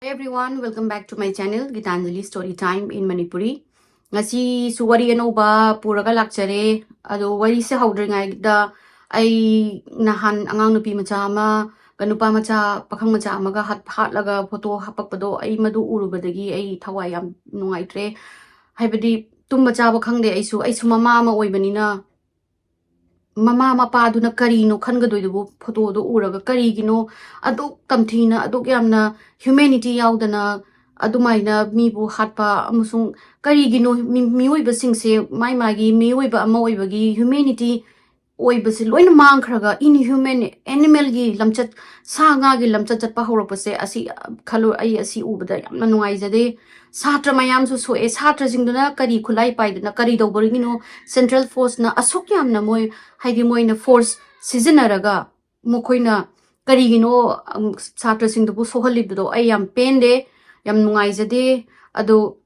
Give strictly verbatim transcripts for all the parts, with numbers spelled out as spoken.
Hi everyone, welcome back to my channel, Gitanjali Story Time in Manipuri. ꯉꯁꯤꯁꯨ ꯋꯥꯔꯤ ꯑꯅꯧꯕ ꯄꯨꯔꯒ ꯂꯥꯛꯆꯔꯦ꯫ ꯑꯗꯣ ꯋꯥꯔꯤꯁꯦ ꯍꯧꯗ꯭ꯔꯤꯉꯩꯗ ꯑꯩ ꯅꯍꯥꯟ ꯑꯉꯥꯡ ꯅꯨꯄꯤ ꯃꯆꯥ ꯑꯃꯒ ꯅꯨꯄꯥ ꯃꯆꯥ, ꯄꯥꯈꯪ ꯃꯆꯥ ꯑꯃꯒ ꯍꯥꯠ-, ꯍꯥꯠꯂꯒ ꯐꯣꯇꯣ ꯍꯥꯞꯄꯛꯄꯗꯣ ꯑꯩ ꯃꯗꯨ ꯎꯔꯨꯕꯗꯒꯤ ꯑꯩ ꯊꯋꯥꯏ ꯌꯥꯝ ꯅꯨꯡꯉꯥꯏꯇ꯭ꯔꯦ꯫ ꯍꯥꯏꯕꯗꯤ ꯇꯨꯝꯕ ꯆꯥꯕ ꯈꯪꯗꯦ ꯑꯩꯁꯨ, ꯑꯩꯁꯨ ꯃꯃꯥ ꯑꯃ ꯑꯣꯏꯕꯅꯤꯅ ꯃꯃꯥ ꯃꯄꯥꯗꯨꯅ ꯀꯔꯤꯅꯣ ꯈꯟꯒꯗꯣꯏꯗꯨꯕꯨ ꯐꯣꯇꯣꯗꯣ ꯎꯔꯒ ꯀꯔꯤꯒꯤꯅꯣ ꯑꯗꯨꯛ ꯇꯝꯊꯤꯅ ꯑꯗꯨꯛ ꯌꯥꯝꯅ humanity ꯌꯥꯎꯗꯅ ꯑꯗꯨꯃꯥꯏꯅ ꯃꯤꯕꯨ ꯍꯥꯠꯄ ꯑꯃꯁꯨꯡ ꯀꯔꯤꯒꯤꯅꯣ ꯃꯤ-, ꯃꯤꯑꯣꯏꯕꯁꯤꯡꯁꯦ ꯃꯥꯏ ꯃꯥꯒꯤ ꯃꯤꯑꯣꯏꯕ ꯑꯃ ꯑꯣꯏꯕꯒꯤ humanity ꯑꯣꯏꯕꯁꯦ ꯂꯣꯏꯅ ꯃꯥꯡꯈ꯭ꯔꯒ inhuman animalꯒꯤ ꯂꯝꯆꯠ, ꯁꯥ ꯉꯥꯒꯤ ꯂꯝꯆꯠ ꯆꯠꯄ ꯍꯧꯔꯛꯄꯁꯦ ꯑꯁꯤ ꯈꯜꯂꯨ, ꯑꯩ ꯑꯁꯤ ꯎꯕꯗ ꯌꯥꯝꯅ ꯅꯨꯡꯉꯥꯏꯖꯗꯦ꯫ ꯁꯥꯇ꯭ꯔ ꯃꯌꯥꯝꯁꯨ ꯁꯣꯛꯑꯦ꯫ ꯁꯥꯇ꯭ꯔꯁꯤꯡꯗꯨꯅ ꯀꯔꯤ ꯈꯨꯠꯂꯥꯏ ꯄꯥꯏꯗꯅ ꯀꯔꯤ ꯇꯧꯕꯒꯤꯅꯣ? Central forceꯅ ꯑꯁꯨꯛ ꯌꯥꯝꯅ ꯃꯣꯏ, ꯍꯥꯏꯗꯤ ꯃꯣꯏꯅ force ꯁꯤꯖꯤꯟꯅꯔꯒ ꯃꯈꯣꯏꯅ ꯀꯔꯤꯒꯤꯅꯣ, ꯎꯝ, ꯁꯥꯇ꯭ꯔꯁꯤꯡꯗꯨꯕꯨ ꯁꯣꯛꯍꯜꯂꯤꯕꯗꯣ ꯑꯩ ꯌꯥꯝ ꯄꯦꯟꯗꯦ, ꯌꯥꯝ ꯅꯨꯡꯉꯥꯏꯖꯗꯦ꯫ ꯑꯗꯣ,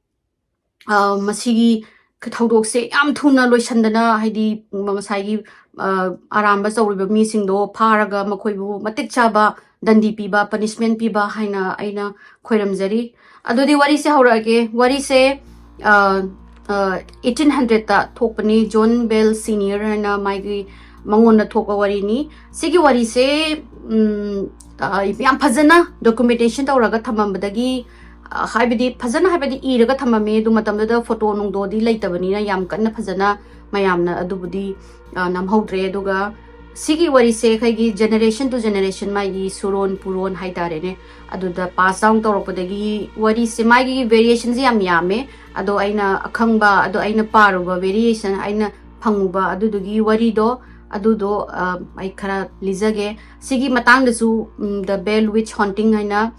ꯑ, ꯃꯁꯤꯒꯤ ꯊꯧꯗꯣꯛꯁꯦ ꯌꯥꯝ ꯊꯨꯅ ꯂꯣꯏꯁꯤꯟꯗꯅ, ꯍꯥꯏꯗꯤ ꯉꯁꯥꯏꯒꯤ, ꯑ, ꯑꯔꯥꯝꯕ ꯇꯧꯔꯤꯕ ꯃꯤꯁꯤꯡꯗꯣ ꯐꯥꯔꯒ ꯃꯈꯣꯏꯕꯨ ꯃꯇꯤꯛ ꯆꯥꯕ ꯗꯟꯗꯤ ꯄꯤꯕ, punishment ꯄꯤꯕ ꯍꯥꯏꯅ ꯑꯩꯅ ꯈꯣꯏꯔꯝꯖꯔꯤ꯫ ꯑꯗꯨꯗꯤ ꯋꯥꯔꯤꯁꯦ ꯍꯧꯔꯛꯑꯒꯦ꯫ ꯋꯥꯔꯤꯁꯦ, ꯑ, ꯑ, eighteen hundredꯇ ꯊꯣꯛꯄꯅꯤ꯫ John Bell Senior ꯍꯥꯏꯅ ꯃꯥꯒꯤ, ꯃꯉꯣꯟꯗ ꯊꯣꯛꯄ ꯋꯥꯔꯤꯅꯤ꯫ ꯁꯤꯒꯤ ꯋꯥꯔꯤꯁꯦ, ꯎꯝ, ꯑ, ꯌꯥꯝ ꯐꯖꯅ documentation ꯇꯧꯔꯒ ꯊꯝꯃꯝꯕꯗꯒꯤ, ꯑ, ꯍꯥꯏꯕꯗꯤ ꯐꯖꯅ, ꯍꯥꯏꯕꯗꯤ ꯏꯔꯒ ꯊꯝꯃꯝꯃꯦ꯫ ꯑꯗꯨ ꯃꯇꯝꯗꯨꯗ ꯐꯣꯇꯣ ꯅꯨꯡꯗꯣꯗꯤ ꯂꯩꯇꯕꯅꯤꯅ ꯌꯥꯝ ꯀꯟꯅ ꯐꯖꯅ ꯃꯌꯥꯝꯅ ꯑꯗꯨꯕꯨꯗꯤ, ꯑ, ꯅꯝꯍꯧꯗ꯭ꯔꯦ꯫ ꯑꯗꯨꯒ ꯁꯤꯒꯤ ꯋꯥꯔꯤꯁꯦ ꯑꯩꯈꯣꯏꯒꯤ generation to generation ꯃꯥꯒꯤ ꯁꯨꯔꯣꯟ ꯄꯨꯔꯣꯟ ꯍꯥꯏꯇꯥꯔꯦꯅꯦ, ꯑꯗꯨꯗ pass down ꯇꯧꯔꯛꯄꯗꯒꯤ ꯋꯥꯔꯤꯁꯦ ꯃꯥꯒꯤ variationꯁꯦ ꯌꯥꯝ ꯌꯥꯝꯃꯦ꯫ ꯑꯗꯣ ꯑꯩꯅ ꯑꯈꯪꯕ, ꯑꯗꯣ ꯑꯩꯅ ꯄꯥꯔꯨꯕ variation, ꯑꯩꯅ ꯐꯪꯉꯨꯕ ꯑꯗꯨꯗꯨꯒꯤ ꯋꯥꯔꯤꯗꯣ, ꯑꯗꯨꯗꯣ, ꯑ, ꯑꯩ ꯈꯔ ꯂꯤꯖꯒꯦ꯫ ꯁꯤꯒꯤ ꯃꯇꯥꯡꯗꯁꯨ, ꯎꯝ, The Bell Witch Haunting ꯍꯥꯏꯅ,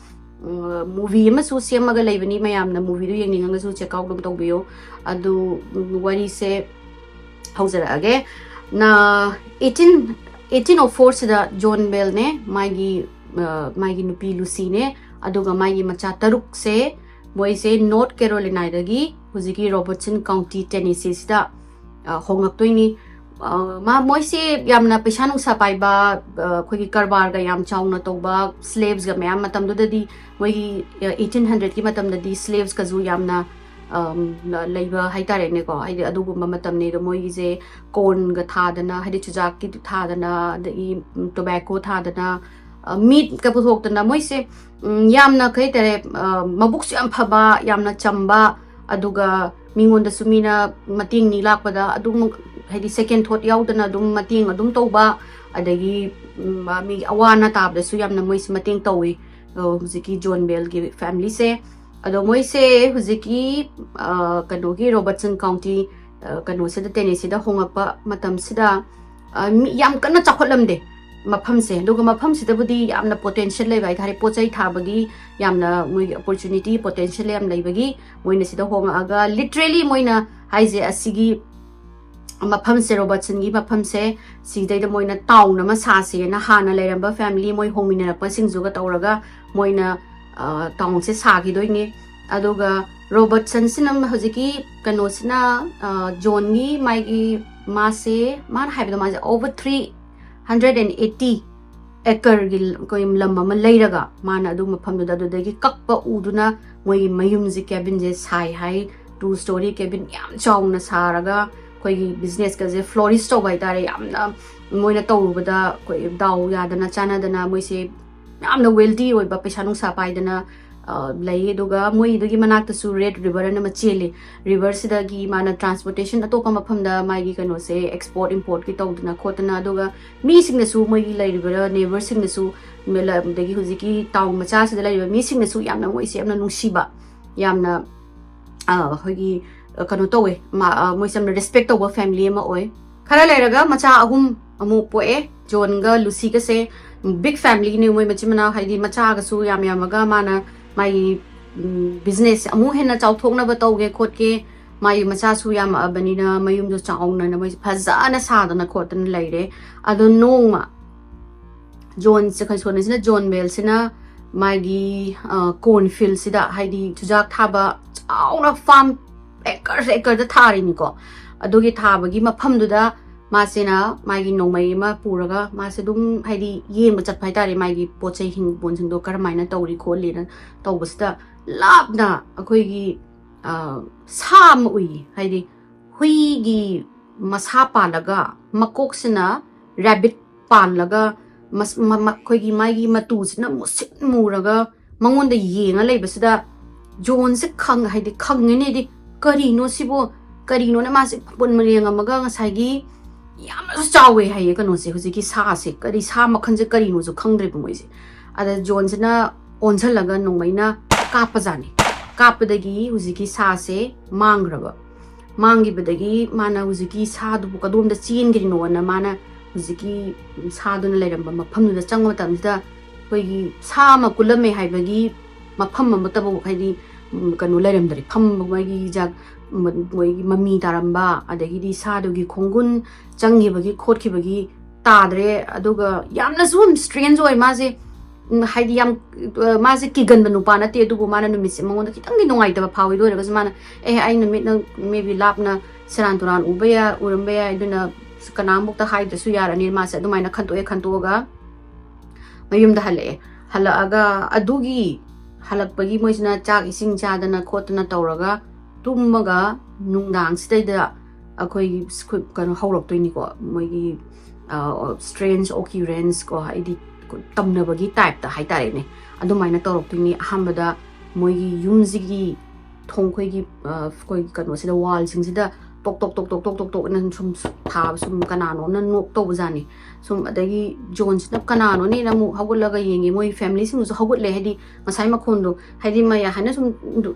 ꯎꯝ, movie ꯑꯃꯁꯨ ꯁꯦꯝꯃꯒ ꯂꯩꯕꯅꯤ꯫ ꯃꯌꯥꯝꯅ movieꯗꯨ ꯌꯦꯡꯅꯤꯡꯉꯒꯁꯨ check out ꯑꯗꯨꯝ ꯇꯧꯕꯤꯌꯣ꯫ ꯑꯗꯨ, ꯎꯝ, ꯋꯥꯔꯤꯁꯦ ꯍꯧꯖꯔꯛꯑꯒꯦ꯫ ꯅ-, eighteen, eighteen oh fourꯁꯤꯗ John Bellꯅꯦ, ꯃꯥꯒꯤ, ꯑ, ꯃꯥꯒꯤ ꯅꯨꯄꯤ Lucyꯅꯦ, ꯑꯗꯨꯒ ꯃꯥꯒꯤ ꯃꯆꯥ ꯇꯔꯨꯛꯁꯦ, ꯃꯣꯏꯁꯦ North Carolinaꯗꯒꯤ, ꯍꯧꯖꯤꯛꯀꯤ Robertson County, Tennesseeꯁꯤꯗ, ꯑ, ꯍꯣꯡꯂꯛꯇꯣꯏꯅꯤ꯫ ꯑ, ꯃꯥ ꯃꯣꯏꯁꯦ ꯌꯥꯝꯅ ꯄꯩꯁꯥ ꯅꯨꯡꯁꯥ ꯄꯥꯏꯕ, ꯑ, ꯑꯩꯈꯣꯏꯒꯤ ꯀꯔꯕꯥꯔꯒ ꯌꯥꯝ ꯆꯥꯎꯅ ꯇꯧꯕ, slaves ꯒ ꯃꯌꯥꯝ, ꯃꯇꯝꯗꯨꯗꯗꯤ ꯃꯣꯏꯒꯤ, ꯑ, eighteen hundred ꯀꯤ ꯃꯇꯝꯗꯗꯤ slaves ꯀꯁꯨ ꯌꯥꯝꯅ, ꯑꯝ, ꯂ-, ꯂꯩꯕ ꯍꯥꯏꯇꯥꯔꯦꯅꯦꯀꯣ꯫ ꯍꯥꯏꯗꯤ ꯑꯗꯨꯒꯨꯝꯕ ꯃꯇꯝꯅꯤ꯫ ꯑꯗꯣ ꯃꯣꯏꯒꯤꯁꯦ corn ꯒ ꯊꯥꯗꯅ, ꯍꯥꯏꯗꯤ ꯆꯨꯖꯥꯛꯀꯤ ꯊꯥꯗꯅ, ꯑꯗꯒꯤ, ꯎꯝ, tobacco ꯊꯥꯗꯅ, ꯑ, meat ꯀ ꯄꯨꯊꯣꯛꯇꯅ ꯃꯣꯏꯁꯦ, ꯎꯝ, ꯌꯥꯝꯅ ꯀꯩ ꯍꯥꯏꯇꯥꯔꯦ, ꯑ, ꯃꯕꯨꯛꯁꯨ ꯌꯥꯝ ꯐꯕ, ꯌꯥꯝꯅ ꯆꯝꯕ, ꯑꯗꯨꯒ ꯃꯤꯉꯣꯟꯗꯁꯨ ꯃꯤꯅ ꯃꯇꯦꯡ ꯅꯤ ꯂꯥꯛꯄꯗ ꯑꯗꯨꯝ, ꯍꯥꯏꯗꯤ second thought ꯌꯥꯎꯗꯅ ꯑꯗꯨꯝ ꯃꯇꯦꯡ ꯑꯗꯨꯝ ꯇꯧꯕ, ꯑꯗꯒꯤ, ꯎꯝ, ꯃꯤ ꯑꯋꯥ ꯑꯅꯥ ꯇꯥꯕꯗꯁꯨ ꯌꯥꯝꯅ ꯃꯣꯏꯁꯦ ꯃꯇꯦꯡ ꯇꯧꯋꯤ, ꯑ, ꯍꯧꯖꯤꯛꯀꯤ ꯖꯣꯟ ꯕꯦꯜꯒꯤ family ꯁꯦ꯫ ꯑꯗꯣ ꯃꯣꯏꯁꯦ ꯍꯧꯖꯤꯛꯀꯤ, ꯑ, ꯀꯩꯅꯣꯒꯤ Robertson County, ꯑ, ꯀꯩꯅꯣꯁꯤꯗ, Tennessee ꯗ ꯍꯣꯡꯉꯛꯄ ꯃꯇꯝꯁꯤꯗ, ꯑ, ꯃꯤ ꯌꯥꯝ ꯀꯟꯅ ꯆꯥꯎꯈꯠꯂꯝꯗꯦ ꯃꯐꯝꯁꯦ꯫ ꯑꯗꯨꯒ ꯃꯐꯝꯁꯤꯗꯕꯨꯗꯤ ꯌꯥꯝꯅ potential ꯂꯩꯕ ꯍꯥꯏꯇꯥꯔꯦ, ꯄꯣꯠ ꯆꯩ ꯊꯥꯕꯒꯤ ꯌꯥꯝꯅ ꯃꯣꯏꯒꯤ opportunity, potential ꯌꯥꯝ ꯂꯩꯕꯒꯤ ꯃꯣꯏꯅ ꯁꯤꯗ ꯍꯣꯡꯉꯛꯑꯒ, literally ꯃꯣꯏꯅ ꯍꯥꯏꯁꯦ ꯑꯁꯤꯒꯤ ꯃꯐꯝꯁꯦ, Robertson ꯒꯤ ꯃꯐꯝꯁꯦ, ꯁꯤꯗꯩꯗ ꯃꯣꯏꯅ town ꯑꯃ ꯁꯥꯁꯦꯅ ꯍꯥꯟꯅ ꯂꯩꯔꯝꯕ family, ꯃꯣꯏ ꯍꯣꯡꯃꯤꯟꯅꯔꯛꯄꯁꯤꯡꯁꯨꯒ ꯇꯧꯔꯒ ꯃꯣꯏꯅ, ꯑ, town ꯁꯦ ꯁꯥꯈꯤꯗꯣꯏꯅꯦ꯫ ꯑꯗꯨꯒ Robertson ꯁꯤꯅ ꯍꯧꯖꯤꯛꯀꯤ ꯀꯩꯅꯣꯁꯤꯅ, ꯑ, ꯖꯣꯟꯒꯤ ꯃꯥꯒꯤ, ꯃꯥꯁꯦ, ꯃꯥꯅ ꯍꯥꯏꯕꯗ ꯃꯥꯁꯦ over three hundred and eighty acre ꯒꯤ ꯂ-, ꯑꯩꯈꯣꯏ ꯂꯝ ꯑꯃ ꯂꯩꯔꯒ ꯃꯥꯅ ꯑꯗꯨ ꯃꯐꯝꯗꯨꯗ ꯑꯗꯨꯗꯒꯤ ꯀꯛꯄ ꯎꯗꯨꯅ ꯃꯣꯏꯒꯤ ꯃꯌꯨꯝꯁꯦ, cabin ꯁꯦ ꯁꯥꯏ ꯍꯥꯏ꯫ Two story cabin ꯌꯥꯝ ꯆꯥꯎꯅ ꯁꯥꯔꯒ ꯑꯩꯈꯣꯏꯒꯤ business ꯀꯁꯦ flourish ꯇꯧꯕ ꯍꯥꯏꯇꯥꯔꯦ꯫ ꯌꯥꯝꯅ ꯃꯣꯏꯅ ꯇꯧꯔꯨꯕꯗ ꯑꯩꯈꯣꯏ ꯗꯥꯎ ꯌꯥꯗꯅ ꯆꯥꯟꯅꯗꯅ ꯃꯣꯏꯁꯦ ꯌꯥꯝꯅ wealthy ꯑꯣꯏꯕ, ꯄꯩꯁꯥ ꯅꯨꯡꯁꯥ ꯄꯥꯏꯗꯅ, ꯑ, ꯂꯩ꯫ ꯑꯗꯨꯒ ꯃꯣꯏꯗꯨꯒꯤ ꯃꯅꯥꯛꯇꯁꯨ Red River ꯑꯅ ꯑꯃ ꯆꯦꯜꯂꯤ꯫ River ꯁꯤꯗꯒꯤ ꯃꯥꯅ transportation ꯑꯇꯣꯞꯄ ꯃꯐꯝꯗ ꯃꯥꯒꯤ ꯀꯩꯅꯣꯁꯦ export import ꯀꯤ ꯇꯧꯗꯅ ꯈꯣꯠꯇꯅ, ꯑꯗꯨꯒ ꯃꯤꯁꯤꯡꯅꯁꯨ, ꯃꯣꯏꯒꯤ ꯂꯩꯔꯤꯕ neighbour ꯁꯤꯡꯅꯁꯨ, ꯃꯦꯂ-, ꯑꯗꯒꯤ ꯍꯧꯖꯤꯛꯀꯤ town ꯃꯆꯥꯁꯤꯗ ꯂꯩꯔꯤꯕ ꯃꯤꯁꯤꯡꯅꯁꯨ ꯌꯥꯝꯅ ꯃꯣꯏꯁꯦ ꯌꯥꯝꯅ ꯅꯨꯡꯁꯤꯕ, ꯌꯥꯝꯅ, ꯑ, ꯑꯩꯈꯣꯏꯒꯤ, ꯑ, ꯀꯩꯅꯣ ꯇꯧꯋꯦ, ꯃꯥ-, ꯑ, ꯃꯣꯏꯁꯦ ꯌꯥꯝꯅ respect ꯇꯧꯕ family ꯑꯃ ꯑꯣꯏ꯫ ꯈꯔ ꯂꯩꯔꯒ ꯃꯆꯥ ꯑꯍꯨꯝ ꯑꯃꯨꯛ ꯄꯣꯛꯑꯦ, ꯖꯣꯟꯒ ꯂꯨꯁꯤꯒꯁꯦ꯫ Big family ꯅꯦ ꯃꯣꯏ ꯃꯆꯤꯟ ꯃꯅꯥꯎ, ꯍꯥꯏꯗꯤ ꯃꯆꯥꯒꯁꯨ ꯌꯥꯝ ꯌꯥꯝꯃꯒ ꯃꯥꯅ ꯃꯥꯒꯤ, ꯎꯝ, business ꯑꯃꯨꯛ ꯍꯦꯟꯅ ꯆꯥꯎꯊꯣꯛꯅꯕ ꯇꯧꯒꯦ ꯈꯣꯠꯀꯦ, ꯃꯥꯒꯤ ꯃꯆꯥꯁꯨ ꯌꯥꯝꯃꯛꯑꯕꯅꯤꯅ ꯃꯌꯨꯝꯗꯣ ꯆꯥꯎꯅꯅ ꯃꯣꯏꯁꯦ ꯐꯖꯅ ꯁꯥꯗꯅ ꯈꯣꯠꯇꯅ ꯂꯩꯔꯦ꯫ ꯑꯗꯣ ꯅꯣꯡꯃ ꯖꯣꯟ, ꯁ-, ꯁꯣꯅꯤꯁꯤꯅ, ꯖꯣꯟ ꯕꯦꯜꯁꯤꯅ ꯃꯥꯒꯤ, ꯑ, corn field ꯁꯤꯗ, ꯍꯥꯏꯗꯤ ꯆꯨꯖꯥꯛ ꯊꯥꯕ ꯆꯥꯎꯅ farm acres acre ꯗ ꯊꯥꯔꯤꯅꯤꯀꯣ꯫ ꯑꯗꯨꯒꯤ ꯊꯥꯕꯒꯤ ꯃꯐꯝꯗꯨꯗ ꯃꯥꯁꯤꯅ ꯃꯥꯒꯤ ꯅꯣꯡꯃꯩ ꯑꯃ ꯄꯨꯔꯒ ꯃꯥꯁꯦ ꯑꯗꯨꯝ, ꯍꯥꯏꯗꯤ, ꯌꯦꯡꯕ ꯆꯠꯄ ꯍꯥꯏꯇꯥꯔꯦ, ꯃꯥꯒꯤ ꯄꯣꯠ ꯆꯩ ꯍꯤꯡꯒꯣꯜꯁꯤꯡꯗꯣ ꯀꯔꯝꯍꯥꯏꯅ ꯇꯧꯔꯤ ꯈꯣꯠꯂꯤꯅ ꯇꯧꯕꯁꯤꯗ, ꯂꯥꯞꯅ ꯑꯩꯈꯣꯏꯒꯤ, ꯑ, ꯁꯥ ꯑꯃ ꯎꯏ꯫ ꯍꯥꯏꯗꯤ, ꯍꯨꯏꯒꯤ ꯃꯁꯥ ꯄꯥꯜꯂꯒ, ꯃꯀꯣꯛꯁꯤꯅ ꯔꯦꯕꯤꯠ ꯄꯥꯜꯂꯒ, ꯃꯁ-, ꯃ-, ꯃ-, ꯑꯩꯈꯣꯏꯒꯤ ꯃꯥꯒꯤ ꯃꯇꯨꯁꯤꯅ ꯃꯨꯁꯤꯠ ꯃꯨꯔꯒ ꯃꯉꯣꯟꯗ ꯌꯦꯡꯉ ꯂꯩꯕꯁꯤꯗ, ꯖꯣꯟꯁꯦ ꯈꯪ-, ꯍꯥꯏꯗꯤ, ꯈꯪꯉꯤꯅꯦꯗꯤ, "ꯀꯔꯤꯅꯣ ꯁꯤꯕꯨ?" ꯀꯔꯤꯅꯣꯅ ꯃꯥꯁꯦ ꯄꯨꯟ ꯌꯦꯡꯉꯝꯃꯒ, ꯉꯁꯥꯏꯒꯤ ꯌꯥꯝꯅꯁꯨ ꯆꯥꯎꯋꯦ ꯍꯥꯏꯌꯦ ꯀꯩꯅꯣꯁꯦ, ꯍꯧꯖꯤꯛꯀꯤ ꯁꯥꯁꯦ꯫ ꯀꯔꯤ ꯁꯥ ꯃꯈꯜꯁꯦ ꯀꯔꯤꯅꯣꯁꯨ ꯈꯪꯗ꯭ꯔꯦꯕ ꯃꯣꯏꯁꯦ꯫ ꯑꯗ ꯖꯣꯟꯁꯤꯅ ꯑꯣꯟꯁꯤꯜꯂꯒ ꯅꯣꯡꯃꯩꯅ ꯀꯥꯞꯄꯖꯥꯠꯅꯤ꯫ ꯀꯥꯞꯄꯗꯒꯤ ꯍꯧꯖꯤꯛꯀꯤ ꯁꯥꯁꯦ ꯃꯥꯡꯈ꯭ꯔꯕ꯫ ꯃꯥꯡꯈꯤꯕꯗꯒꯤ ꯃꯥꯅ ꯍꯧꯖꯤꯛꯀꯤ ꯁꯥꯗꯨꯕꯨ ꯀꯗꯣꯝꯗ ꯆꯦꯟꯈ꯭ꯔꯤꯅꯣꯅ ꯃꯥꯅ ꯍꯧꯖꯤꯛꯀꯤ ꯁꯥꯗꯨꯅ ꯂꯩꯔꯝꯕ ꯃꯐꯝꯗꯨꯗ ꯆꯪꯕ ꯃꯇꯝꯁꯤꯗ, ꯑꯩꯈꯣꯏꯒꯤ ꯁꯥ ꯑꯃ ꯀꯨꯜꯂꯝꯃꯦ ꯍꯥꯏꯕꯒꯤ ꯃꯐꯝ ꯑꯃꯠꯇꯕꯨ, ꯍꯥꯏꯗꯤ, ꯎꯝ, ꯀꯩꯅꯣ ꯂꯩꯔꯝꯗ꯭ꯔꯦ꯫ ꯐꯝꯕ ꯃꯣꯏꯒꯤ ꯖꯒ-, ꯃ-, ꯃꯣꯏꯒꯤ ꯃꯃꯤ ꯇꯥꯔꯝꯕ, ꯑꯗꯒꯤꯗꯤ ꯁꯥꯗꯨꯒꯤ ꯈꯣꯡꯒꯨꯟ ꯆꯪꯈꯤꯕꯒꯤ ꯈꯣꯠꯈꯤꯕꯒꯤ ꯇꯥꯗ꯭ꯔꯦ꯫ ꯑꯗꯨꯒ ꯌꯥꯝꯅꯁꯨ ꯁ꯭ꯇ꯭ꯔꯦꯟꯖ ꯑꯣꯏ ꯃꯥꯁꯦ꯫ ꯎꯝ, ꯍꯥꯏꯗꯤ ꯌꯥꯝ, ꯑ, ꯃꯥꯁꯦ ꯀꯤꯒꯟꯕ ꯅꯨꯄꯥ ꯅꯠꯇꯦ, ꯑꯗꯨꯕꯨ ꯃꯥꯅ ꯅꯨꯃꯤꯠꯁꯦ ꯃꯉꯣꯟꯗ ꯈꯤꯇꯪꯗꯤ ꯅꯨꯡꯉꯥꯏꯇꯕ ꯐꯥꯎꯏ꯫ ꯑꯗꯨ ꯑꯣꯏꯔꯒꯁꯨ ꯃꯥꯅ, "ꯑꯦ, ꯑꯩ ꯅꯨꯃꯤꯠ ꯅꯪ maybe ꯂꯥꯞꯅ ꯁꯦꯔꯥꯟ ꯇꯨꯔꯥꯟ ꯎꯕ ꯌꯥ-, ꯎꯔꯝꯕ ꯌꯥꯏ, ꯑꯗꯨꯅ ꯀꯅꯥꯝꯐꯥꯎꯇ ꯍꯥꯏꯗ꯭ꯔꯁꯨ ꯌꯥꯔꯅꯤ", ꯃꯥꯁꯦ ꯑꯗꯨꯃꯥꯏꯅ ꯈꯟꯇꯣꯛꯑꯦ꯫ ꯈꯟꯇꯣꯛꯑꯒ ꯃꯌꯨꯝꯗ ꯍꯜꯂꯛꯑꯦ꯫ ꯍꯜꯂꯛꯑꯒ ꯑꯗꯨꯒꯤ ꯍꯜꯂꯛꯄꯒꯤ ꯃꯣꯏꯁꯤꯅ ꯆꯥꯛ ꯏꯁꯤꯡ ꯆꯥꯗꯅ ꯈꯣꯠꯇꯅ ꯇꯧꯔꯒ ꯇꯨꯝꯃꯒ ꯅꯨꯡꯗꯥꯡꯁꯤꯗꯩꯗ ꯑꯩꯈꯣꯏꯒꯤ ꯁ꯭ꯀꯨ-, ꯀꯩꯅꯣ ꯍꯧꯔꯛꯇꯣꯏꯅꯤꯀꯣ, ꯃꯣꯏꯒꯤ, ꯑ, ꯁ꯭ꯇ꯭ꯔꯦꯟꯖ ꯑꯣꯀꯤꯌꯨꯔꯦꯟꯁ ꯀꯣ, ꯍꯥꯏꯗꯤ ꯇꯝꯅꯕꯒꯤ ꯇꯥꯏꯞꯇ ꯍꯥꯏꯇꯥꯔꯦꯅꯦ, ꯑꯗꯨꯃꯥꯏꯅ ꯇꯧꯔꯛꯇꯣꯏꯅꯤ꯫ ꯑꯍꯥꯟꯕꯗ ꯃꯣꯏꯒꯤ ꯌꯨꯝꯁꯤꯒꯤ ꯊꯣꯡ, ꯑꯩꯈꯣꯏꯒꯤ, ꯑ, ꯑꯩꯈꯣꯏ ꯀꯩꯅꯣꯁꯤꯗ, ꯋꯥꯜꯁꯤꯡꯁꯤꯗ ꯇꯣꯛ ꯇꯣꯛ ꯇꯣꯛ ꯇꯣꯛ ꯇꯣꯛ ꯇꯣꯛ ꯇꯣꯛ ꯑꯅ ꯁꯨꯝ ꯊꯥꯕ, ꯁꯨꯝ ꯀꯅꯥꯅꯣꯝꯅ ꯅꯣꯛ ꯇꯧꯕꯖꯥꯠꯅꯤ꯫ ꯁꯨꯝ ꯑꯗꯒꯤ ꯖꯣꯟꯁꯤꯅ ꯀꯅꯥꯅꯣꯅꯦꯅ ꯑꯃꯨꯛ ꯍꯧꯒꯠꯂꯒ ꯌꯦꯡꯉꯦ, ꯃꯣꯏ ꯐꯦꯃꯤꯂꯤꯁꯤꯡꯗꯨꯁꯨ ꯍꯧꯒꯠꯂꯦ, ꯍꯥꯏꯗꯤ ꯉꯁꯥꯏ ꯃꯈꯣꯟꯗꯣ, ꯍꯥꯏꯗꯤ ꯃꯌꯥ ꯍꯥꯏꯅ ꯁꯨꯝ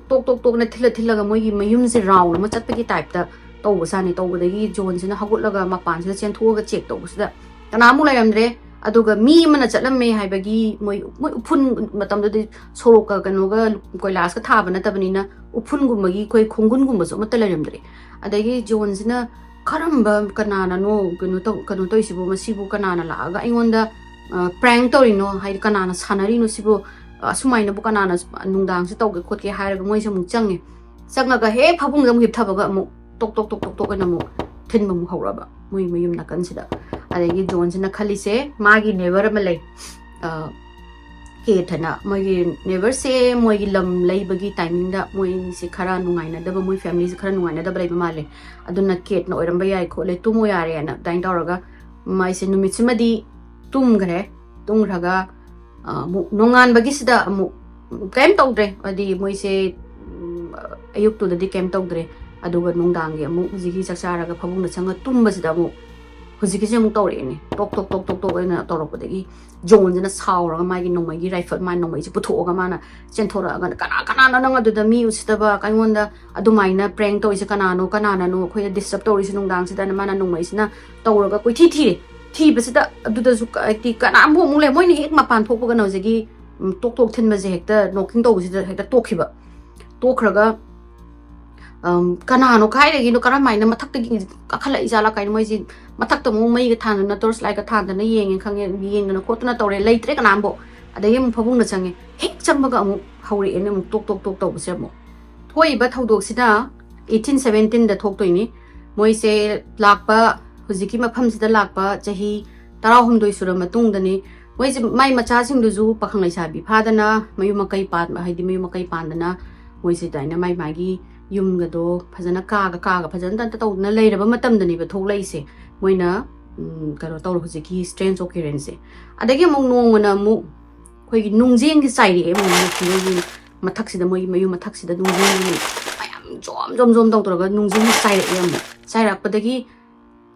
ꯇꯣꯛ ꯇꯣꯛ ꯇꯣꯛꯅ ꯊꯤꯜꯂ ꯊꯤꯜꯂꯒ ꯃꯣꯏꯒꯤ ꯃꯌꯨꯝꯁꯦ ꯔꯥꯎꯟ ꯑꯃ ꯆꯠꯄꯒꯤ ꯇꯥꯏꯞꯇ ꯇꯧꯕꯖꯥꯠꯅꯤ꯫ ꯇꯧꯕꯗꯒꯤ ꯖꯣꯟꯁꯤꯅ ꯍꯧꯒꯠꯂꯒ ꯃꯄꯥꯟꯁꯤꯗ ꯆꯦꯟꯊꯣꯛꯑꯒ ꯆꯦꯛ ꯇꯧꯕꯁꯤꯗ ꯀꯅꯥꯃꯨꯛ ꯂꯩꯔꯝꯗ꯭ꯔꯦ꯫ ꯑꯗꯨꯒ ꯃꯤ ꯑꯃꯅ ꯆꯠꯂꯝꯃꯦ ꯍꯥꯏꯕꯒꯤ, ꯃꯣꯏ, ꯃꯣꯏ ꯎꯐꯨꯟ, ꯃꯇꯝꯗꯨꯗꯤ ꯁꯣꯔꯣꯛꯀ ꯀꯩꯅꯣꯒ ꯀꯣꯏꯂꯥꯁꯀ ꯊꯥꯕ ꯅꯠꯇꯕꯅꯤꯅ ꯎꯐꯨꯟꯒꯨꯝꯕꯒꯤ ꯑꯩꯈꯣꯏ ꯈꯣꯡꯒꯨꯟꯒꯨꯝꯕꯁꯨ ꯑꯃꯠꯇ ꯂꯩꯔꯝꯗ꯭ꯔꯦ꯫ ꯑꯗꯒꯤ ꯖꯣꯟꯁꯤꯅ, "ꯀꯔꯝꯕ ꯀꯅꯥꯅꯅꯣ ꯀꯩꯅꯣ ꯇꯧ-, ꯀꯩꯅꯣ ꯇꯧꯔꯤꯁꯤꯕꯨ? ꯃꯁꯤꯕꯨ ꯀꯅꯥꯅ ꯂꯥꯛꯑꯒ ꯑꯩꯉꯣꯟꯗ, ꯑ, prank ꯇꯧꯔꯤꯅꯣ? ꯍꯥꯏꯗꯤ ꯀꯅꯥꯅ ꯁꯥꯟꯅꯔꯤꯅꯣ ꯁꯤꯕꯨ? ꯑꯁꯨꯃꯥꯏꯅꯕꯨ ꯀꯅꯥꯅ ꯅꯨꯡꯗꯥꯡꯁꯦ ꯇꯧꯒꯦ ꯈꯣꯠꯀꯦ?" ꯍꯥꯏꯔꯒ ꯃꯣꯏꯁꯦ ꯑꯃꯨꯛ ꯆꯪꯉꯦ꯫ ꯆꯪꯉꯒ ꯍꯦꯛ ꯐꯃꯨꯡꯗ ꯑꯃꯨꯛ ꯍꯤꯞꯊꯕꯒ ꯑꯃꯨꯛ ꯇꯣꯛ ꯇꯣꯛ ꯇꯣꯛ ꯇꯣꯛ ꯇꯣꯛ ꯑꯣꯏꯅ ꯑꯃꯨꯛ ꯊꯤꯟꯕ ꯑꯃꯨꯛ ꯍꯧꯔꯛꯑꯕ ꯃꯣꯏ ꯃꯌꯨꯝ ꯅꯥꯀꯟꯁꯤꯗ꯫ ꯑꯗꯒꯤ ꯖꯣꯟꯁꯤꯅ ꯈꯜꯂꯤꯁꯦ, ꯃꯥꯒꯤ ꯅꯦꯕꯔ ꯑꯃ ꯂꯩ, ꯀꯦꯠ ꯍꯥꯏꯅ꯫ ꯃꯣꯏꯒꯤ ꯅꯦꯕꯔꯁꯦ ꯃꯣꯏꯒꯤ ꯂꯝ ꯂꯩꯕꯒꯤ ꯇꯥꯏꯃꯤꯡꯗ ꯃꯣꯏꯁꯦ ꯈꯔ ꯅꯨꯡꯉꯥꯏꯅꯗꯕ, ꯃꯣꯏ ꯐꯦꯃꯤꯂꯤꯁꯦ ꯈꯔ ꯅꯨꯡꯉꯥꯏꯅꯗꯕ ꯂꯩꯕ ꯃꯥꯜꯂꯦ꯫ ꯑꯗꯨꯅ ꯀꯦꯠꯅ ꯑꯣꯏꯔꯝꯕ ꯌꯥꯏ ꯈꯣꯠꯂꯦ, ꯇꯨꯝꯃꯣ ꯌꯥꯔꯦꯅ ꯑꯗꯨꯃꯥꯏꯅ ꯇꯧꯔꯒ ꯃꯥꯏꯁꯦ ꯅꯨꯃꯤꯠꯁꯤꯃꯗꯤ ꯇꯨꯝꯈ꯭ꯔꯦ꯫ ꯇꯨꯝꯈ꯭ꯔꯒ ꯑꯃꯨꯛ ꯅꯣꯡꯉꯥꯟꯕꯒꯤꯁꯤꯗ ꯑꯃꯨꯛ ꯀꯩꯝ ꯇꯧꯗ꯭ꯔꯦ꯫ ꯍꯥꯏꯗꯤ ꯃꯣꯏꯁꯦ, ꯎꯝ, ꯑꯌꯨꯛꯇꯨꯗꯗꯤ ꯀꯩꯝ ꯇꯧꯗ꯭ꯔꯦ꯫ ꯑꯗꯨꯒ ꯅꯨꯡꯗꯥꯡꯒꯤ ꯑꯃꯨꯛ ꯍꯧꯖꯤꯛꯀꯤ ꯆꯥꯛ ꯆꯥꯔꯒ ꯐꯃꯨꯡꯗ ꯆꯪꯉ ꯇꯨꯝꯕꯁꯤꯗ ꯑꯃꯨꯛ ꯍꯧꯖꯤꯛꯀꯤꯁꯦ ꯑꯃꯨꯛ ꯇꯧꯔꯛꯑꯦꯅꯦ꯫ ꯇꯣꯛ ꯇꯣꯛ ꯇꯣꯛ ꯇꯣꯛ ꯇꯣꯛ ꯑꯣꯏꯅ ꯇꯧꯔꯛꯄꯗꯒꯤ ꯖꯣꯟꯁꯤꯅ ꯁꯥꯎꯔꯒ ꯃꯥꯒꯤ ꯅꯣꯡꯃꯩꯒꯤ ꯔꯥꯏꯐꯜ, ꯃꯥ ꯅꯣꯡꯃꯩꯁꯦ ꯄꯨꯊꯣꯛꯑꯒ ꯃꯥꯅ ꯆꯦꯟꯊꯣꯔꯛꯑꯒ, "ꯀꯅꯥ ꯀꯅꯥꯅꯣ ꯅꯪ ꯑꯗꯨꯗ ꯃꯤ ꯎꯁꯤꯠꯇꯕ ꯑꯩꯉꯣꯟꯗ ꯑꯗꯨꯃꯥꯏꯅ ꯄ꯭ꯔꯦꯡ ꯇꯧꯔꯤꯁꯦ? ꯀꯅꯥꯅꯣ, ꯀꯅꯥꯅꯅꯣ ꯑꯩꯈꯣꯏꯗ ꯗꯤꯁꯇꯔꯕ ꯇꯧꯔꯤꯁꯦ ꯅꯨꯡꯗꯥꯡꯁꯤꯗꯅ?" ꯃꯥꯅ ꯅꯣꯡꯃꯩꯁꯤꯅ ꯇꯧꯔꯒ ꯀꯣꯏꯊꯤ ꯊꯤꯔꯦ꯫ ꯊꯤꯕꯁꯤꯗ ꯑꯗꯨꯗꯁꯨ ꯍꯥꯏꯗꯤ ꯀꯅꯥꯝꯐꯥꯎ ꯑꯃꯨꯛ ꯂꯩ꯫ ꯃꯣꯏꯅ ꯍꯦꯛ ꯃꯄꯥꯟ ꯊꯣꯛꯄꯒ ꯍꯧꯖꯤꯛꯀꯤ, ꯎꯝ, ꯇꯣꯛ ꯇꯣꯛ ꯊꯤꯟꯕꯁꯦ ꯍꯦꯛꯇ ꯅꯣꯛꯀꯤꯡ ꯇꯧꯕꯁꯤꯗ ꯍꯦꯛꯇ ꯇꯣꯛꯈꯤꯕ꯫ ꯇꯣꯛꯈ꯭ꯔꯒ, ꯑꯝ, ꯀꯅꯥꯅꯣ ꯀꯥꯏꯗꯒꯤꯅꯣ, ꯀꯔꯝꯍꯥꯏꯅ ꯃꯊꯛꯇꯒꯤ ꯀꯥꯈꯠꯂꯛꯏ ꯖꯥꯠꯂꯥ ꯀꯥꯏꯅ ꯃꯣꯏꯁꯤ ꯃꯊꯛꯇ ꯑꯃꯨꯛ ꯃꯩꯒ ꯊꯥꯟꯗꯅ, ꯇꯣꯔꯆ ꯂꯥꯏꯠꯀ ꯊꯥꯟꯗꯅ ꯌꯦꯡꯉꯦ, ꯈꯪꯉꯦ, ꯌꯦꯡꯗꯅ ꯈꯣꯠꯇꯅ ꯇꯧꯔꯦ꯫ ꯂꯩꯇ꯭ꯔꯦ ꯀꯅꯥꯝꯐꯥꯎ꯫ ꯑꯗꯒꯤ ꯑꯃꯨꯛ ꯐꯃꯨꯡꯗ ꯆꯪꯉꯦ꯫ ꯍꯦꯛ ꯆꯪꯕꯒ ꯑꯃꯨꯛ ꯍꯧꯔꯛꯑꯦꯅꯦ, ꯑꯃꯨꯛ ꯇꯣꯛ ꯇꯣꯛ ꯇꯣꯛ ꯇꯧꯕꯁꯦ ꯑꯃꯨꯛ꯫ ꯊꯣꯛꯏꯕ ꯊꯧꯗꯣꯛꯁꯤꯅ eighteen seventeenꯗ ꯊꯣꯛꯇꯣꯏꯅꯤ꯫ ꯃꯣꯏꯁꯦ ꯂꯥꯛꯄ, ꯍꯧꯖꯤꯛꯀꯤ ꯃꯐꯝꯁꯤꯗ ꯂꯥꯛꯄ ꯆꯍꯤ ꯇꯔꯥꯍꯨꯝꯗꯣꯏ ꯁꯨꯔ ꯃꯇꯨꯡꯗꯅꯤ꯫ ꯃꯣꯏꯁꯦ ꯃꯥꯏ ꯃꯆꯥꯁꯤꯡꯗꯨꯁꯨ ꯄꯥꯈꯪ ꯂꯩꯁꯥꯕꯤ ꯐꯥꯗꯅ ꯃꯌꯨꯝ ꯃꯀꯩ ꯄꯥꯟꯕ, ꯍꯥꯏꯗꯤ ꯃꯌꯨꯝ ꯃꯀꯩ ꯄꯥꯟꯗꯅ ꯃꯣꯏꯁꯦ ꯑꯗꯨꯃꯥꯏꯅ ꯃꯥꯏ ꯃꯥꯒꯤ ꯌꯨꯝꯒꯗꯣ ꯐꯖꯅ ꯀꯥꯒ ꯀꯥꯒ ꯐꯖꯅ ꯇ-, ꯇꯧꯗꯅ ꯂꯩꯔꯕ ꯃꯇꯝꯗꯅꯦꯕ ꯊꯣꯛꯂꯛꯏꯁꯦ꯫ ꯃꯣꯏꯅ, ꯎꯝ, ꯀꯩꯅꯣ ꯇꯧꯔ ꯍꯧꯖꯤꯛꯀꯤ strange occurrenceꯁꯦ꯫ ꯑꯗꯒꯤ ꯑꯃꯨꯛ ꯅꯣꯡꯃꯅ ꯑꯃꯨꯛ ꯑꯩꯈꯣꯏꯒꯤ ꯅꯨꯡꯖꯦꯡꯁꯦ ꯆꯥꯏꯔꯛꯑꯦ ꯑꯃꯨꯛ ꯃꯣꯏꯒꯤ ꯃꯊꯛꯁꯤꯗ, ꯃꯣꯏꯒꯤ ꯃꯌꯨꯝ ꯃꯊꯛꯁꯤꯗ ꯅꯨꯡꯖꯦꯡꯁꯦ ꯃꯌꯥꯝ ꯖꯣꯝ ꯖꯣꯝ ꯖꯣꯝ ꯇꯧꯗꯧꯔꯒ ꯅꯨꯡꯖꯦꯡꯁꯦ ꯆꯥꯏꯔꯛꯑꯦ ꯑꯃꯨꯛ꯫ ꯆꯥꯏꯔꯛꯄꯗꯒꯤ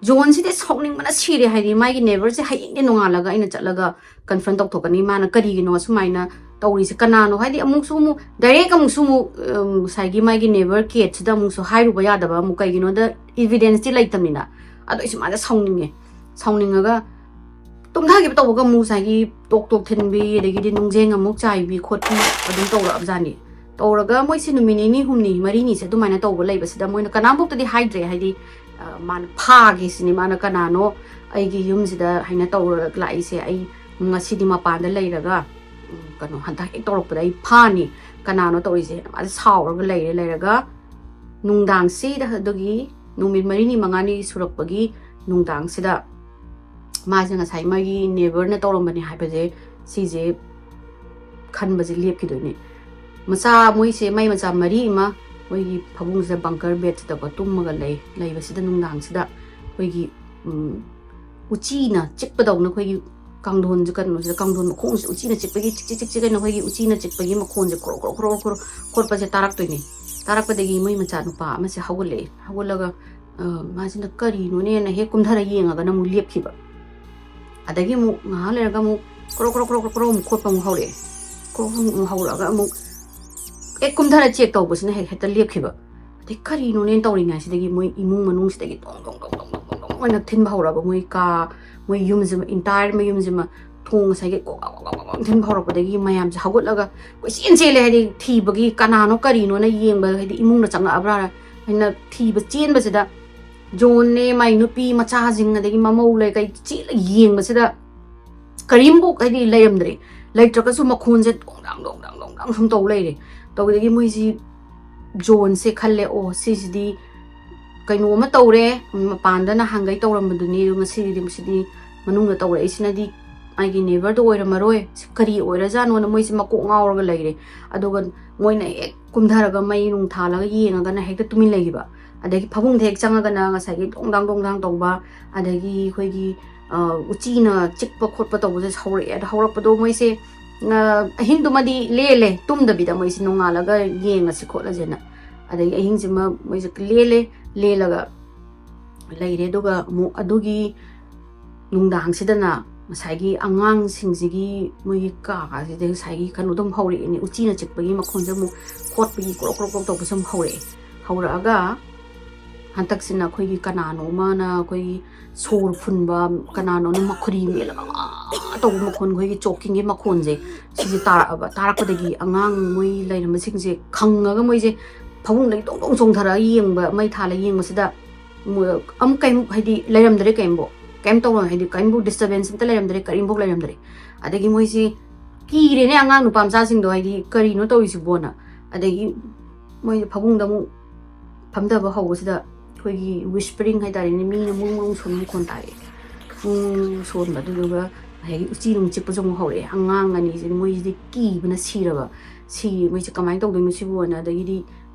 ꯖꯣꯟꯁꯤꯗꯤ ꯁꯥꯎꯅꯤꯡꯕꯅ ꯁꯤꯔꯦ꯫ ꯍꯥꯏꯗꯤ ꯃꯥꯒꯤ ꯅꯦꯕꯔꯁꯦ ꯍꯌꯦꯡꯗꯤ ꯅꯣꯡꯉꯥꯜꯂꯒ ꯑꯩꯅ ꯆꯠꯂꯒ ꯀꯟꯐ꯭ꯔꯟ ꯇꯧꯊꯣꯛꯀꯅꯤ, ꯃꯥꯅ ꯀꯔꯤꯒꯤꯅꯣ ꯑꯁꯨꯃꯥꯏꯅ ꯇꯧꯔꯤꯁꯦ, ꯀꯅꯥꯅꯣ? ꯍꯥꯏꯗꯤ ꯑꯃꯨꯛꯁꯨ ꯑꯃꯨꯛ ꯗꯥꯏꯔꯦꯛ ꯑꯃꯨꯛꯁꯨ ꯑꯃꯨꯛ, ꯎꯝ, ꯉꯁꯥꯏꯒꯤ ꯃꯥꯒꯤ ꯅꯦꯕꯔ ꯀꯦꯠꯁꯤꯗ ꯑꯃꯨꯛꯁꯨ ꯍꯥꯏꯔꯨꯕ ꯌꯥꯗꯕ ꯑꯃꯨꯛ, ꯀꯩꯒꯤꯅꯣꯗ ꯏꯚꯤꯗꯦꯟꯁꯇꯤ ꯂꯩꯇꯕꯅꯤꯅ꯫ ꯑꯗꯣ ꯑꯩꯁꯨ ꯃꯥꯁꯦ ꯁꯥꯎꯅꯤꯡꯉꯦ꯫ ꯁꯥꯎꯅꯤꯡꯉꯒ ꯇꯨꯝꯊꯈꯤꯕ ꯇꯧꯕꯒ ꯑꯃꯨꯛ ꯉꯁꯥꯏꯒꯤ ꯇꯣꯛ ꯇꯣꯛ ꯊꯤꯟꯕꯤ, ꯑꯗꯒꯤꯗꯤ ꯅꯨꯡꯖꯦꯡ ꯑꯃꯨꯛ ꯆꯥꯏꯕꯤ ꯈꯣꯠꯄꯤ ꯑꯗꯨꯝ ꯇꯧꯔꯛꯑꯕꯖꯥꯠꯅꯤ꯫ ꯇꯧꯔꯒ ꯃꯣꯏꯁꯦ ꯅꯨꯃꯤꯠ ꯅꯤꯅꯤ ꯍꯨꯝꯅꯤ ꯃꯔꯤꯅꯤꯁꯦ ꯑꯗꯨꯃꯥꯏꯅ ꯇꯧꯕ ꯂꯩꯕꯁꯤꯗ ꯃꯣꯏꯅ ꯀꯅꯥꯝꯐꯥꯎꯇꯗꯤ ꯍꯥꯏꯗ꯭ꯔꯦ꯫ ꯍꯥꯏꯗꯤ, ꯑ, ꯃꯥꯅ ꯐꯥꯒꯦ ꯁꯤꯅꯤ, ꯃꯥꯅ ꯀꯅꯥꯅꯣ ꯑꯩꯒꯤ ꯌꯨꯝꯁꯤꯗ ꯍꯥꯏꯅ ꯇꯧꯔ ꯂꯥꯛꯏꯁꯦ, ꯑꯩ ꯉꯁꯤꯗꯤ ꯃꯄꯥꯟꯗ ꯂꯩꯔꯒ, ꯎꯝ, ꯀꯩꯅꯣ, ꯍꯟꯗꯛ ꯍꯦꯛ ꯇꯧꯔꯛꯄꯗ ꯑꯩ ꯐꯥꯅꯤ, ꯀꯅꯥꯅꯣ ꯇꯧꯔꯤꯁꯦ? ꯃꯥꯁꯦ ꯁꯥꯎꯔꯒ ꯂꯩꯔꯦ꯫ ꯂꯩꯔꯒ ꯅꯨꯡꯗꯥꯡꯁꯤꯗ ꯑꯗꯨꯒꯤ ꯅꯨꯃꯤꯠ ꯃꯔꯤꯅꯤ ꯃꯉꯥꯅꯤ ꯁꯨꯔꯛꯄꯒꯤ ꯅꯨꯡꯗꯥꯡꯁꯤꯗ ꯃꯥꯁꯦ ꯉꯁꯥꯏ ꯃꯥꯒꯤ ꯅꯦꯕꯔꯅ ꯇꯧꯔꯝꯕꯅꯦ ꯍꯥꯏꯕꯁꯦ, ꯁꯤꯁꯦ ꯈꯟꯕꯁꯦ ꯂꯦꯞꯈꯤꯗꯣꯏꯅꯦ꯫ ꯃꯆꯥ, ꯃꯣꯏꯁꯦ ꯃꯥꯏ ꯃꯆꯥ ꯃꯔꯤ ꯑꯃ ꯃꯣꯏꯒꯤ ꯐꯃꯨꯡꯁꯤꯗ ꯕꯪꯀꯔ ꯕꯦꯗꯁꯤꯗꯀꯣ ꯇꯨꯝꯃꯒ ꯂꯩ꯫ ꯂꯩꯕꯁꯤꯗ ꯅꯨꯡꯗꯥꯡꯁꯤꯗ ꯑꯩꯈꯣꯏꯒꯤ, ꯎꯝ, ꯎꯆꯤꯅ ꯆꯤꯛꯄꯗꯧꯅ ꯑꯩꯈꯣꯏꯒꯤ ꯀꯥꯡꯊꯣꯟꯁꯦ, ꯀꯩꯅꯣꯁꯤꯗ, ꯀꯥꯡꯊꯣꯟ ꯃꯈꯣꯡꯁꯦ ꯎꯆꯤꯅ ꯆꯤꯛꯄꯒꯤ ꯆꯤꯛ ꯆꯤꯛ ꯆꯤꯛ ꯆꯤꯛ ꯍꯥꯏꯅ ꯑꯩꯈꯣꯏꯒꯤ ꯎꯆꯤꯅ ꯆꯤꯛꯄꯒꯤ ꯃꯈꯣꯟꯁꯦ ꯈꯣꯔꯣ ꯈꯣꯔꯣ ꯈꯣꯔꯣ ꯈꯣꯔꯣ ꯈꯣꯠꯄꯁꯦ ꯇꯥꯔꯛꯇꯣꯏꯅꯦ꯫ ꯇꯥꯔꯛꯄꯗꯒꯤ ꯃꯣꯏ ꯃꯆꯥꯅꯨꯄꯥ ꯑꯃꯁꯦ ꯍꯧꯒꯠꯂꯛꯑꯦ꯫ ꯍꯧꯒꯠꯂꯒ, ꯑ, ꯃꯥꯁꯤꯅ ꯀꯔꯤꯅꯣꯅꯦꯅ ꯍꯦꯛ ꯀꯨꯝꯊꯔ ꯌꯦꯡꯉꯒꯅ ꯑꯃꯨꯛ ꯂꯦꯞꯈꯤꯕ꯫ ꯑꯗꯒꯤ ꯑꯃꯨꯛ ꯉꯥꯏꯍꯥꯛ ꯂꯩꯔꯒ ꯑꯃꯨꯛ ꯀ꯭ꯔꯣ ꯀ꯭ꯔꯣ ꯀ꯭ꯔꯣ ꯀ꯭ꯔꯣ ꯀ꯭ꯔꯣ ꯑꯃꯨꯛ ꯈꯣꯠꯄ ꯑꯃꯨꯛ ꯍꯧꯔꯛꯑꯦ꯫ ꯀ꯭ꯔꯣ ꯀ꯭ꯔꯣ ꯑꯃꯨꯛ ꯍꯧꯔꯛꯑꯒ ꯑꯃꯨꯛ ꯍꯦꯛ ꯀꯨꯝꯊꯔ ꯆꯦꯛ ꯇꯧꯕꯁꯤꯅ ꯍꯦꯛ, ꯍꯦꯛꯇ ꯂꯦꯞꯈꯤꯕ꯫ ꯑꯗꯩ ꯀꯔꯤꯅꯣꯅꯦꯅ ꯇꯧꯔꯤꯉꯩꯁꯤꯗꯒꯤ ꯃꯣꯏ ꯏꯃꯨꯡ ꯃꯅꯨꯡꯁꯤꯗꯒꯤ ꯗꯣꯡ ꯗꯣꯡ ꯗꯣꯡ ꯗꯣꯡ ꯗꯣꯡ ꯗꯣꯡ ꯑꯣꯏꯅ ꯊꯤꯟꯕ ꯍꯧꯔꯛꯑꯕ꯫ ꯃꯣꯏ ꯀꯥ, ꯃꯣꯏ ꯌꯨꯝꯁꯤꯃ, entire ꯃꯌꯨꯝꯁꯤꯃ ꯊꯣꯡ ꯉꯁꯥꯏꯒꯤ ꯀꯣꯛ ꯀꯣꯛ ꯀꯣꯛ ꯀꯣꯛ ꯀꯣꯛ ꯊꯤꯟꯕ ꯍꯧꯔꯛꯄꯗꯒꯤ ꯃꯌꯥꯝꯁꯦ ꯍꯧꯒꯠꯂꯒ ꯀꯣꯏꯆꯦꯟ ꯆꯦꯜꯂꯦ꯫ ꯍꯥꯏꯗꯤ ꯊꯤꯕꯒꯤ ꯀꯅꯥꯅꯣ ꯀꯔꯤꯅꯣꯅ ꯌꯦꯡꯕ, ꯍꯥꯏꯗꯤ ꯏꯃꯨꯡꯗ ꯆꯪꯉꯛꯑꯕ꯭ꯔꯥ ꯍꯥꯏꯅ ꯊꯤꯕ ꯆꯦꯟꯕꯁꯤꯗ ꯖꯣꯟꯅꯦ, ꯃꯥꯏ ꯅꯨꯄꯤ ꯃꯆꯥꯁꯤꯡ, ꯑꯗꯒꯤ ꯃꯃꯧ ꯂꯩ ꯀꯩ ꯆꯦꯜꯂ ꯌꯦꯡꯕꯁꯤꯗ ꯀꯔꯤꯝꯐꯥꯎ ꯍꯥꯏꯗꯤ ꯂꯩꯔꯝꯗ꯭ꯔꯦ꯫ ꯂꯩꯇ꯭ꯔꯒꯁꯨ ꯃꯈꯣꯟꯁꯦ ꯗꯣꯡ ꯗꯥꯡ ꯗꯣꯡ ꯗꯥꯡ ꯗꯣꯡ ꯗꯥꯡ ꯁꯨꯝ ꯇꯧ ꯂꯩꯔꯦ꯫ ꯇꯧꯕꯗꯒꯤ ꯃꯣꯏꯁꯤ ꯖꯣꯟꯁꯦ ꯈꯜꯂꯦ, "ꯑꯣ, ꯁꯤꯁꯤꯗꯤ ꯀꯩꯅꯣ ꯑꯃ ꯇꯧꯔꯦ, ꯃꯄꯥꯟꯗ ꯅꯍꯥꯟꯈꯩ ꯇꯧꯔꯝꯕꯗꯨꯅꯤ, ꯑꯗꯨ ꯉꯁꯤꯗꯤ ꯁꯤꯗꯤ ꯃꯅꯨꯡꯗ ꯇꯧꯔꯛꯏꯁꯤꯅꯗꯤ ꯑꯩꯒꯤ ꯅꯦꯕꯔꯗꯣ ꯑꯣꯏꯔꯝꯃꯔꯣꯏ, ꯁꯤ ꯀꯔꯤ ꯑꯣꯏꯔꯖꯥꯠꯅꯣꯅ?" ꯃꯣꯏꯁꯦ ꯃꯀꯣꯛ ꯉꯥꯎꯔꯒ ꯂꯩꯔꯦ꯫ ꯑꯗꯨꯒ ꯃꯣꯏꯅ ꯍꯦꯛ ꯀꯨꯝꯊꯔꯒ ꯃꯩ ꯅꯨꯡ ꯊꯥꯜꯂꯒ ꯌꯦꯡꯉꯒꯅ ꯍꯦꯛꯇ ꯇꯨꯃꯤꯟ ꯂꯩꯈꯤꯕ꯫ ꯑꯗꯒꯤ ꯐꯃꯨꯡꯗ ꯍꯦꯛ ꯆꯪꯉꯒꯅ ꯉꯁꯥꯏꯒꯤ ꯗꯣꯡ ꯗꯥꯡ ꯗꯣꯡ ꯗꯥꯡ ꯇꯧꯕ, ꯑꯗꯒꯤ ꯑꯩꯈꯣꯏꯒꯤ, ꯑ, ꯎꯆꯤꯅ ꯆꯤꯛꯄ ꯈꯣꯠꯄ ꯇꯧꯕꯁꯦ ꯍꯧꯔꯛꯑꯦ꯫ ꯑꯗ ꯍꯧꯔꯛꯄꯗꯣ ꯃꯣꯏꯁꯦ, ꯑ, ꯑꯍꯤꯡꯗꯨꯃꯗꯤ ꯂꯦꯜꯂꯦ, ꯇꯨꯝꯗꯕꯤꯗ ꯃꯣꯏꯁꯦ ꯅꯣꯡꯉꯥꯜꯂꯒ ꯌꯦꯡꯉꯁꯤ ꯈꯣꯠꯂꯁꯦꯅ꯫ ꯑꯗꯒꯤ ꯑꯍꯤꯡꯁꯤꯃ ꯃꯣꯏꯁꯦ ꯂꯦꯜꯂꯦ, ꯂꯦꯜꯂꯒ ꯂꯩꯔꯦ꯫ ꯑꯗꯨꯒ ꯑꯃꯨꯛ ꯑꯗꯨꯒꯤ ꯅꯨꯡꯗꯥꯡꯁꯤꯗꯅ ꯉꯁꯥꯏꯒꯤ ꯑꯉꯥꯡꯁꯤꯡꯁꯤꯒꯤ ꯃꯣꯏꯒꯤ ꯀꯥꯁꯤꯗ ꯉꯁꯥꯏꯒꯤ ꯀꯩꯅꯣꯗꯣ ꯑꯃꯨꯛ ꯍꯧꯔꯛꯑꯦꯅꯦ, ꯎꯆꯤꯅ ꯆꯤꯛꯄꯒꯤ ꯃꯈꯣꯟꯁꯦ ꯑꯃꯨꯛ, ꯈꯣꯠꯄꯒꯤ ꯀ꯭ꯔꯣꯛ ꯀ꯭ꯔꯣꯛ ꯀ꯭ꯔꯣꯛ ꯇꯧꯕꯁꯦ ꯑꯃꯨꯛ ꯍꯧꯔꯛꯑꯦ꯫ ꯍꯧꯔꯛꯑꯒ ꯍꯟꯗꯛꯁꯤꯅ ꯑꯩꯈꯣꯏꯒꯤ ꯀꯅꯥꯅꯣ ꯑꯃꯅ ꯑꯩꯈꯣꯏꯒꯤ ꯁꯣꯔ ꯐꯨꯟꯕ, ꯀꯅꯥꯅꯣꯅ ꯃꯈꯨꯔꯤ ꯃꯦꯜꯂꯒ "ꯑꯥ" ꯇꯧꯕ ꯃꯈꯣꯟ, ꯑꯩꯈꯣꯏꯒꯤ ꯆꯣꯀꯤꯡꯒꯤ ꯃꯈꯣꯟꯁꯦ ꯁꯤꯁꯦ ꯇꯥꯔꯛꯑꯕ꯫ ꯇꯥꯔꯛꯄꯗꯒꯤ ꯑꯉꯥꯡ ꯃꯣꯏ ꯂꯩꯔꯝꯕꯁꯤꯡꯁꯦ ꯈꯪꯉꯒ ꯃꯣꯏꯁꯦ ꯐꯃꯨꯡꯗꯒꯤ ꯗꯣꯡ ꯗꯣꯡ ꯆꯣꯡꯊꯔꯛꯑ ꯌꯦꯡꯕ, ꯃꯩ ꯊꯥꯜꯂ ꯌꯦꯡꯕꯁꯤꯗ ꯃꯣꯏ ꯑꯃꯨꯛ ꯀꯩꯝ, ꯍꯥꯏꯗꯤ ꯂꯩꯔꯝꯗ꯭ꯔꯦ ꯀꯩꯝꯕꯨ, ꯀꯩꯝ ꯇꯧꯔꯝ, ꯍꯥꯏꯗꯤ ꯀꯩꯝꯕꯨ disturbance ꯑꯝꯇ ꯂꯩꯔꯝꯗ꯭ꯔꯦ, ꯀꯔꯤꯝꯐꯥꯎ ꯂꯩꯔꯝꯗ꯭ꯔꯦ꯫ ꯑꯗꯒꯤ ꯃꯣꯏꯁꯦ ꯀꯤꯔꯦꯅꯦ ꯑꯉꯥꯡ ꯅꯨꯄꯥ ꯃꯆꯥꯁꯤꯡꯗꯣ, ꯍꯥꯏꯗꯤ ꯀꯔꯤꯅꯣ ꯇꯧꯔꯤꯁꯤꯕꯣꯅ꯫ ꯑꯗꯒꯤ ꯃꯣꯏ ꯐꯃꯨꯡꯗ ꯑꯃꯨꯛ ꯐꯝꯊꯕ ꯍꯧꯕꯁꯤꯗ ꯑꯩꯈꯣꯏꯒꯤ whispering ꯍꯥꯏꯇꯥꯔꯦꯅꯦ, ꯃꯤꯅ ꯃꯨꯡ ꯃꯨꯡ ꯁꯣꯟꯕ ꯃꯈꯣꯟ ꯇꯥꯏꯌꯦ꯫ ꯃꯨꯡ ꯁꯣꯟꯕ, ꯑꯗꯨꯗꯨꯒ ꯑꯗꯒꯤ ꯎꯆꯤ ꯅꯨꯡ ꯆꯤꯛꯄꯁꯨ ꯑꯃꯨꯛ ꯍꯧꯔꯛꯑꯦ꯫ ꯑꯉꯥꯡ ꯑꯅꯤꯁꯤꯗꯤ ꯃꯣꯏꯁꯤꯗꯤ ꯀꯤꯕꯅ ꯁꯤꯔꯕ꯫ ꯁꯤ ꯃꯣꯏꯁꯦ ꯀꯃꯥꯏꯅ ꯇꯧꯗꯣꯏꯅꯣ ꯁꯤꯕꯨꯅ꯫ ꯑꯗꯒꯤꯗꯤ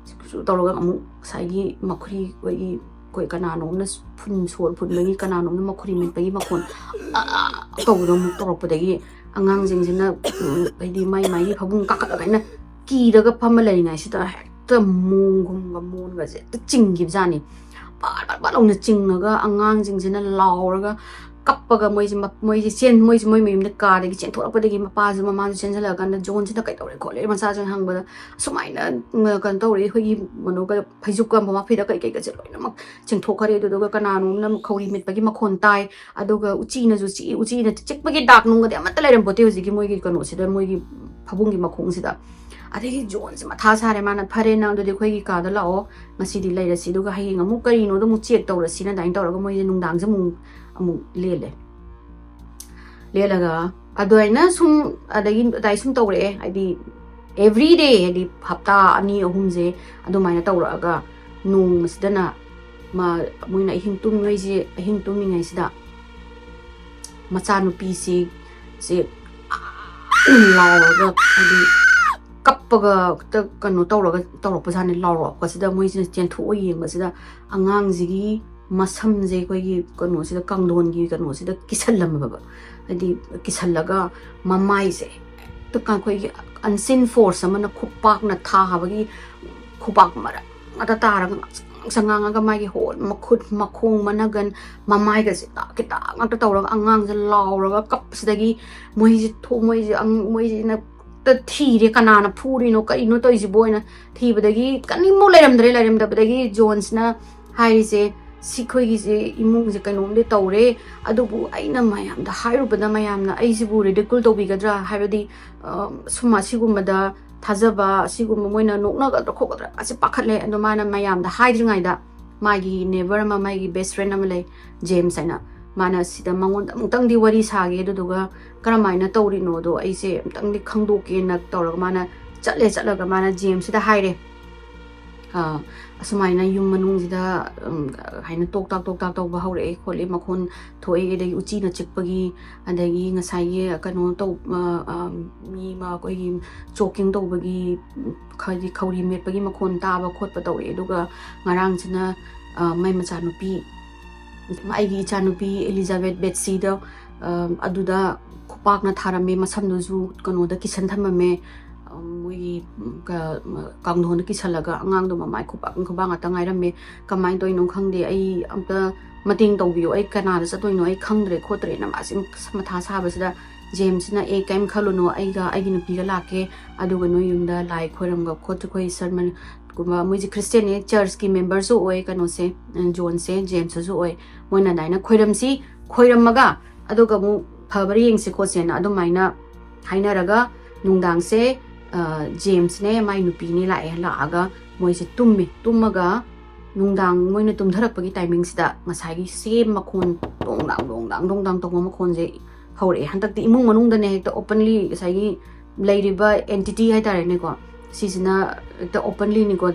ꯁꯨ ꯇꯧꯔꯒ ꯑꯃꯨꯛ ꯉꯁꯥꯏꯒꯤ ꯃꯈꯨꯔꯤ, ꯑꯩꯈꯣꯏꯒꯤ, ꯑꯩꯈꯣꯏ ꯀꯅꯥꯅꯣꯝꯅ ꯐꯨꯟ ꯁꯣꯔ ꯐꯨꯟꯕꯒꯤ, ꯀꯅꯥꯅꯣꯝꯅ ꯃꯈꯨꯔꯤ ꯃꯦꯠꯄꯒꯤ ꯃꯈꯣꯟ ꯑ, ꯑ ꯇꯧꯕꯗꯣ ꯑꯃꯨꯛ ꯇꯧꯔꯛꯄꯗꯒꯤ ꯑꯉꯥꯡꯁꯤꯡꯁꯤꯅ, ꯎꯝ, ꯍꯥꯏꯗꯤ ꯃꯥꯏ ꯃꯥꯏꯒꯤ ꯐꯃꯨꯡ ꯀꯥꯈꯠꯂꯒ ꯑꯩꯅ ꯀꯤꯔꯒ ꯐꯝꯃ ꯂꯩꯔꯤꯉꯩꯁꯤꯗ ꯍꯦꯛꯇ ꯃꯣꯟꯒꯨꯝꯒ ꯃꯣꯟꯒꯁꯦ ꯍꯦꯛꯇ ꯆꯤꯡꯈꯤꯕꯖꯥꯠꯅꯤ꯫ ꯄꯥꯠ ꯄꯥꯠ ꯄꯥꯠ ꯂꯥꯎꯅ ꯆꯤꯡꯉꯒ ꯑꯉꯥꯡꯁꯤꯡꯁꯤꯅ ꯂꯥꯎꯔꯒ ꯀꯞꯄꯒ ꯃꯣꯏꯁꯦ ꯃ-, ꯃꯣꯏꯁꯦ ꯆꯦꯟ-, ꯃꯣꯏꯁꯦ ꯃꯣꯏ ꯃꯌꯨꯝꯗ ꯀꯥꯗꯒꯤ ꯆꯦꯟꯊꯣꯔꯛꯄꯗꯒꯤ ꯃꯄꯥꯁꯨ ꯃꯃꯥꯁꯨ ꯆꯦꯟꯁꯤꯜꯂꯛꯑꯀꯥꯟꯗ ꯖꯣꯟꯁꯤꯅ ꯀꯩꯗꯧꯔꯦ ꯈꯣꯠꯂꯦ ꯃꯆꯥꯁꯤꯡ ꯍꯪꯕꯗ, "ꯑꯁꯨꯃꯥꯏꯅ, ꯎꯝ, ꯀꯩꯅꯣ ꯇꯧꯔꯦ, ꯑꯩꯈꯣꯏꯒꯤ ꯀꯩꯅꯣꯒ ꯐꯩꯖꯨꯞꯀ ꯃꯃꯥ ꯐꯩꯗ ꯀꯩꯀꯩꯒꯁꯦ ꯂꯣꯏꯅꯃꯛ ꯆꯤꯡꯊꯣꯛꯈ꯭ꯔꯦ꯫ ꯑꯗꯨꯗꯨꯒ ꯀꯅꯥꯅꯣꯝꯅ ꯈꯧꯔꯤ ꯃꯤꯠꯄꯒꯤ ꯃꯈꯣꯟ ꯇꯥꯏ, ꯑꯗꯨꯒ ꯎꯆꯤꯅꯁꯨ ꯆꯤꯛꯏ, ꯎꯆꯤꯅ ꯆꯤꯛꯄꯒꯤ ꯗꯥꯛ ꯅꯨꯡꯒꯗꯤ ꯑꯃꯠꯇ ꯂꯩꯔꯝꯄꯣꯠꯇꯦ ꯍꯧꯖꯤꯛꯀꯤ ꯃꯣꯏꯒꯤ ꯀꯩꯅꯣꯁꯤꯗ, ꯃꯣꯏꯒꯤ ꯐꯃꯨꯡꯒꯤ ꯃꯈꯣꯡꯁꯤꯗ"꯫ ꯑꯗꯒꯤ ꯖꯣꯟꯁꯦ ꯃꯊꯥ ꯁꯥꯔꯦ꯫ ꯃꯥꯅ, "ꯐꯔꯦ, ꯅꯪ ꯑꯗꯨꯗꯤ ꯑꯩꯈꯣꯏꯒꯤ ꯀꯥꯗ ꯂꯥꯛꯑꯣ, ꯉꯁꯤꯗꯤ ꯂꯩꯔꯁꯤ, ꯑꯗꯨꯒ ꯍꯌꯦꯡ ꯑꯃꯨꯛ ꯀꯔꯤꯅꯣꯗꯣ ꯑꯃꯨꯛ ꯆꯦꯛ ꯇꯧꯔꯁꯤꯅ", ꯑꯗꯨꯃꯥꯏꯅ ꯇꯧꯔꯒ ꯃꯣꯏꯁꯦ ꯅꯨꯡꯗꯥꯡꯁꯦ ꯑꯃꯨꯛ, ꯑꯃꯨꯛ ꯂꯦꯜꯂꯦ꯫ ꯂꯦꯜꯂꯒ ꯑꯗꯨꯃꯥꯏꯅ ꯁꯨꯝ, ꯑꯗꯒꯤ ꯑꯗꯥꯏ ꯁꯨꯝ ꯇꯧꯔꯛꯑꯦ, ꯍꯥꯏꯗꯤ every day, ꯍꯥꯏꯗꯤ ꯍꯞꯇꯥ ꯑꯅꯤ ꯑꯍꯨꯝꯁꯦ ꯑꯗꯨꯃꯥꯏꯅ ꯇꯧꯔꯛꯑꯒ, ꯅꯣꯡꯃꯁꯤꯗꯅ ꯃꯥ, ꯃꯣꯏꯅ ꯑꯍꯤꯡ ꯇꯨꯝꯃꯤꯉꯩꯁꯦ, ꯑꯍꯤꯡ ꯇꯨꯝꯃꯤꯉꯩꯁꯤꯗ ꯃꯆꯥꯅꯨꯄꯤꯁꯤ, ꯁꯦ ꯂꯥꯎꯔꯒ, ꯍꯥꯏꯗꯤ ꯀꯞꯄꯒ ꯍꯦꯛꯇ ꯀꯩꯅꯣ ꯇꯧꯔꯒ ꯇꯧꯔꯛꯄꯖꯥꯠꯅꯤ꯫ ꯂꯥꯎꯔꯛꯄꯁꯤꯗ ꯃꯣꯏꯁꯤꯅ ꯆꯦꯟꯊꯣꯛꯑ ꯌꯦꯡꯕꯁꯤꯗ ꯑꯉꯥꯡꯁꯤꯒꯤ ꯃꯁꯝꯁꯦ ꯑꯩꯈꯣꯏꯒꯤ ꯀꯩꯅꯣꯁꯤꯗ, ꯀꯥꯡꯊꯣꯟꯒꯤ ꯀꯩꯅꯣꯁꯤꯗ ꯀꯤꯁꯜꯂꯝꯃꯕ꯫ ꯍꯥꯏꯗꯤ ꯀꯤꯁꯜꯂꯒ ꯃꯃꯥꯏꯁꯦ ꯍꯦꯛꯇ ꯀ-, ꯑꯩꯈꯣꯏꯒꯤ unseen force ꯑꯃꯅ ꯈꯨꯄꯥꯛꯅ ꯊꯥꯕꯒꯤ, ꯈꯨꯄꯥꯛ ꯃꯔꯛ ꯉꯥꯛꯇ ꯇꯥꯔꯒ ꯉꯥꯡꯁꯪ ꯉꯥꯡꯁꯪ ꯉꯥꯡꯉꯒ ꯃꯥꯒꯤ ꯍꯣꯠ, ꯃꯈꯨꯠ, ꯃꯈꯣꯡ, ꯃꯅꯒꯟ, ꯃꯃꯥꯏꯒꯁꯦ ꯇꯥꯛ ꯈꯤꯇꯥꯛ ꯉꯥꯛꯇ ꯇꯧꯔꯒ ꯑꯉꯥꯡꯁꯦ ꯂꯥꯎꯔꯒ ꯀꯞꯄꯁꯤꯗꯒꯤ ꯃꯣꯏꯁꯦ ꯊꯣ-, ꯃꯣꯏꯁꯦ ꯑꯪ-, ꯃꯣꯏꯁꯤꯅ ꯍꯦꯛꯇ ꯊꯤꯔꯦ, "ꯀꯅꯥꯅ ꯐꯨꯔꯤꯅꯣ, ꯀꯔꯤꯅꯣ ꯇꯧꯔꯤꯁꯤꯕꯣ?" ꯍꯥꯏꯅ ꯊꯤꯕꯗꯒꯤ ꯀꯔꯤꯃꯨꯛ ꯂꯩꯔꯝꯗ꯭ꯔꯦ꯫ ꯂꯩꯔꯝꯗꯕꯗꯒꯤ ꯖꯣꯟꯁꯅ ꯍꯥꯏꯔꯤꯁꯦ, "ꯁꯤ ꯑꯩꯈꯣꯏꯒꯤꯁꯦ ꯏꯃꯨꯡꯁꯦ ꯀꯩꯅꯣꯝꯗꯤ ꯇꯧꯔꯦ, ꯑꯗꯨꯕꯨ ꯑꯩꯅ ꯃꯌꯥꯝꯗ ꯍꯥꯏꯔꯨꯕꯗ ꯃꯌꯥꯝꯅ ꯑꯩꯁꯤꯕꯨ ridicule ꯇꯧꯕꯤꯒꯗ꯭ꯔꯥ? ꯍꯥꯏꯕꯗꯤ, ꯑ, ꯁꯨꯝ ꯑꯁꯤꯒꯨꯝꯕꯗ ꯊꯥꯖꯕ, ꯑꯁꯤꯒꯨꯝꯕ ꯃꯣꯏꯅ ꯅꯣꯛꯅꯒꯗ꯭ꯔꯥ ꯈꯣꯠꯀꯗ꯭ꯔꯥ?" ꯑꯁꯤ ꯄꯥꯈꯠꯂꯦ꯫ ꯑꯗꯣ ꯃꯥꯅ ꯃꯌꯥꯝꯗ ꯍꯥꯏꯗ꯭ꯔꯤꯉꯩꯗ ꯃꯥꯒꯤ neighbour ꯑꯃ, ꯃꯥꯒꯤ best friend ꯑꯃ ꯂꯩ, ꯖꯦꯝꯁ ꯍꯥꯏꯅ, ꯃꯥꯅ ꯁꯤꯗ ꯃꯉꯣꯟꯗ ꯑꯃꯨꯛꯇꯪꯗꯤ ꯋꯥꯔꯤ ꯁꯥꯒꯦ, ꯑꯗꯨꯗꯨꯒ ꯀꯔꯝꯍꯥꯏꯅ ꯇꯧꯔꯤꯅꯣꯗꯣ ꯑꯩꯁꯦ ꯑꯃꯨꯛꯇꯪꯗꯤ ꯈꯪꯗꯣꯛꯀꯦꯅ ꯇꯧꯔꯒ ꯃꯥꯅ ꯆꯠꯂꯦ꯫ ꯆꯠꯂꯒ ꯃꯥꯅ ꯖꯦꯝꯁꯁꯤꯗ ꯍꯥꯏꯔꯦ, ꯑ, ꯑꯁꯨꯃꯥꯏꯅ ꯌꯨꯝ ꯃꯅꯨꯡꯁꯤꯗ, ꯎꯝ, ꯍꯥꯏꯅ ꯇꯣꯛ ꯇꯥꯛ ꯇꯣꯛ ꯇꯥꯛ ꯇꯧꯕ ꯍꯧꯔꯛꯑꯦ ꯈꯣꯠꯂꯦ, ꯃꯈꯣꯟ ꯊꯣꯛꯑꯦ, ꯑꯗꯒꯤ ꯎꯆꯤꯅ ꯆꯤꯛꯄꯒꯤ, ꯑꯗꯒꯤ ꯉꯁꯥꯏꯒꯤ ꯀꯩꯅꯣ ꯇꯧ-, ꯑ, ꯑ, ꯃꯤ ꯑꯃ ꯑꯩꯈꯣꯏꯒꯤ choking ꯇꯧꯕꯒꯤ, ꯎꯝ, ꯍꯥꯏꯗꯤ ꯈꯧꯔꯤ ꯃꯦꯠꯄꯒꯤ ꯃꯈꯣꯟ ꯇꯥꯕ ꯈꯣꯠꯄ ꯇꯧꯔꯛꯑꯦ꯫ ꯑꯗꯨꯒ ꯉꯔꯥꯡꯁꯤꯅ, ꯑ, ꯃꯥꯏ ꯃꯆꯥꯅꯨꯄꯤ, ꯑꯩꯒꯤ ꯏꯆꯥꯅꯨꯄꯤ ꯑꯦꯂꯤꯖꯥꯕꯦꯠ ꯕꯦꯠꯁꯤꯗꯣ, ꯑ, ꯑꯗꯨꯗ ꯈꯨꯄꯥꯛꯅ ꯊꯥꯔꯝꯃꯦ, ꯃꯁꯝꯗꯨꯁꯨ ꯀꯩꯅꯣꯗ ꯀꯤꯁꯟ ꯊꯝꯃꯝꯃꯦ, ꯑ, ꯃꯣꯏꯒꯤ, ꯎꯝ, ꯀ-, ꯀꯥꯡꯊꯣꯟꯗ ꯀꯤꯁꯜꯂꯒ꯫ ꯑꯉꯥꯡꯗꯣ ꯃꯃꯥꯏ ꯈꯨꯄꯥꯛ ꯈꯨꯄꯥꯛ ꯉꯥꯛꯇ ꯉꯥꯏꯔꯝꯃꯦ꯫ ꯀꯃꯥꯏꯅ ꯇꯧꯔꯤꯅꯣ ꯈꯪꯗꯦ, ꯑꯩ ꯑꯝꯇ ꯃꯇꯦꯡ ꯇꯧꯕꯤꯌꯨ, ꯑꯩ ꯀꯅꯥꯗ ꯆꯠꯇꯣꯏꯅꯣ ꯑꯩ ꯈꯪꯗ꯭ꯔꯦ ꯈꯣꯠꯇ꯭ꯔꯦꯅ ꯃꯥꯁꯦ ꯃꯊꯥ ꯁꯥꯕꯁꯤꯗ, ꯖꯦꯝꯁꯅ "ꯑꯦ, ꯀꯩꯝ ꯈꯜꯂꯨꯅꯨ, ꯑꯩꯒ ꯑꯩꯒꯤ ꯅꯨꯄꯤꯒ ꯂꯥꯛꯀꯦ, ꯑꯗꯨꯒ ꯅꯣꯏ ꯌꯨꯝꯗ ꯂꯥꯏ ꯈꯣꯏꯔꯝꯒ ꯈꯣꯠꯇ ꯑꯩꯈꯣꯏ ꯁꯔꯃꯟꯒꯨꯝꯕ", ꯃꯣꯏꯁꯦ ꯈ꯭ꯔꯤꯁꯇꯦꯟꯅꯦ, ꯆꯔꯆꯀꯤ ꯃꯦꯝꯕꯔꯁꯨ ꯑꯣꯏ, ꯀꯩꯅꯣꯁꯦ, ꯖꯣꯟꯁꯦ, ꯖꯦꯝꯁꯁꯨ ꯑꯣꯏ꯫ ꯃꯣꯏꯅ ꯑꯗꯨꯃꯥꯏꯅ "ꯈꯣꯏꯔꯝꯁꯤ, ꯈꯣꯏꯔꯝꯃꯒ ꯑꯗꯨꯒ ꯑꯃꯨꯛ ꯐꯕ꯭ꯔꯥ ꯌꯦꯡꯁꯤ ꯈꯣꯠꯁꯦꯅ" ꯑꯗꯨꯃꯥꯏꯅ ꯍꯥꯏꯅꯔꯒ, ꯅꯨꯡꯗꯥꯡꯁꯦ, ꯑ, ꯖꯦꯝꯁꯅꯦ ꯃꯥꯏ ꯅꯨꯄꯤꯅꯦ ꯂꯥꯛꯑꯦ꯫ ꯂꯥꯛꯑꯒ ꯃꯣꯏꯁꯦ ꯇꯨꯝꯃꯦ꯫ ꯇꯨꯝꯃꯒ ꯅꯨꯡꯗꯥꯡ ꯃꯣꯏꯅ ꯇꯨꯝꯊꯔꯛꯄꯒꯤ ꯇꯥꯏꯃꯤꯡꯁꯤꯗ ꯉꯁꯥꯏꯒꯤ ꯁꯦꯝ ꯃꯈꯣꯟ, ꯗꯣꯡ ꯗꯥꯡ ꯗꯣꯡ ꯗꯥꯡ ꯗꯣꯡ ꯗꯥꯡ ꯇꯧꯕ ꯃꯈꯣꯟꯁꯦ ꯍꯧꯔꯛꯑꯦ꯫ ꯍꯟꯗꯛꯇꯤ ꯏꯃꯨꯡ ꯃꯅꯨꯡꯗꯅꯦ ꯍꯦꯛꯇ openly ꯉꯁꯥꯏꯒꯤ ꯂꯩꯔꯤꯕ entity ꯍꯥꯏꯇꯥꯔꯦꯅꯦꯀꯣ, ꯁꯤꯁꯤꯅ ꯍꯦꯛꯇ openlyꯅꯤꯀꯣ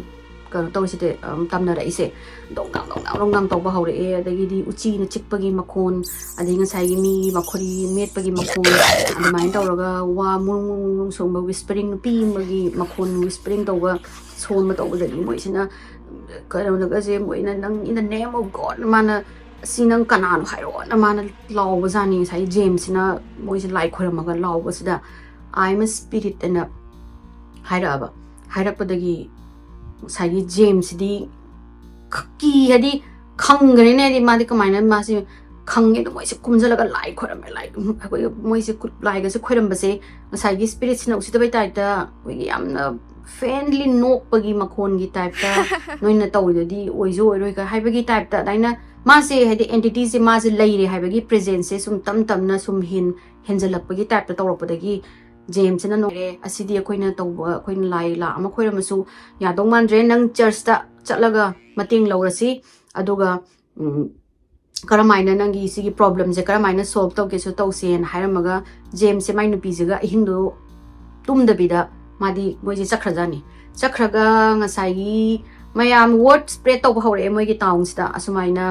ꯀꯩꯅꯣ ꯇꯧꯔꯤꯁꯤꯗꯤ, ꯑꯝ, ꯇꯝꯅꯔꯛꯏꯁꯦ꯫ ꯗꯣꯡ ꯗꯥꯡ ꯗꯣꯡ ꯗꯥꯡ ꯗꯣꯡ ꯗꯥꯡ ꯇꯧꯕ ꯍꯧꯔꯛꯑꯦ꯫ ꯑꯗꯒꯤꯗꯤ ꯎꯆꯤꯅ ꯆꯤꯛꯄꯒꯤ ꯃꯈꯣꯟ, ꯑꯗꯩ ꯉꯁꯥꯏꯒꯤ ꯃꯤꯒꯤ ꯃꯈꯣꯔꯤ ꯃꯦꯠꯄꯒꯤ ꯃꯈꯣꯟ, ꯑꯗꯨꯃꯥꯏꯅ ꯇꯧꯔꯒ ꯋꯥ ꯃꯨꯔꯨꯡ ꯃꯨꯔꯨꯡ ꯃꯨꯔꯨꯡ ꯁꯣꯡꯕ, whispering, ꯅꯨꯄꯤ ꯑꯃꯒꯤ ꯃꯈꯣꯟ, whispering ꯇꯧꯕ, ꯁꯣꯟꯕ ꯇꯧꯕꯗꯒꯤ ꯃꯣꯏꯁꯤꯅ ꯀꯩꯅꯣꯗꯒꯁꯦ ꯃꯣꯏꯅ "ꯅꯪ, in the name of God", ꯃꯥꯅ "ꯑꯁꯤ ꯅꯪ ꯀꯅꯥꯅꯣ ꯍꯥꯏꯔꯛꯑꯣꯅ" ꯃꯥꯅ ꯂꯥꯎꯕꯖꯥꯠꯅꯤ꯫ ꯉꯁꯥꯏꯒꯤ ꯖꯦꯝꯁꯁꯤꯅ ꯃꯣꯏꯁꯦ ꯂꯥꯏ ꯈꯣꯏꯔꯝꯃꯒ ꯂꯥꯎꯕꯁꯤꯗ, "I am a spirit" ꯑꯅ ꯍꯥꯏꯔꯛꯑꯕ꯫ ꯍꯥꯏꯔꯛꯄꯗꯒꯤ ꯉꯁꯥꯏꯒꯤ ꯖꯦꯝꯁꯁꯤꯗꯤ ꯈ-, ꯀꯤ ꯍꯥꯏꯗꯤ ꯈꯪꯈ꯭ꯔꯦꯅꯦ꯫ ꯍꯥꯏꯗꯤ ꯃꯥꯗꯤ ꯀꯃꯥꯏꯅ ꯃꯥꯁꯦ ꯈꯪꯉꯦ꯫ ꯑꯗꯣ ꯃꯣꯏꯁꯦ ꯀꯨꯝꯁꯤꯜꯂꯒ ꯂꯥꯏ ꯈꯣꯏꯔꯝꯃꯦ꯫ ꯂꯥꯏ, ꯑꯩꯈꯣꯏ ꯃꯣꯏꯁꯦ ꯈꯨꯠ-, ꯂꯥꯏꯒꯁꯦ ꯈꯣꯏꯔꯝꯕꯁꯦ ꯉꯁꯥꯏꯒꯤ ꯁ꯭ꯄꯤꯔꯤꯠꯁꯤꯅ ꯎꯁꯤꯠꯇꯕꯩ ꯇꯥꯏꯞꯇ ꯑꯩꯈꯣꯏꯒꯤ ꯌꯥꯝꯅ friendly ꯅꯣꯛꯄꯒꯤ ꯃꯈꯣꯟꯒꯤ ꯇꯥꯏꯞꯇ ꯅꯣꯏꯅ ꯇꯧꯔꯤꯗꯨꯗꯤ ꯑꯣꯏꯁꯨ ꯑꯣꯏꯔꯣꯏ ꯀ ꯍꯥꯏꯕꯒꯤ ꯇꯥꯏꯞꯇ ꯑꯗꯨꯃꯥꯏꯅ ꯃꯥꯁꯦ ꯍꯥꯏꯗꯤ entityꯁꯦ ꯃꯥꯁꯦ ꯂꯩꯔꯦ ꯍꯥꯏꯕꯒꯤ presenceꯁꯦ ꯁꯨꯝ ꯇꯞ ꯇꯞꯅ ꯁꯨꯝ ꯍꯦꯟ-, ꯍꯦꯟꯖꯜꯂꯛꯄꯒꯤ ꯇꯥꯏꯞꯇ ꯇꯧꯔꯛꯄꯗꯒꯤ ꯖꯦꯝꯁꯅ ꯅꯣꯛꯑꯦ, "ꯑꯁꯤꯗꯤ ꯑꯩꯈꯣꯏꯅ ꯇꯧꯕ, ꯑꯩꯈꯣꯏꯅ ꯂꯥꯏ ꯂꯥ ꯑꯃ ꯈꯣꯏꯔꯝꯃꯁꯨ ꯌꯥꯗꯧ ꯃꯥꯟꯗ꯭ꯔꯦ, ꯅꯪ ꯆꯔꯆꯇ ꯆꯠꯂꯒ ꯃꯇꯦꯡ ꯂꯧꯔꯁꯤ, ꯑꯗꯨꯒ, ꯎꯝ, ꯀꯔꯝꯍꯥꯏꯅ ꯅꯪꯒꯤ ꯁꯤꯒꯤ problemꯁꯦ ꯀꯔꯝꯍꯥꯏꯅ solve ꯇꯧꯒꯦꯁꯨ ꯇꯧꯁꯦꯅ" ꯍꯥꯏꯔꯝꯃꯒ ꯖꯦꯝꯁꯁꯦ ꯃꯥꯏ ꯅꯨꯄꯤꯁꯤꯒ ꯑꯍꯤꯡꯗꯣ ꯇꯨꯝꯗꯕꯤꯗ ꯃꯥꯗꯤ ꯃꯣꯏꯁꯦ ꯆꯠꯈ꯭ꯔꯖꯥꯠꯅꯤ꯫ ꯆꯠꯈ꯭ꯔꯒ ꯉꯁꯥꯏꯒꯤ ꯃꯌꯥꯝ word spread ꯇꯧꯕ ꯍꯧꯔꯛꯑꯦ ꯃꯣꯏꯒꯤ townꯁꯤꯗ, ꯑꯁꯨꯃꯥꯏꯅ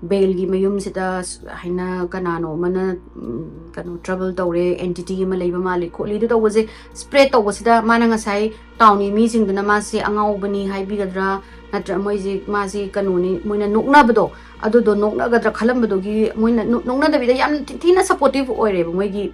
ꯕꯦꯜꯒꯤ ꯃꯌꯨꯝꯁꯤꯗ ꯁ-, ꯍꯥꯏꯅ ꯀꯅꯥꯅꯣ ꯑꯃꯅ, ꯎꯝ, ꯀꯩꯅꯣ, trouble ꯇꯧꯔꯦ, entity ꯑꯃ ꯂꯩꯕ ꯃꯥꯜꯂꯤ ꯈꯣꯠꯂꯤ, ꯑꯗꯨ ꯇꯧꯕꯁꯦ spread ꯇꯧꯕꯁꯤꯗ ꯃꯥꯅ ꯉꯁꯥꯏ townꯒꯤ ꯃꯤꯁꯤꯡꯗꯨꯅ ꯃꯥꯁꯦ ꯑꯉꯥꯎꯕꯅꯤ ꯍꯥꯏꯕꯤꯒꯗ꯭ꯔꯥ, ꯅꯠꯇ꯭ꯔ ꯃꯣꯏꯁꯦ, ꯃꯥꯁꯦ ꯀꯩꯅꯣꯅꯤ, ꯃꯣꯏꯅ ꯅꯣꯛꯅꯕꯗꯣ, ꯑꯗꯨꯗꯣ ꯅꯣꯛꯅꯒꯗ꯭ꯔꯥ ꯈꯜꯂꯝꯕꯗꯨꯒꯤ ꯃꯣꯏꯅ ꯅꯣꯛ-, ꯅꯣꯛꯅꯗꯕꯤꯗ ꯌꯥꯝ ꯊꯤ-, ꯊꯤꯅ supportive ꯑꯣꯏꯔꯦꯕ ꯃꯣꯏꯒꯤ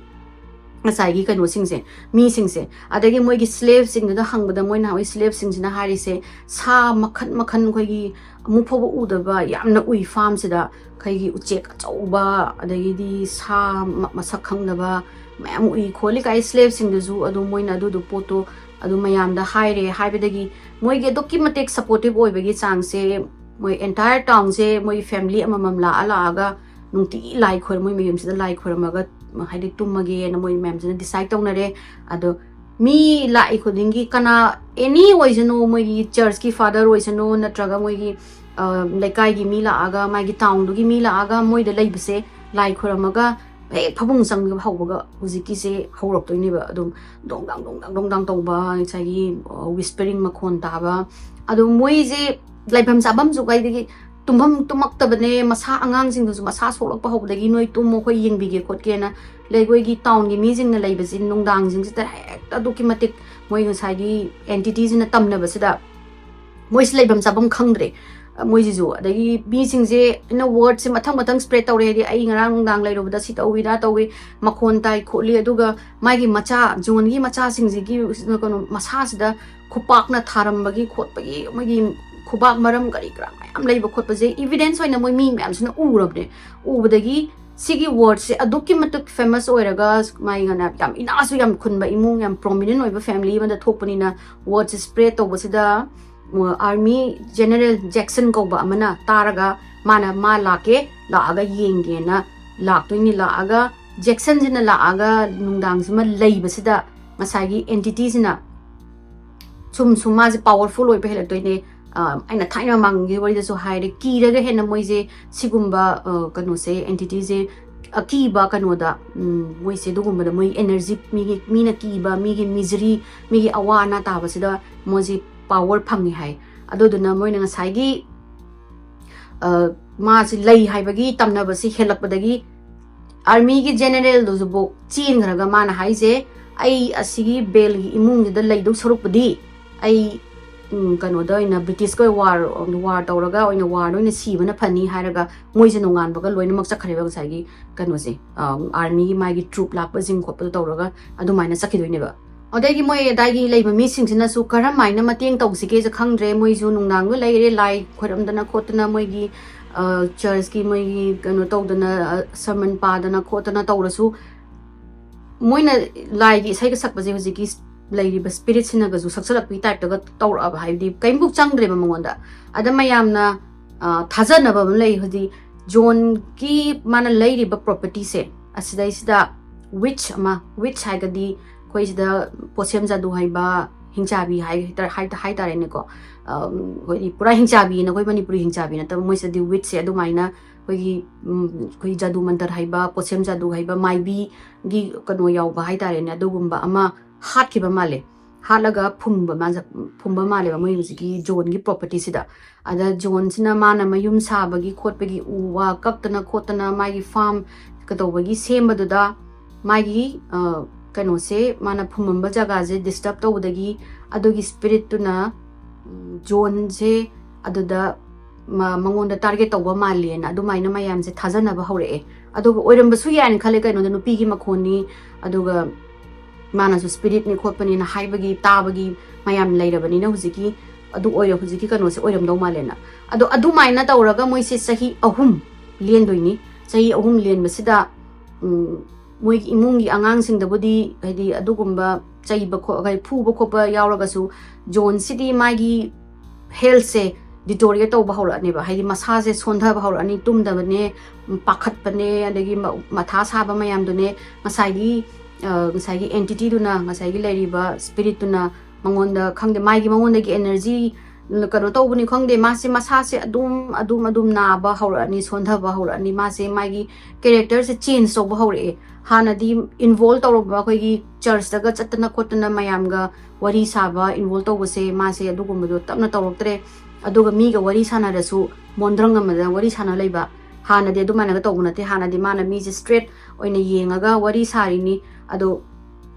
ꯉꯁꯥꯏꯒꯤ ꯀꯩꯅꯣꯁꯤꯡꯁꯦ, ꯃꯤꯁꯤꯡꯁꯦ꯫ ꯑꯗꯒꯤ ꯃꯣꯏꯒꯤ slaveꯁꯤꯡꯗꯨꯗ ꯍꯪꯕꯗ ꯃꯣꯏꯅ ꯍꯧꯖꯤꯛ slaveꯁꯤꯡꯁꯤꯅ ꯍꯥꯏꯔꯤꯁꯦ, ꯁꯥ ꯃꯈꯟ ꯃꯈꯟ ꯑꯩꯈꯣꯏꯒꯤ ꯑꯃꯨꯛ ꯐꯥꯎꯕ ꯎꯗꯕ ꯌꯥꯝꯅ ꯎꯏ farmꯁꯤꯗ, ꯑꯩꯈꯣꯏꯒꯤ ꯎꯆꯦꯛ ꯑꯆꯧꯕ, ꯑꯗꯒꯤꯗꯤ ꯁꯥ ꯃ-, ꯃꯁꯛ ꯈꯪꯗꯕ ꯃꯌꯥꯝ ꯎꯏ ꯈꯣꯠꯂꯤ ꯀꯥꯏ slaveꯁꯤꯡꯗꯨꯁꯨ ꯑꯗꯨꯝ ꯃꯣꯏꯅ ꯑꯗꯨꯗꯣ ꯄꯣꯠꯇꯣ ꯑꯗꯨꯝ ꯃꯌꯥꯝꯗ ꯍꯥꯏꯔꯦ꯫ ꯍꯥꯏꯕꯗꯒꯤ ꯃꯣꯏꯒꯤ ꯑꯗꯨꯛꯀꯤ ꯃꯇꯤꯛ supportive ꯑꯣꯏꯕꯒꯤ ꯆꯥꯡꯁꯦ, ꯃꯣꯏ entire townꯁꯦ ꯃꯣꯏꯒꯤ family ꯑꯃꯃꯝ ꯂꯥꯛꯑ ꯂꯥꯛꯑꯒ ꯅꯨꯡꯇꯤꯒꯤ ꯂꯥꯏ ꯈꯣꯏꯔꯝ-, ꯃꯣꯏ ꯃꯌꯨꯝꯁꯤꯗ ꯂꯥꯏ ꯈꯣꯏꯔꯝꯃꯒ, ꯍꯥꯏꯗꯤ, ꯇꯨꯝꯃꯒꯦꯅ ꯃꯣꯏ ꯃꯌꯥꯝꯁꯤꯅ decide ꯇꯧꯅꯔꯦ꯫ ꯑꯗꯣ ꯃꯤ ꯂꯥꯛꯏ ꯈꯨꯗꯤꯡꯒꯤ ꯀꯅꯥ, any ꯑꯣꯏꯁꯅꯨ, ꯃꯣꯏꯒꯤ churchꯀꯤ father ꯑꯣꯏꯁꯅꯨ, ꯅꯠꯇ꯭ꯔꯒ ꯃꯣꯏꯒꯤ, ꯑ, ꯂꯩꯀꯥꯏꯒꯤ ꯃꯤ ꯂꯥꯛꯑꯒ, ꯃꯥꯒꯤ townꯗꯨꯒꯤ ꯃꯤ ꯂꯥꯛꯑꯒ ꯃꯣꯏꯗ ꯂꯩꯕꯁꯦ ꯂꯥꯏ ꯈꯣꯏꯔꯝꯃꯒ ꯍꯦꯛ ꯐꯃꯨꯡ ꯆꯪꯕ ꯍꯧꯕꯒ ꯍꯧꯖꯤꯛꯀꯤꯁꯦ ꯍꯧꯔꯛꯇꯣꯏꯅꯦꯕ꯫ ꯑꯗꯨꯝ ꯗꯣꯡ ꯗꯥꯡ, ꯗꯣꯡ ꯗꯥꯡ, ꯗꯣꯡ ꯗꯥꯡ ꯇꯧꯕ, ꯉꯁꯥꯏꯒꯤ, ꯑ, whispering ꯃꯈꯣꯟ ꯇꯥꯕ꯫ ꯑꯗꯣ ꯃꯣꯏꯁꯦ ꯂꯩꯐꯝ ꯆꯥꯐꯝꯁꯨ ꯀꯥꯏꯗꯒꯤ ꯇꯨꯝꯐꯝ ꯇꯨꯝꯃꯛꯇꯕꯅꯦ, ꯃꯁꯥ, ꯑꯉꯥꯡꯁꯤꯡꯗꯨꯁꯨ ꯃꯁꯥ ꯁꯣꯛꯂꯛꯄ ꯍꯧꯕꯗꯒꯤ "ꯅꯣꯏ ꯇꯨꯝꯃꯣ, ꯑꯩꯈꯣꯏ ꯌꯦꯡꯕꯤꯒꯦ ꯈꯣꯠꯀꯦꯅ", ꯑꯗꯩ ꯑꯩꯈꯣꯏꯒꯤ townꯒꯤ ꯃꯤꯁꯤꯡꯅ ꯂꯩꯕꯁꯤ ꯅꯨꯡꯗꯥꯡꯁꯤꯡꯁꯤꯗ ꯍꯦꯛꯇ ꯑꯗꯨꯛꯀꯤ ꯃꯇꯤꯛ ꯃꯣꯏ ꯉꯁꯥꯏꯒꯤ entityꯁꯤꯅ ꯇꯝꯅꯕꯁꯤꯗ ꯃꯣꯏꯁꯤ ꯂꯩꯐꯝ ꯆꯥꯐꯝ ꯈꯪꯗ꯭ꯔꯦ, ꯃꯣꯏꯁꯤꯁꯨ꯫ ꯑꯗꯒꯤ ꯃꯤꯁꯤꯡꯁꯦ ꯑꯩꯅ wordꯁꯦ ꯃꯊꯪ ꯃꯊꯪ spread ꯇꯧꯔꯦ, ꯍꯥꯏꯗꯤ ꯑꯩ ꯉꯔꯥꯡ ꯅꯨꯡꯗꯥꯡ ꯂꯩꯔꯨꯕꯗ ꯁꯤ ꯇꯧꯋꯤ, ꯑꯗꯥ ꯇꯧꯋꯤ, ꯃꯈꯣꯟ ꯇꯥꯏ ꯈꯣꯠꯂꯤ, ꯑꯗꯨꯒ ꯃꯥꯒꯤ ꯃꯆꯥ, ꯖꯣꯟꯒꯤ ꯃꯆꯥꯁꯤꯡꯁꯤꯒꯤ ꯀꯩꯅꯣ ꯃꯁꯥꯁꯤꯗ ꯈꯨꯄꯥꯛꯅ ꯊꯥꯔꯝꯕꯒꯤ ꯈꯣꯠꯄꯒꯤ, ꯃꯣꯏꯒꯤ ꯈꯨꯕꯥꯛ ꯃꯔꯝ ꯀꯔꯤ ꯀꯔꯥ ꯃꯌꯥꯝ ꯂꯩꯕ ꯈꯣꯠꯄꯁꯦ evidence ꯑꯣꯏꯅ ꯃꯣꯏ ꯃꯤ ꯃꯌꯥꯝꯁꯤꯅ ꯎꯔꯕꯅꯦ꯫ ꯎꯕꯗꯒꯤ ꯁꯤꯒꯤ wordꯁꯦ ꯑꯗꯨꯛꯀꯤ ꯃꯇꯤꯛ famous ꯑꯣꯏꯔꯒ, ꯃꯥꯏ ꯉꯅ ꯌꯥꯝ ꯏꯅꯥꯁꯨ ꯌꯥꯝ ꯈꯨꯟꯕ ꯏꯃꯨꯡ, ꯌꯥꯝ prominent ꯑꯣꯏꯕ family ꯑꯃꯗ ꯊꯣꯛꯄꯅꯤꯅ, wordꯁꯦ spread ꯇꯧꯕꯁꯤꯗ, ꯎ, army general Jackson ꯀꯧꯕ ꯑꯃꯅ ꯇꯥꯔꯒ, ꯃꯥꯅ, ꯃꯥ ꯂꯥꯛꯀꯦ, ꯂꯥꯛꯑꯒ ꯌꯦꯡꯒꯦꯅ ꯂꯥꯛꯇꯣꯏꯅꯤ꯫ ꯂꯥꯛꯑꯒ, Jacksonꯁꯤꯅ ꯂꯥꯛꯑꯒ ꯅꯨꯡꯗꯥꯡꯁꯤꯃ ꯂꯩꯕꯁꯤꯗ ꯉꯁꯥꯏꯒꯤ entityꯁꯤꯅ ꯁꯨꯝ ꯁꯨꯝ ꯃꯥꯁꯦ powerful ꯑꯣꯏꯕ ꯍꯦꯜꯂꯛꯇꯣꯏꯅꯦ꯫ ꯑ, ꯑꯩꯅ ꯊꯥꯏꯅ ꯃꯃꯥꯡꯒꯤ ꯋꯥꯔꯤꯗꯁꯨ ꯍꯥꯏꯔꯦ, ꯀꯤꯔꯒ ꯍꯦꯟꯅ ꯃꯣꯏꯁꯦ ꯁꯤꯒꯨꯝꯕ, ꯑ, ꯀꯩꯅꯣꯁꯦ, entityꯁꯦ, ꯑꯀꯤꯕ ꯀꯩꯅꯣꯗ, ꯎꯝ, ꯃꯣꯏꯁꯦ ꯑꯗꯨꯒꯨꯝꯕꯗ ꯃꯣꯏ energy, ꯃꯤꯒꯤ, ꯃꯤꯅ ꯀꯤꯕ, ꯃꯤꯒꯤ misery, ꯃꯤꯒꯤ ꯑꯋꯥ ꯑꯅꯥ ꯇꯥꯕꯁꯤꯗ ꯃꯣꯏꯁꯦ power ꯐꯪꯉꯦ ꯍꯥꯏ꯫ ꯑꯗꯨꯗꯨꯅ ꯃꯣꯏꯅ ꯉꯁꯥꯏꯒꯤ, ꯑ, ꯃꯥꯁꯤ ꯂꯩ ꯍꯥꯏꯕꯒꯤ ꯇꯝꯅꯕꯁꯤ ꯍꯦꯜꯂꯛꯄꯗꯒꯤ armyꯒꯤ generalꯗꯨꯁꯨ ꯕꯣꯛ ꯆꯦꯟꯈ꯭ꯔꯒ ꯃꯥꯅ ꯍꯥꯏꯁꯦ, "ꯑꯩ ꯑꯁꯤꯒꯤ ꯕꯦꯜꯒꯤ ꯏꯃꯨꯡꯁꯤꯗ ꯂꯩꯗꯧ ꯁꯔꯨꯛꯄꯨꯗꯤ ꯑꯩ, ꯎꯝ, ꯀꯩꯅꯣꯗ ꯑꯣꯏꯅ Britishꯀ war, war ꯇꯧꯔꯒ ꯑꯣꯏꯅ warꯗ ꯑꯣꯏꯅ ꯁꯤꯕꯅ ꯐꯅꯤ" ꯍꯥꯏꯔꯒ ꯃꯣꯏꯁꯦ ꯅꯣꯡꯉꯥꯟꯕꯒ ꯂꯣꯏꯅꯃꯛ ꯆꯠꯈ꯭ꯔꯦꯕ ꯉꯁꯥꯏꯒꯤ ꯀꯩꯅꯣꯁꯦ, ꯑ, armyꯒꯤ ꯃꯥꯒꯤ troop ꯂꯥꯛꯄꯁꯤꯡ ꯈꯣꯠꯄꯗꯣ ꯇꯧꯔꯒ ꯑꯗꯨꯃꯥꯏꯅ ꯆꯠꯈꯤꯗꯣꯏꯅꯦꯕ꯫ ꯑꯗꯒꯤ ꯃꯣꯏ ꯑꯗꯥꯏꯒꯤ ꯂꯩꯕ ꯃꯤꯁꯤꯡꯁꯤꯅꯁꯨ ꯀꯔꯝ ꯍꯥꯏꯅ ꯃꯇꯦꯡ ꯇꯧꯁꯤꯒꯦꯁꯦ ꯈꯪꯗ꯭ꯔꯦ꯫ ꯃꯣꯏꯁꯨ ꯅꯨꯡꯗꯥꯡꯗ ꯂꯩꯔꯦ, ꯂꯥꯏ ꯈꯣꯏꯔꯝꯗꯅ ꯈꯣꯠꯇꯅ, ꯃꯣꯏꯒꯤ, ꯑ, churchꯀꯤ ꯃꯣꯏꯒꯤ ꯀꯩꯅꯣ ꯇꯧꯗꯅ, ꯑ, sermon ꯄꯥꯗꯅ ꯈꯣꯠꯇꯅ ꯇꯧꯔꯁꯨ, ꯃꯣꯏꯅ ꯂꯥꯏꯒꯤ ꯏꯁꯩꯒ ꯁꯛꯄꯁꯦ ꯍꯧꯖꯤꯛꯀꯤ ꯂꯩꯔꯤꯕ spiritꯁꯤꯅꯒꯁꯨ ꯁꯛꯆꯜꯂꯛꯄꯒꯤ typeꯇꯒ ꯇꯧꯔꯛꯑꯕ, ꯍꯥꯏꯕꯗꯤ ꯀꯔꯤꯝꯐꯥꯎ ꯆꯪꯗ꯭ꯔꯦꯕ ꯃꯉꯣꯟꯗ꯫ ꯑꯗ ꯃꯌꯥꯝꯅ, ꯑ, ꯊꯥꯖꯅꯕ ꯑꯃ ꯂꯩ꯫ ꯍꯧꯖꯤꯛ Johnꯒꯤ ꯃꯥꯅ ꯂꯩꯔꯤꯕ propertyꯁꯦ, ꯑꯁꯤꯗꯩꯁꯤꯗ witch ꯑꯃ, witch ꯍꯥꯏꯔꯒꯗꯤ ꯑꯩꯈꯣꯏ ꯁꯤꯗ ꯄꯣꯠꯁꯦꯝ ꯖꯥꯗꯨ ꯍꯩꯕ, ꯍꯤꯡꯆꯥꯕꯤ ꯍꯥꯏ-, ꯍꯥꯏꯇꯥꯔꯦ-, ꯍꯥꯏ-, ꯍꯥꯏꯇꯥꯔꯦꯅꯦꯀꯣ꯫ ꯑꯝ, ꯑꯩꯈꯣꯏꯗꯤ ꯄꯨꯔꯥ ꯍꯤꯡꯆꯥꯕꯤꯅ, ꯑꯩꯈꯣꯏ ꯃꯅꯤꯄꯨꯔꯤ ꯍꯤꯡꯆꯥꯕꯤ ꯅꯠꯇꯕ, ꯃꯣꯏꯁꯤꯗꯗꯤ witchꯁꯦ ꯑꯗꯨꯃꯥꯏꯅ ꯑꯩꯈꯣꯏꯒꯤ, ꯎꯝ, ꯑꯩꯈꯣꯏ ꯖꯥꯗꯨ ꯃꯟꯇꯔ ꯍꯩꯕ, ꯄꯣꯠꯁꯦꯝ ꯖꯥꯗꯨ ꯍꯩꯕ, ꯃꯥꯏꯕꯤꯒꯤ ꯀꯩꯅꯣ ꯌꯥꯎꯕ ꯍꯥꯏꯇꯥꯔꯦꯅꯦ, ꯑꯗꯨꯒꯨꯝꯕ ꯑꯃ ꯍꯥꯠꯈꯤꯕ ꯃꯥꯜꯂꯦ꯫ ꯍꯥꯠꯂꯒ ꯐꯨꯝꯕ ꯃꯥ-, ꯐꯨꯝꯕ ꯃꯥꯜꯂꯦꯕ ꯃꯣꯏ ꯍꯧꯖꯤꯛꯀꯤ Johnꯒꯤ propertyꯁꯤꯗ꯫ ꯑꯗ Johnꯁꯤꯅ ꯃꯥꯅ ꯃꯌꯨꯝ ꯁꯥꯕꯒꯤ ꯈꯣꯠꯄꯒꯤ ꯎ ꯋꯥ ꯀꯛꯇꯅ ꯈꯣꯠꯇꯅ ꯃꯥꯒꯤ farm ꯀꯩꯗꯧꯕꯒꯤ ꯁꯦꯝꯕꯗꯨꯗ ꯃꯥꯒꯤ, ꯑ, ꯀꯩꯅꯣꯁꯦ, ꯃꯥꯅ ꯐꯨꯝꯃꯝꯕ ꯖꯒꯥꯁꯦ disturb ꯇꯧꯕꯗꯒꯤ ꯑꯗꯨꯒꯤ spiritꯇꯨꯅ, ꯎꯝ, Johnꯁꯦ ꯑꯗꯨꯗ ꯃ-, ꯃꯉꯣꯟꯗ target ꯇꯧꯕ ꯃꯥꯜꯂꯦꯅ ꯑꯗꯨꯃꯥꯏꯅ ꯃꯌꯥꯝꯁꯦ ꯊꯥꯖꯅꯕ ꯍꯧꯔꯛꯑꯦ꯫ ꯑꯗꯨꯒ ꯑꯣꯏꯔꯝꯕꯁꯨ ꯌꯥꯏꯅ ꯈꯜꯂꯦ, ꯀꯩꯅꯣꯗ ꯅꯨꯄꯤꯒꯤ ꯃꯈꯣꯟꯅꯤ, ꯑꯗꯨꯒ ꯃꯥꯅꯁꯨ spiritꯅꯤ ꯈꯣꯠꯄꯅꯤꯅ ꯍꯥꯏꯕꯒꯤ, ꯇꯥꯕꯒꯤ ꯃꯌꯥꯝ ꯂꯩꯔꯕꯅꯤꯅ ꯍꯧꯖꯤꯛꯀꯤ ꯑꯗꯨ ꯑꯣꯏꯔ-, ꯍꯧꯖꯤꯛꯀꯤ ꯀꯩꯅꯣꯁꯦ ꯑꯣꯏꯔꯝꯗꯧ ꯃꯥꯜꯂꯦꯅ꯫ ꯑꯗꯣ ꯑꯗꯨꯃꯥꯏꯅ ꯇꯧꯔꯒ ꯃꯣꯏꯁꯦ ꯆꯍꯤ ꯑꯍꯨꯝ ꯂꯦꯟꯗꯣꯏꯅꯤ꯫ ꯆꯍꯤ ꯑꯍꯨꯝ ꯂꯦꯟꯕꯁꯤꯗ, ꯎꯝ, ꯃꯣꯏꯒꯤ ꯏꯃꯨꯡꯒꯤ ꯑꯉꯥꯡꯁꯤꯡꯗꯕꯨꯗꯤ ꯍꯥꯏꯗꯤ ꯑꯗꯨꯒꯨꯝꯕ ꯆꯩꯕ ꯈꯣ-, ꯍꯥꯏꯗꯤ ꯐꯨꯕ ꯈꯣꯠꯄ ꯌꯥꯎꯔꯒꯁꯨ, Johnꯁꯤꯗꯤ ꯃꯥꯒꯤ healthꯁꯦ deteriorate ꯇꯧꯕ ꯍꯧꯔꯛꯑꯅꯦꯕ, ꯍꯥꯏꯗꯤ ꯃꯁꯥꯁꯦ ꯁꯣꯟꯊꯕ ꯍꯧꯔꯛꯑꯅꯤ, ꯇꯨꯝꯗꯕꯅꯦ, ꯄꯥꯈꯠꯄꯅꯦ, ꯑꯗꯒꯤ ꯃ-, ꯃꯊꯥ ꯁꯥꯕ ꯃꯌꯥꯝꯗꯨꯅꯦ, ꯉꯁꯥꯏꯒꯤ, ꯑ, ꯉꯁꯥꯏꯒꯤ entityꯗꯨꯅ, ꯉꯁꯥꯏꯒꯤ ꯂꯩꯔꯤꯕ spiritꯇꯨꯅ ꯃꯉꯣꯟꯗ, ꯈꯪꯗꯦ, ꯃꯥꯒꯤ ꯃꯉꯣꯟꯗꯒꯤ energy ꯀꯩꯅꯣ ꯇꯧꯕꯅꯤ ꯈꯪꯗꯦ, ꯃꯥꯁꯦ ꯃꯁꯥꯁꯦ ꯑꯗꯨꯝ ꯑꯗꯨꯝ ꯑꯗꯨꯝ ꯅꯥꯕ ꯍꯧꯔꯛꯑꯅꯤ, ꯁꯣꯟꯊꯕ ꯍꯧꯔꯛꯑꯅꯤ, ꯃꯥꯁꯦ ꯃꯥꯒꯤ ꯀꯦꯔꯦꯛꯇꯔꯁꯦ ꯆꯦꯟꯖ ꯇꯧꯕ ꯍꯧꯔꯛꯑꯦ꯫ ꯍꯥꯟꯅꯗꯤ ꯏꯟꯚꯣꯜꯕ ꯇꯧꯔꯝꯕ ꯑꯩꯈꯣꯏꯒꯤ ꯆꯔꯆꯇꯒ ꯆꯠꯇꯅ ꯈꯣꯠꯇꯅ ꯃꯌꯥꯝꯒ ꯋꯥꯔꯤ ꯁꯥꯕ, ꯏꯟꯚꯣꯜꯕ ꯇꯧꯕꯁꯦ ꯃꯥꯁꯦ ꯑꯗꯨꯒꯨꯝꯕꯗꯣ ꯇꯞꯅ ꯇꯧꯔꯛꯇ꯭ꯔꯦ꯫ ꯑꯗꯨꯒ ꯃꯤꯒ ꯋꯥꯔꯤ ꯁꯥꯟꯅꯔꯁꯨ ꯃꯣꯟꯗ꯭ꯔꯪ ꯑꯃꯗ ꯋꯥꯔꯤ ꯁꯥꯟꯅ ꯂꯩꯕ꯫ ꯍꯥꯟꯅꯗꯤ ꯑꯗꯨꯃꯥꯏꯅꯒ ꯇꯧꯕ ꯅꯠꯇꯦ꯫ ꯍꯥꯟꯅꯗꯤ ꯃꯥꯅ ꯃꯤꯁꯦ ꯁ꯭ꯇ꯭ꯔꯦꯠ ꯑꯣꯏꯅ ꯌꯦꯡꯉꯒ ꯋꯥꯔꯤ ꯁꯥꯔꯤꯅꯤ꯫ ꯑꯗꯣ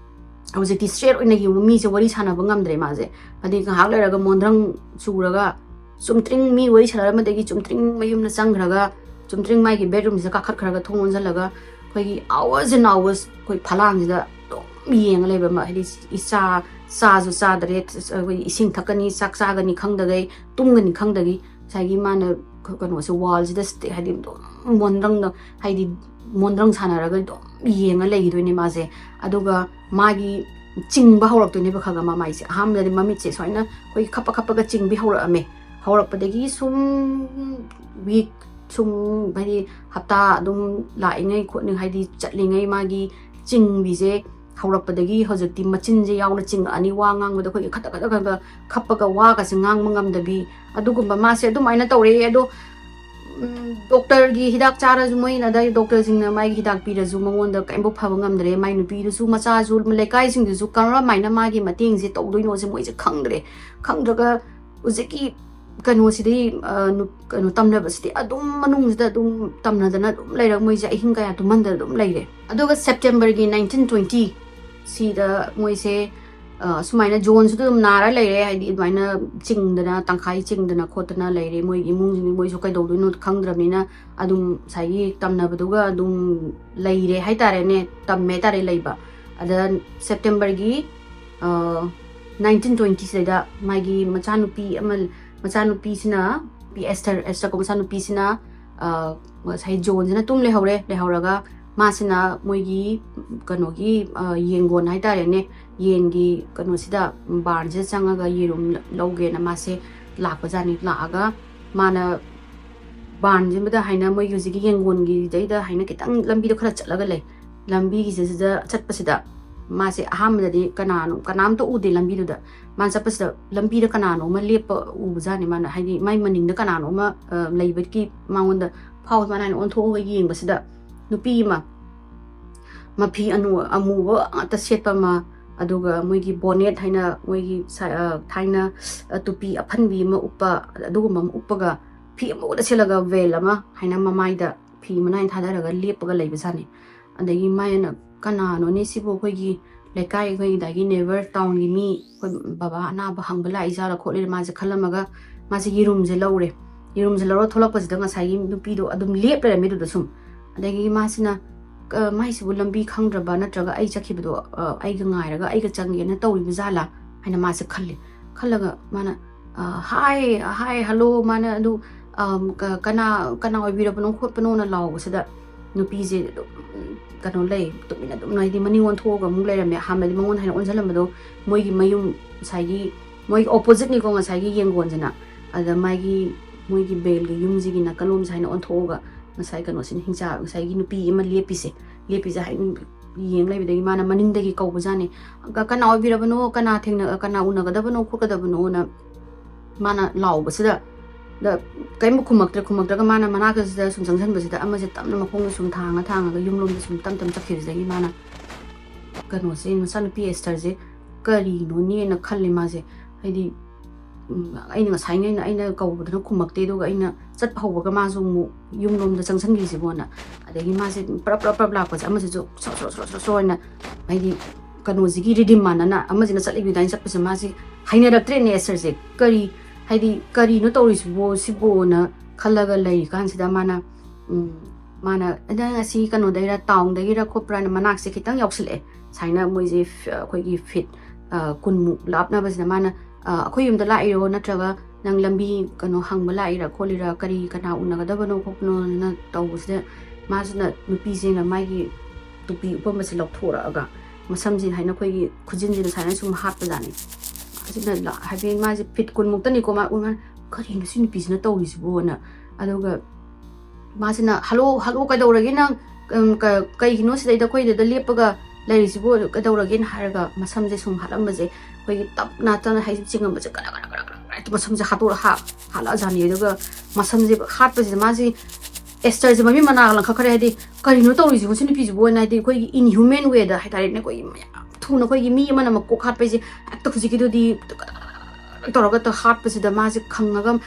ꯍꯧꯖꯤꯛꯇꯤ ꯁ꯭ꯇ꯭ꯔꯦꯠ ꯑꯣꯏꯅ ꯌꯦꯡꯕ ꯃꯤꯁꯦ ꯋꯥꯔꯤ ꯁꯥꯟꯅꯕ ꯉꯝꯗ꯭ꯔꯦ ꯃꯥꯁꯦ꯫ ꯍꯥꯏꯗꯤ ꯉꯥꯏꯍꯥꯛ ꯂꯩꯔꯒ ꯃꯣꯟꯗ꯭ꯔꯪ ꯆꯨꯔꯒ ꯆꯨꯝꯇ꯭ꯔꯤꯡ ꯃꯤ ꯋꯥꯔꯤ ꯁꯥꯟꯅꯔꯝꯕꯗꯒꯤ ꯆꯨꯝꯇ꯭ꯔꯤꯡ ꯃꯌꯨꯝꯗ ꯆꯪꯈ꯭ꯔꯒ ꯆꯨꯝꯇ꯭ꯔꯤꯡ ꯃꯥꯒꯤ ꯕꯦꯗꯔꯨꯝꯁꯤꯗ ꯀꯥꯈꯠꯈ꯭ꯔꯒ ꯊꯣꯡ ꯂꯣꯟꯁꯤꯜꯂꯒ ꯑꯩꯈꯣꯏꯒꯤ hours and hours ꯑꯩꯈꯣꯏ ꯐꯂꯥꯡꯁꯤꯗ ꯑꯗꯨꯝ ꯌꯦꯡꯉ ꯂꯩꯕ ꯑꯃ, ꯍꯥꯏꯗꯤ ꯏꯆꯥ, ꯆꯥꯁꯨ ꯆꯥꯗ꯭ꯔꯦ, ꯑꯩꯈꯣꯏ ꯏꯁꯤꯡ ꯊꯛꯀꯅꯤ, ꯆꯥꯛ ꯆꯥꯒꯅꯤ ꯈꯪꯗꯒꯩ, ꯇꯨꯝꯒꯅꯤ ꯈꯪꯗꯒꯩ, ꯉꯁꯥꯏꯒꯤ ꯃꯥꯅ ꯀꯩꯅꯣꯁꯦ, ꯋꯥꯜꯁꯤꯗ ꯁ꯭ꯇꯦ-, ꯍꯥꯏꯗꯤ ꯑꯗꯨꯝ ꯃꯣꯟꯗ꯭ꯔꯪꯗ, ꯍꯥꯏꯗꯤ ꯃꯣꯟꯗ꯭ꯔꯪ ꯁꯥꯟꯅꯔꯒ ꯑꯗꯨꯝ ꯌꯦꯡꯉ ꯂꯩꯈꯤꯗꯣꯏꯅꯦ ꯃꯥꯁꯦ꯫ ꯑꯗꯨꯒ ꯃꯥꯒꯤ ꯆꯤꯡꯕ ꯍꯧꯔꯛꯇꯣꯏꯅꯦꯕ ꯈꯔ ꯈꯔ ꯃꯃꯥꯏꯁꯦ꯫ ꯑꯍꯥꯟꯕꯗꯗꯤ ꯃꯃꯤꯠꯁꯦ ꯁꯨꯃꯥꯏꯅ ꯑꯩꯈꯣꯏꯒꯤ ꯈꯞꯄ ꯈꯞꯄꯒ ꯆꯤꯡꯕꯤ ꯍꯧꯔꯛꯑꯝꯃꯦ꯫ ꯍꯧꯔꯛꯄꯗꯒꯤ ꯁꯨꯝ ꯋꯤꯛ ꯁꯨꯝ, ꯍꯥꯏꯗꯤ ꯍꯞꯇꯥ ꯑꯗꯨꯝ ꯂꯥꯛꯏꯉꯩ ꯈꯣꯠꯂꯤꯉꯩ, ꯍꯥꯏꯗꯤ ꯆꯠꯂꯤꯉꯩ ꯃꯥꯒꯤ ꯆꯤꯡꯕꯤꯁꯦ ꯍꯧꯔꯛꯄꯗꯒꯤ ꯍꯧꯖꯤꯛꯇꯤ ꯃꯆꯤꯟꯁꯦ ꯌꯥꯎꯅ ꯆꯤꯡꯉꯛꯑꯅꯤ, ꯋꯥ ꯉꯥꯡꯕꯗ ꯑꯩꯈꯣꯏꯒꯤ ꯈꯇꯛ ꯈꯇꯛ ꯈꯇꯛ ꯈꯞꯄꯒ ꯋꯥꯒꯁꯦ ꯉꯥꯡꯕ ꯉꯝꯗꯕꯤ, ꯑꯗꯨꯒꯨꯝꯕ ꯃꯥꯁꯦ ꯑꯗꯨꯃꯥꯏꯅ ꯇꯧꯔꯛꯑꯦ꯫ ꯑꯗꯣ ꯎꯝ, ꯗꯣꯛꯇꯔꯒꯤ ꯍꯤꯗꯥꯛ ꯆꯥꯔꯁꯨ, ꯃꯣꯏꯅ ꯑꯗꯥꯏ ꯗꯣꯛꯇꯔꯁꯤꯡꯅ ꯃꯥꯒꯤ ꯍꯤꯗꯥꯛ ꯄꯤꯔꯁꯨ ꯃꯉꯣꯟꯗ ꯀꯔꯤꯝꯐꯥꯎ ꯐꯕ ꯉꯝꯗ꯭ꯔꯦ꯫ ꯃꯥꯏ ꯅꯨꯄꯤꯗꯨꯁꯨ, ꯃꯆꯥꯁꯨ, ꯂꯩꯀꯥꯏꯁꯤꯡꯗꯨꯁꯨ ꯀꯔꯝꯍꯥꯏꯅ ꯃꯥꯒꯤ ꯃꯇꯦꯡꯁꯦ ꯇꯧꯗꯣꯏꯅꯣꯁꯦ ꯃꯣꯏꯁꯦ ꯈꯪꯗ꯭ꯔꯦ꯫ ꯈꯪꯗ꯭ꯔꯒ ꯍꯧꯖꯤꯛꯀꯤ ꯀꯩꯅꯣꯁꯤꯗꯤ, ꯑ, ꯅꯨ-, ꯀꯩꯅꯣ ꯇꯝꯅꯕꯁꯤꯗꯤ ꯑꯗꯨꯝ ꯃꯅꯨꯡꯁꯤꯗ ꯑꯗꯨꯝ ꯇꯝꯅꯗꯅ ꯑꯗꯨꯝ ꯂꯩꯔꯒ ꯃꯣꯏꯁꯦ ꯑꯍꯤꯡ ꯀꯌꯥ ꯇꯨꯝꯍꯟꯗꯅ ꯑꯗꯨꯝ ꯂꯩꯔꯦ꯫ ꯑꯗꯨꯒ ꯁꯦꯞꯇꯦꯝꯕꯔꯒꯤ ꯅꯥꯏꯟꯇꯤꯟ ꯇ꯭ꯋꯦꯟꯇꯤ ꯁꯤꯗ ꯃꯣꯏꯁꯦ, ꯑ, ꯁꯨꯃꯥꯏꯅ ꯖꯣꯟꯁꯨ ꯑꯗꯨꯝ ꯅꯥꯔ ꯂꯩꯔꯦ, ꯍꯥꯏꯗꯤ ꯑꯗꯨꯃꯥꯏꯅ ꯆꯤꯡꯗꯅ, ꯇꯪꯈꯥꯏ ꯆꯤꯡꯗꯅ ꯈꯣꯠꯇꯅ ꯂꯩꯔꯦ꯫ ꯃꯣꯏꯒꯤ ꯏꯃꯨꯡꯁꯤꯡꯗꯤ ꯃꯣꯏꯁꯨ ꯀꯩꯗꯧꯗꯣꯏꯅꯣ ꯈꯪꯗ꯭ꯔꯕꯅꯤꯅ ꯑꯗꯨꯝ ꯉꯁꯥꯏꯒꯤ ꯇꯝꯅꯕꯗꯨꯒ ꯑꯗꯨꯝ ꯂꯩꯔꯦ ꯍꯥꯏꯇꯥꯔꯦꯅꯦ, ꯇꯝꯃꯦ ꯍꯥꯏꯇꯥꯔꯦ ꯂꯩꯕ꯫ ꯑꯗ ꯁꯦꯞꯇꯦꯝꯕꯔꯒꯤ, ꯑ, ꯅꯥꯏꯟꯇꯤꯟ ꯇ꯭ꯋꯦꯟꯇꯤ ꯁꯤꯗꯩꯗ ꯃꯥꯒꯤ ꯃꯆꯥꯅꯨꯄꯤ ꯑꯃ, ꯃꯆꯥꯅꯨꯄꯤꯁꯤꯅ, ꯅꯨꯄꯤ ꯑꯦꯁꯊꯔ, ꯑꯦꯁꯊꯔ ꯀꯧꯕ ꯃꯆꯥꯅꯨꯄꯤꯁꯤꯅ, ꯑ, ꯉꯁꯥꯏ ꯖꯣꯟꯁꯤꯅ ꯇꯨꯝ ꯂꯩꯍꯧꯔꯦ꯫ ꯂꯩꯍꯧꯔꯒ ꯃꯥꯁꯤꯅ ꯃꯣꯏꯒꯤ ꯀꯩꯅꯣꯒꯤ, ꯑ, ꯌꯦꯡꯒꯣꯟ ꯍꯥꯏꯇꯥꯔꯦꯅꯦ, ꯌꯦꯟꯒꯤ ꯀꯩꯅꯣꯁꯤꯗ, ꯕꯥꯔꯟꯁꯤꯗ ꯆꯪꯉꯒ ꯌꯦꯔꯨꯝ ꯂꯧꯒꯦꯅ ꯃꯥꯁꯦ ꯂꯥꯛꯄꯖꯥꯠꯅꯤ꯫ ꯂꯥꯛꯑꯒ ꯃꯥꯅ ꯕꯥꯔꯟꯁꯤꯃꯗ ꯍꯥꯏꯅ ꯃꯣꯏꯒꯤ ꯍꯧꯖꯤꯛꯀꯤ ꯌꯦꯡꯒꯣꯟꯒꯤꯗꯩꯗ ꯍꯥꯏꯅ ꯈꯤꯇꯪ ꯂꯝꯕꯤꯗꯣ ꯈꯔ ꯆꯠꯂꯒ ꯂꯩ꯫ ꯂꯝꯕꯤꯒꯤꯁꯤꯗ ꯆꯠꯄꯁꯤꯗ ꯃꯥꯁꯦ ꯑꯍꯥꯟꯕꯗꯗꯤ ꯀꯅꯥꯅꯣ, ꯀꯅꯥꯝꯇ ꯎꯗꯦ ꯂꯝꯕꯤꯗꯨꯗ꯫ ꯃꯥꯅ ꯆꯠꯄꯁꯤꯗ ꯂꯝꯕꯤꯗ ꯀꯅꯥꯅꯣ ꯑꯃ ꯂꯦꯞꯄ ꯎꯕꯖꯥꯠꯅꯤ꯫ ꯃꯥꯅ, ꯍꯥꯏꯗꯤ, ꯃꯥꯏ ꯃꯅꯤꯡꯗ ꯀꯅꯥꯅꯣ ꯑꯃ, ꯑ, ꯂꯩꯕꯒꯤ ꯃꯉꯣꯟꯗ ꯐꯥꯎ꯫ ꯃꯥꯅ ꯍꯥꯏꯅ ꯑꯣꯟꯊꯣꯛꯑꯒ ꯌꯦꯡꯕꯁꯤꯗ ꯅꯨꯄꯤ ꯑꯃ ꯃꯐꯤ ꯑꯅꯨ-, ꯑꯃꯨꯕ ꯉꯥꯛꯇ ꯁꯦꯠꯄ ꯑꯃ, ꯑꯗꯨꯒ ꯃꯣꯏꯒꯤ bonnet ꯍꯥꯏꯅ ꯃꯣꯏꯒꯤ ꯁ-, ꯑ, ꯊꯥꯏꯅ, ꯑ, ꯇꯨꯄꯤ ꯑꯐꯟꯕꯤ ꯑꯃ ꯎꯞꯄ, ꯑꯗꯨꯒꯨꯝꯕ ꯑꯃ ꯎꯞꯄꯒ, ꯐꯤ ꯑꯃꯨꯕꯗ ꯁꯦꯠꯂꯒ veil ꯑꯃ ꯍꯥꯏꯅ ꯃꯃꯥꯏꯗ ꯐꯤ ꯃꯅꯥꯏꯅ ꯊꯥꯗꯔꯒ ꯂꯦꯞꯄꯒ ꯂꯩꯕꯖꯥꯠꯅꯤ꯫ ꯑꯗꯒꯤ ꯃꯥꯅ, "ꯀꯅꯥꯅꯣꯅꯦ ꯁꯤꯕꯨ? ꯑꯩꯈꯣꯏꯒꯤ ꯂꯩꯀꯥꯏ, ꯑꯩꯈꯣꯏ ꯑꯗꯥꯏꯒꯤ neighbour townꯒꯤ ꯃꯤ, ꯑꯩꯈꯣꯏ ꯕꯕꯥ ꯑꯅꯥꯕ ꯍꯪꯕ ꯂꯥꯛꯏ ꯖꯥꯠꯂ ꯈꯣꯠꯂꯤꯔ?" ꯃꯥꯁꯦ ꯈꯜꯂꯝꯃꯒ ꯃꯥꯁꯦ ꯌꯦꯔꯨꯝꯁꯦ ꯂꯧꯔꯦ꯫ ꯌꯦꯔꯨꯝꯁꯦ ꯂꯧꯔ ꯊꯣꯛꯂꯛꯄꯁꯤꯗ ꯉꯁꯥꯏꯒꯤ ꯅꯨꯄꯤꯗꯣ ꯑꯗꯨꯝ ꯂꯦꯞ ꯂꯩꯔꯝꯃꯦ ꯑꯗꯨꯗ ꯁꯨꯝ꯫ ꯑꯗꯒꯤ ꯃꯥꯁꯤꯅ, "ꯀ-, ꯃꯥꯏꯁꯤꯕꯨ ꯂꯝꯕꯤ ꯈꯪꯗ꯭ꯔꯕ, ꯅꯠꯇ꯭ꯔꯒ ꯑꯩ ꯆꯠꯈꯤꯕꯗꯣ, ꯑ, ꯑꯩꯒ ꯉꯥꯏꯔꯒ ꯑꯩꯒ ꯆꯪꯒꯦꯅ ꯇꯧꯔꯤꯕ ꯖꯥꯠꯂꯥ?" ꯍꯥꯏꯅ ꯃꯥꯁꯦ ꯈꯜꯂꯤ꯫ ꯈꯜꯂꯒ ꯃꯥꯅ, ꯑ, "Hi, hi, hello," ꯃꯥꯅ ꯑꯗꯨ, ꯑꯝ, ꯀ-, "ꯀꯅꯥ, ꯀꯅꯥ ꯑꯣꯏꯕꯤꯔꯕꯅꯣ ꯈꯣꯠꯄꯅꯣꯅ?" ꯂꯥꯎꯕꯁꯤꯗ ꯅꯨꯄꯤꯁꯦ ꯑꯗꯨꯝ ꯀꯩꯅꯣ ꯂꯩ, ꯇꯨꯃꯤꯟꯅ ꯑꯗꯨꯝ, ꯍꯥꯏꯗꯤ, ꯃꯅꯤꯡ ꯑꯣꯟꯊꯣꯛꯑꯒ ꯑꯃꯨꯛ ꯂꯩꯔꯝꯃꯦ꯫ ꯑꯍꯥꯟꯕꯗꯤ ꯃꯉꯣꯟꯗ ꯍꯥꯏꯅ ꯑꯣꯟꯁꯤꯜꯂꯝꯕꯗꯣ ꯃꯣꯏꯒꯤ ꯃꯌꯨꯝ ꯉꯁꯥꯏꯒꯤ, ꯃꯣꯏꯒꯤ oppositeꯅꯤꯀꯣ ꯉꯁꯥꯏꯒꯤ ꯌꯦꯡꯒꯣꯟꯁꯤꯅ꯫ ꯑꯗ ꯃꯥꯒꯤ, ꯃꯣꯏꯒꯤ veilꯒꯤ ꯌꯨꯝꯁꯤꯒꯤ ꯅꯥꯀꯜꯂꯣꯝꯁꯦ ꯍꯥꯏꯅ ꯑꯣꯟꯊꯣꯛꯑꯒ ꯉꯁꯥꯏ ꯀꯩꯅꯣꯁꯤꯅ, ꯍꯤꯡꯆꯥ, ꯉꯁꯥꯏꯒꯤ ꯅꯨꯄꯤ ꯑꯃ ꯂꯦꯞꯄꯤꯁꯦ, ꯂꯦꯞꯄꯤꯁꯦ ꯍꯥꯏ-, ꯌꯦꯡ ꯂꯩꯕꯗꯒꯤ ꯃꯥꯅ ꯃꯅꯤꯡꯗꯒꯤ ꯀꯧꯕꯖꯥꯠꯅꯤ꯫ "ꯀ-, ꯀꯅꯥ ꯑꯣꯏꯕꯤꯔꯕꯅꯣ? ꯀꯅꯥ ꯊꯦꯡꯅ-, ꯀꯅꯥ ꯎꯅꯒꯗꯕꯅꯣ ꯈꯣꯠꯀꯗꯕꯅꯣꯅ?" ꯃꯥꯅ ꯂꯥꯎꯕꯁꯤꯗ, ꯗ ꯀꯔꯤꯝ ꯈꯨꯝꯃꯛꯇ꯭ꯔꯦ꯫ ꯈꯨꯝꯃꯛꯇ꯭ꯔꯒ ꯃꯥꯅ ꯃꯅꯥꯛꯇꯁꯤꯗ ꯁꯨꯝ ꯆꯪꯁꯤꯟꯕꯁꯤꯗ ꯑꯃꯁꯦ ꯇꯞꯅ ꯃꯈꯣꯡꯗ ꯁꯨꯝ ꯊꯥꯡꯉ ꯊꯥꯡꯉꯒ ꯌꯨꯝꯂꯣꯝꯗ ꯁꯨꯝ ꯇꯞ ꯇꯞ ꯆꯠꯈꯤꯕꯁꯤꯗꯒꯤ ꯃꯥꯅ ꯀꯩꯅꯣꯁꯦ, ꯃꯆꯥꯅꯨꯄꯤ ꯑꯦꯁꯇꯔꯁꯦ ꯀꯔꯤꯅꯣꯅꯦꯅ ꯈꯜꯂꯦ ꯃꯥꯁꯦ꯫ ꯍꯥꯏꯗꯤ, ꯎꯝ, ꯑꯩꯅ ꯉꯁꯥꯏꯉꯩꯅ ꯑꯩꯅ ꯀꯧꯕꯗꯨꯅ ꯈꯨꯝꯃꯛꯇꯦ, ꯑꯗꯨꯒ ꯑꯩꯅ ꯆꯠꯄ ꯍꯧꯕꯒ ꯃꯥꯁꯨ ꯑꯃꯨꯛ ꯌꯨꯝꯂꯣꯝꯗ ꯆꯪꯁꯤꯟꯈꯤꯁꯤꯕꯣꯅ꯫ ꯑꯗꯒꯤ ꯃꯥꯁꯦ ꯄ꯭ꯔꯞ ꯄ꯭ꯔꯞ ꯄ꯭ꯔꯞ ꯂꯥꯛꯄꯁꯦ ꯑꯃꯁꯤꯁꯨ ꯁ꯭ꯔꯣ ꯁ꯭ꯔꯣ ꯁ꯭ꯔꯣ ꯁ꯭ꯔꯣ ꯁ꯭ꯔꯣ ꯍꯥꯏꯅ, ꯍꯥꯏꯗꯤ, ꯀꯩꯅꯣꯁꯤꯒꯤ rhythm ꯃꯥꯟꯅꯅ ꯑꯃꯁꯤꯅ ꯆꯠꯂꯤꯕ ꯑꯗꯨꯃꯥꯏꯅ ꯆꯠꯄꯁꯦ ꯃꯥꯁꯦ ꯍꯩꯅꯔꯛꯇ꯭ꯔꯦꯅꯦ ꯑꯦꯁꯇꯔꯁꯦ꯫ ꯀꯔꯤ, ꯍꯥꯏꯗꯤ, "ꯀꯔꯤꯅꯣ ꯇꯧꯔꯤꯁꯤꯕꯣ, ꯁꯤꯕꯣꯅ?" ꯈꯜꯂꯒ ꯂꯩꯔꯤꯀꯥꯟꯁꯤꯗ ꯃꯥꯅ, ꯎꯝ, ꯃꯥꯅ, "ꯅꯪ ꯑꯁꯤ ꯀꯩꯅꯣꯗꯩꯔ, townꯗꯒꯤꯔ ꯈꯣꯠꯄ꯭ꯔꯥꯅ?" ꯃꯅꯥꯛꯁꯦ ꯈꯤꯇꯪ ꯌꯧꯁꯤꯜꯂꯛꯑꯦ꯫ ꯁꯨꯃꯥꯏꯅ ꯃꯣꯏꯁꯦ ꯐ-, ꯑꯩꯈꯣꯏꯒꯤ feet, ꯑ, ꯀꯨꯟꯃꯨꯛ ꯂꯥꯞꯅꯕꯁꯤꯗ ꯃꯥꯅ, "ꯑ, ꯑꯩꯈꯣꯏ ꯌꯨꯝꯗ ꯂꯥꯛꯏꯔꯣ, ꯅꯠꯇ꯭ꯔꯒ ꯅꯪ ꯂꯝꯕꯤ ꯀꯩꯅꯣ ꯍꯪꯕ ꯂꯥꯛꯏꯔꯥ ꯈꯣꯠꯂꯤꯔꯥ, ꯀꯔꯤ ꯀꯅꯥ ꯎꯅꯒꯗꯕꯅꯣ ꯈꯣꯠꯄꯅꯣꯅ?" ꯇꯧꯕꯁꯤꯗ ꯃꯥꯁꯤꯅ, ꯅꯨꯄꯤꯁꯤꯅ ꯃꯥꯒꯤ ꯇꯨꯄꯤ ꯎꯞꯄꯝꯕꯁꯦ ꯂꯧꯊꯣꯔꯛꯑꯒ ꯃꯁꯝꯁꯤ ꯍꯥꯏꯅ ꯑꯩꯈꯣꯏꯒꯤ ꯈꯨꯖꯤꯟꯁꯤꯗ ꯁꯨꯃꯥꯏꯅ ꯁꯨꯝ ꯍꯥꯠꯄꯖꯥꯠꯅꯤ꯫ ꯃꯥꯁꯤꯅ ꯂ-, ꯍꯥꯏꯐꯦꯠ ꯃꯥꯁꯦ feet ꯀꯨꯟꯃꯨꯛꯇꯅꯤꯀꯣ ꯃꯥ ꯎ-, ꯃꯥꯅ, "ꯀꯔꯤꯅꯣ ꯁꯤ ꯅꯨꯄꯤꯁꯤꯅ ꯇꯧꯔꯤꯁꯤꯕꯣꯅ?" ꯑꯗꯨꯒ ꯃꯥꯁꯤꯅ, "Hello, hello, ꯀꯩꯗꯧꯔꯒꯦ ꯅꯪ? ꯎꯝ, ꯀ-, ꯀꯩꯒꯤꯅꯣ ꯁꯤꯗꯩꯗ ꯑꯩꯈꯣꯏꯗꯩꯗ ꯂꯦꯞꯄꯒ, ꯂꯩꯔꯤꯁꯤꯕꯨ ꯀꯩꯗꯧꯔꯒꯦꯅ ꯍꯥꯏꯔꯒ ꯃꯁꯝꯁꯦ ꯁꯨꯝ ꯍꯥꯠꯂꯝꯕꯁꯦ ꯑꯩꯈꯣꯏꯒꯤ ꯇꯞꯅ ꯇꯞꯅ ꯍꯥꯏꯁꯦ ꯆꯤꯡꯉꯝꯕꯁꯦ ꯀꯔ ꯀꯔ ꯀꯔ ꯀꯔ ꯀꯔ ꯃꯁꯝꯁꯦ ꯍꯥꯠꯇꯣꯛꯑ ꯍꯥ- ꯍꯥꯠꯂꯛꯑꯖꯥꯠꯅꯤ꯫ ꯑꯗꯨꯒ ꯃꯁꯝꯁꯦ ꯍꯥꯠꯄꯁꯤꯗ ꯃꯥꯁꯤ ꯑꯦꯁꯇꯔꯁꯦ ꯃꯃꯤꯠ ꯃꯅꯥꯒ ꯂꯪꯈꯠꯈ꯭ꯔꯦ꯫ ꯍꯥꯏꯗꯤ ꯀꯔꯤꯅꯣ ꯇꯧꯔꯤꯁꯤꯕꯨ ꯁꯤ ꯅꯨꯄꯤꯁꯤꯕꯨ ꯍꯥꯏꯅ, ꯍꯥꯏꯗꯤ ꯑꯩꯈꯣꯏꯒꯤ inhuman way ꯗ ꯍꯥꯏꯇꯥꯔꯦꯅꯦ, ꯑꯩꯈꯣꯏꯒꯤ ꯃꯌꯥꯝ ꯊꯨꯅ ꯑꯩꯈꯣꯏꯒꯤ ꯃꯤ ꯑꯃꯅ ꯃꯀꯣꯛ ꯍꯥꯠꯄ ꯍꯥꯏꯁꯦ ꯍꯦꯛꯇ ꯍꯧꯖꯤꯛꯀꯤꯗꯨꯗꯤ ꯇꯧꯔꯒ ꯍꯥꯠꯄꯁꯤꯗ ꯃꯥꯁꯦ ꯈꯪꯉꯒ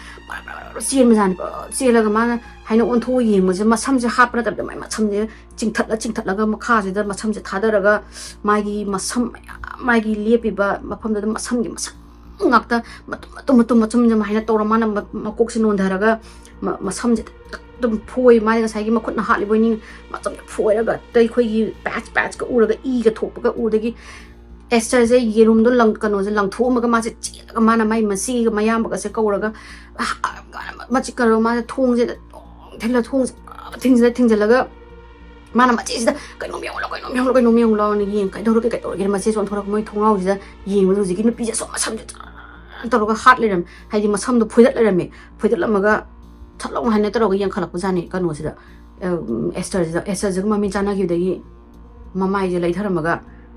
ꯆꯦꯟꯕꯖꯥꯠꯅꯤ꯫ ꯆꯦꯜꯂꯒ ꯃꯥꯅ ꯍꯥꯏꯅ ꯑꯣꯟꯊꯣꯛꯑ ꯌꯦꯡꯕꯁꯦ ꯃꯁꯝꯁꯦ ꯍꯥꯠꯄ ꯅꯠꯇꯕꯗ ꯃꯥꯏ ꯃꯁꯝꯁꯦ ꯆꯤꯡꯊꯠꯂ ꯆꯤꯡꯊꯠꯂꯒ ꯃꯈꯥꯁꯤꯗ ꯃꯁꯝꯁꯦ ꯊꯥꯗꯔꯒ ꯃꯥꯒꯤ ꯃꯁꯝ ꯃꯌꯥꯝ ꯃꯥꯒꯤ ꯂꯦꯞꯄꯤꯕ ꯃꯐꯝꯗꯨꯗ ꯃꯁꯝꯒꯤ ꯃꯁꯝ ꯉꯥꯛꯇ ꯃꯇꯨꯝ ꯃꯇꯨꯝ ꯃꯇꯨꯝ ꯃꯇꯨꯝ ꯁꯨꯃꯥꯏꯅ ꯇꯧꯔ ꯃꯥꯅ ꯃ- ꯃꯀꯣꯛꯁꯦ ꯅꯣꯟꯊꯔꯒ ꯃ- ꯃꯁꯝꯁꯦ ꯑꯗꯨꯝ ꯐꯣꯏ꯫ ꯃꯥꯅ ꯉꯁꯥꯏꯒꯤ ꯃꯈꯨꯠꯅ ꯍꯥꯠꯂꯤꯕꯣꯏ ꯅꯤꯡ ꯃꯁꯝꯁꯦ ꯐꯣꯏꯔꯒ ꯑꯇꯩ ꯑꯩꯈꯣꯏꯒꯤ ꯄꯦꯠꯁ ꯄꯦꯠꯁꯀ ꯎꯔꯒ ꯏꯒ ꯊꯣꯛꯄꯒ ꯎꯗꯒꯤ ꯑꯦꯁꯇꯔꯁꯦ ꯌꯦꯔꯨꯝꯗꯣ ꯂꯪ ꯀꯩꯅꯣꯁꯦ ꯂꯪꯊꯣꯛꯑꯝꯃꯒ ꯃꯥꯁꯦ ꯆꯦꯜꯂꯒ ꯃꯥꯅ ꯃꯥꯏ ꯃꯆꯦꯒ ꯃꯌꯥꯝꯕꯒꯁꯦ ꯀꯧꯔꯒ ꯃꯆꯤ ꯀꯩꯅꯣ ꯃꯥꯅ ꯊꯣꯡꯁꯦ ꯊꯤꯜꯂ ꯊꯣꯡꯁꯦ ꯊꯤꯡꯖꯤꯜꯂ ꯊꯤꯡꯖꯤꯜꯂꯒ ꯃꯥꯅ ꯃꯆꯦꯁꯤꯗ "ꯀꯩꯅꯣꯝ ꯌꯦꯡꯉꯨ ꯂꯥꯎ, ꯀꯩꯅꯣꯝ ꯌꯦꯡꯉꯨ ꯂꯥꯎ, ꯀꯩꯅꯣꯝ ꯌꯦꯡꯉꯨ ꯂꯥꯎꯅ ꯌꯦꯡ ꯀꯩꯗꯧꯔꯒꯦ ꯀꯩꯗꯧꯔꯒꯦꯅ" ꯃꯆꯦꯁꯦ ꯑꯣꯟꯊꯣꯔꯛꯄ ꯃꯣꯏ ꯊꯣꯡꯅꯥꯎꯁꯤꯗ ꯌꯦꯡꯕꯗ ꯍꯧꯖꯤꯛꯀꯤ ꯅꯨꯄꯤꯁꯦ ꯁꯨꯝ ꯃꯁꯝꯁꯦ ꯇꯧꯔꯒ ꯍꯥꯠ ꯂꯩꯔꯝꯃꯦ꯫ ꯍꯥꯏꯗꯤ ꯃꯁꯝꯗꯣ ꯐꯣꯏꯗꯠ ꯂꯩꯔꯝꯃꯦ꯫ ꯐꯣꯏꯗꯠꯂꯝꯃꯒ ꯁꯠ ꯂꯥꯎꯅ ꯍꯥꯏꯅ ꯇꯧꯔꯒ ꯌꯦꯡꯈꯠꯂꯛꯄꯖꯥꯠꯅꯤ ꯀꯩꯅꯣꯁꯤꯗ, ꯑꯦꯁꯇꯔꯁꯤꯗ꯫ ꯑꯦꯁꯇꯔꯁꯤꯒ ꯃꯃꯤꯠ ꯆꯥꯟꯅꯈꯤꯕꯗꯒꯤ ꯃꯃꯥꯏꯁꯦ ꯂꯩꯊꯔꯝꯃꯒ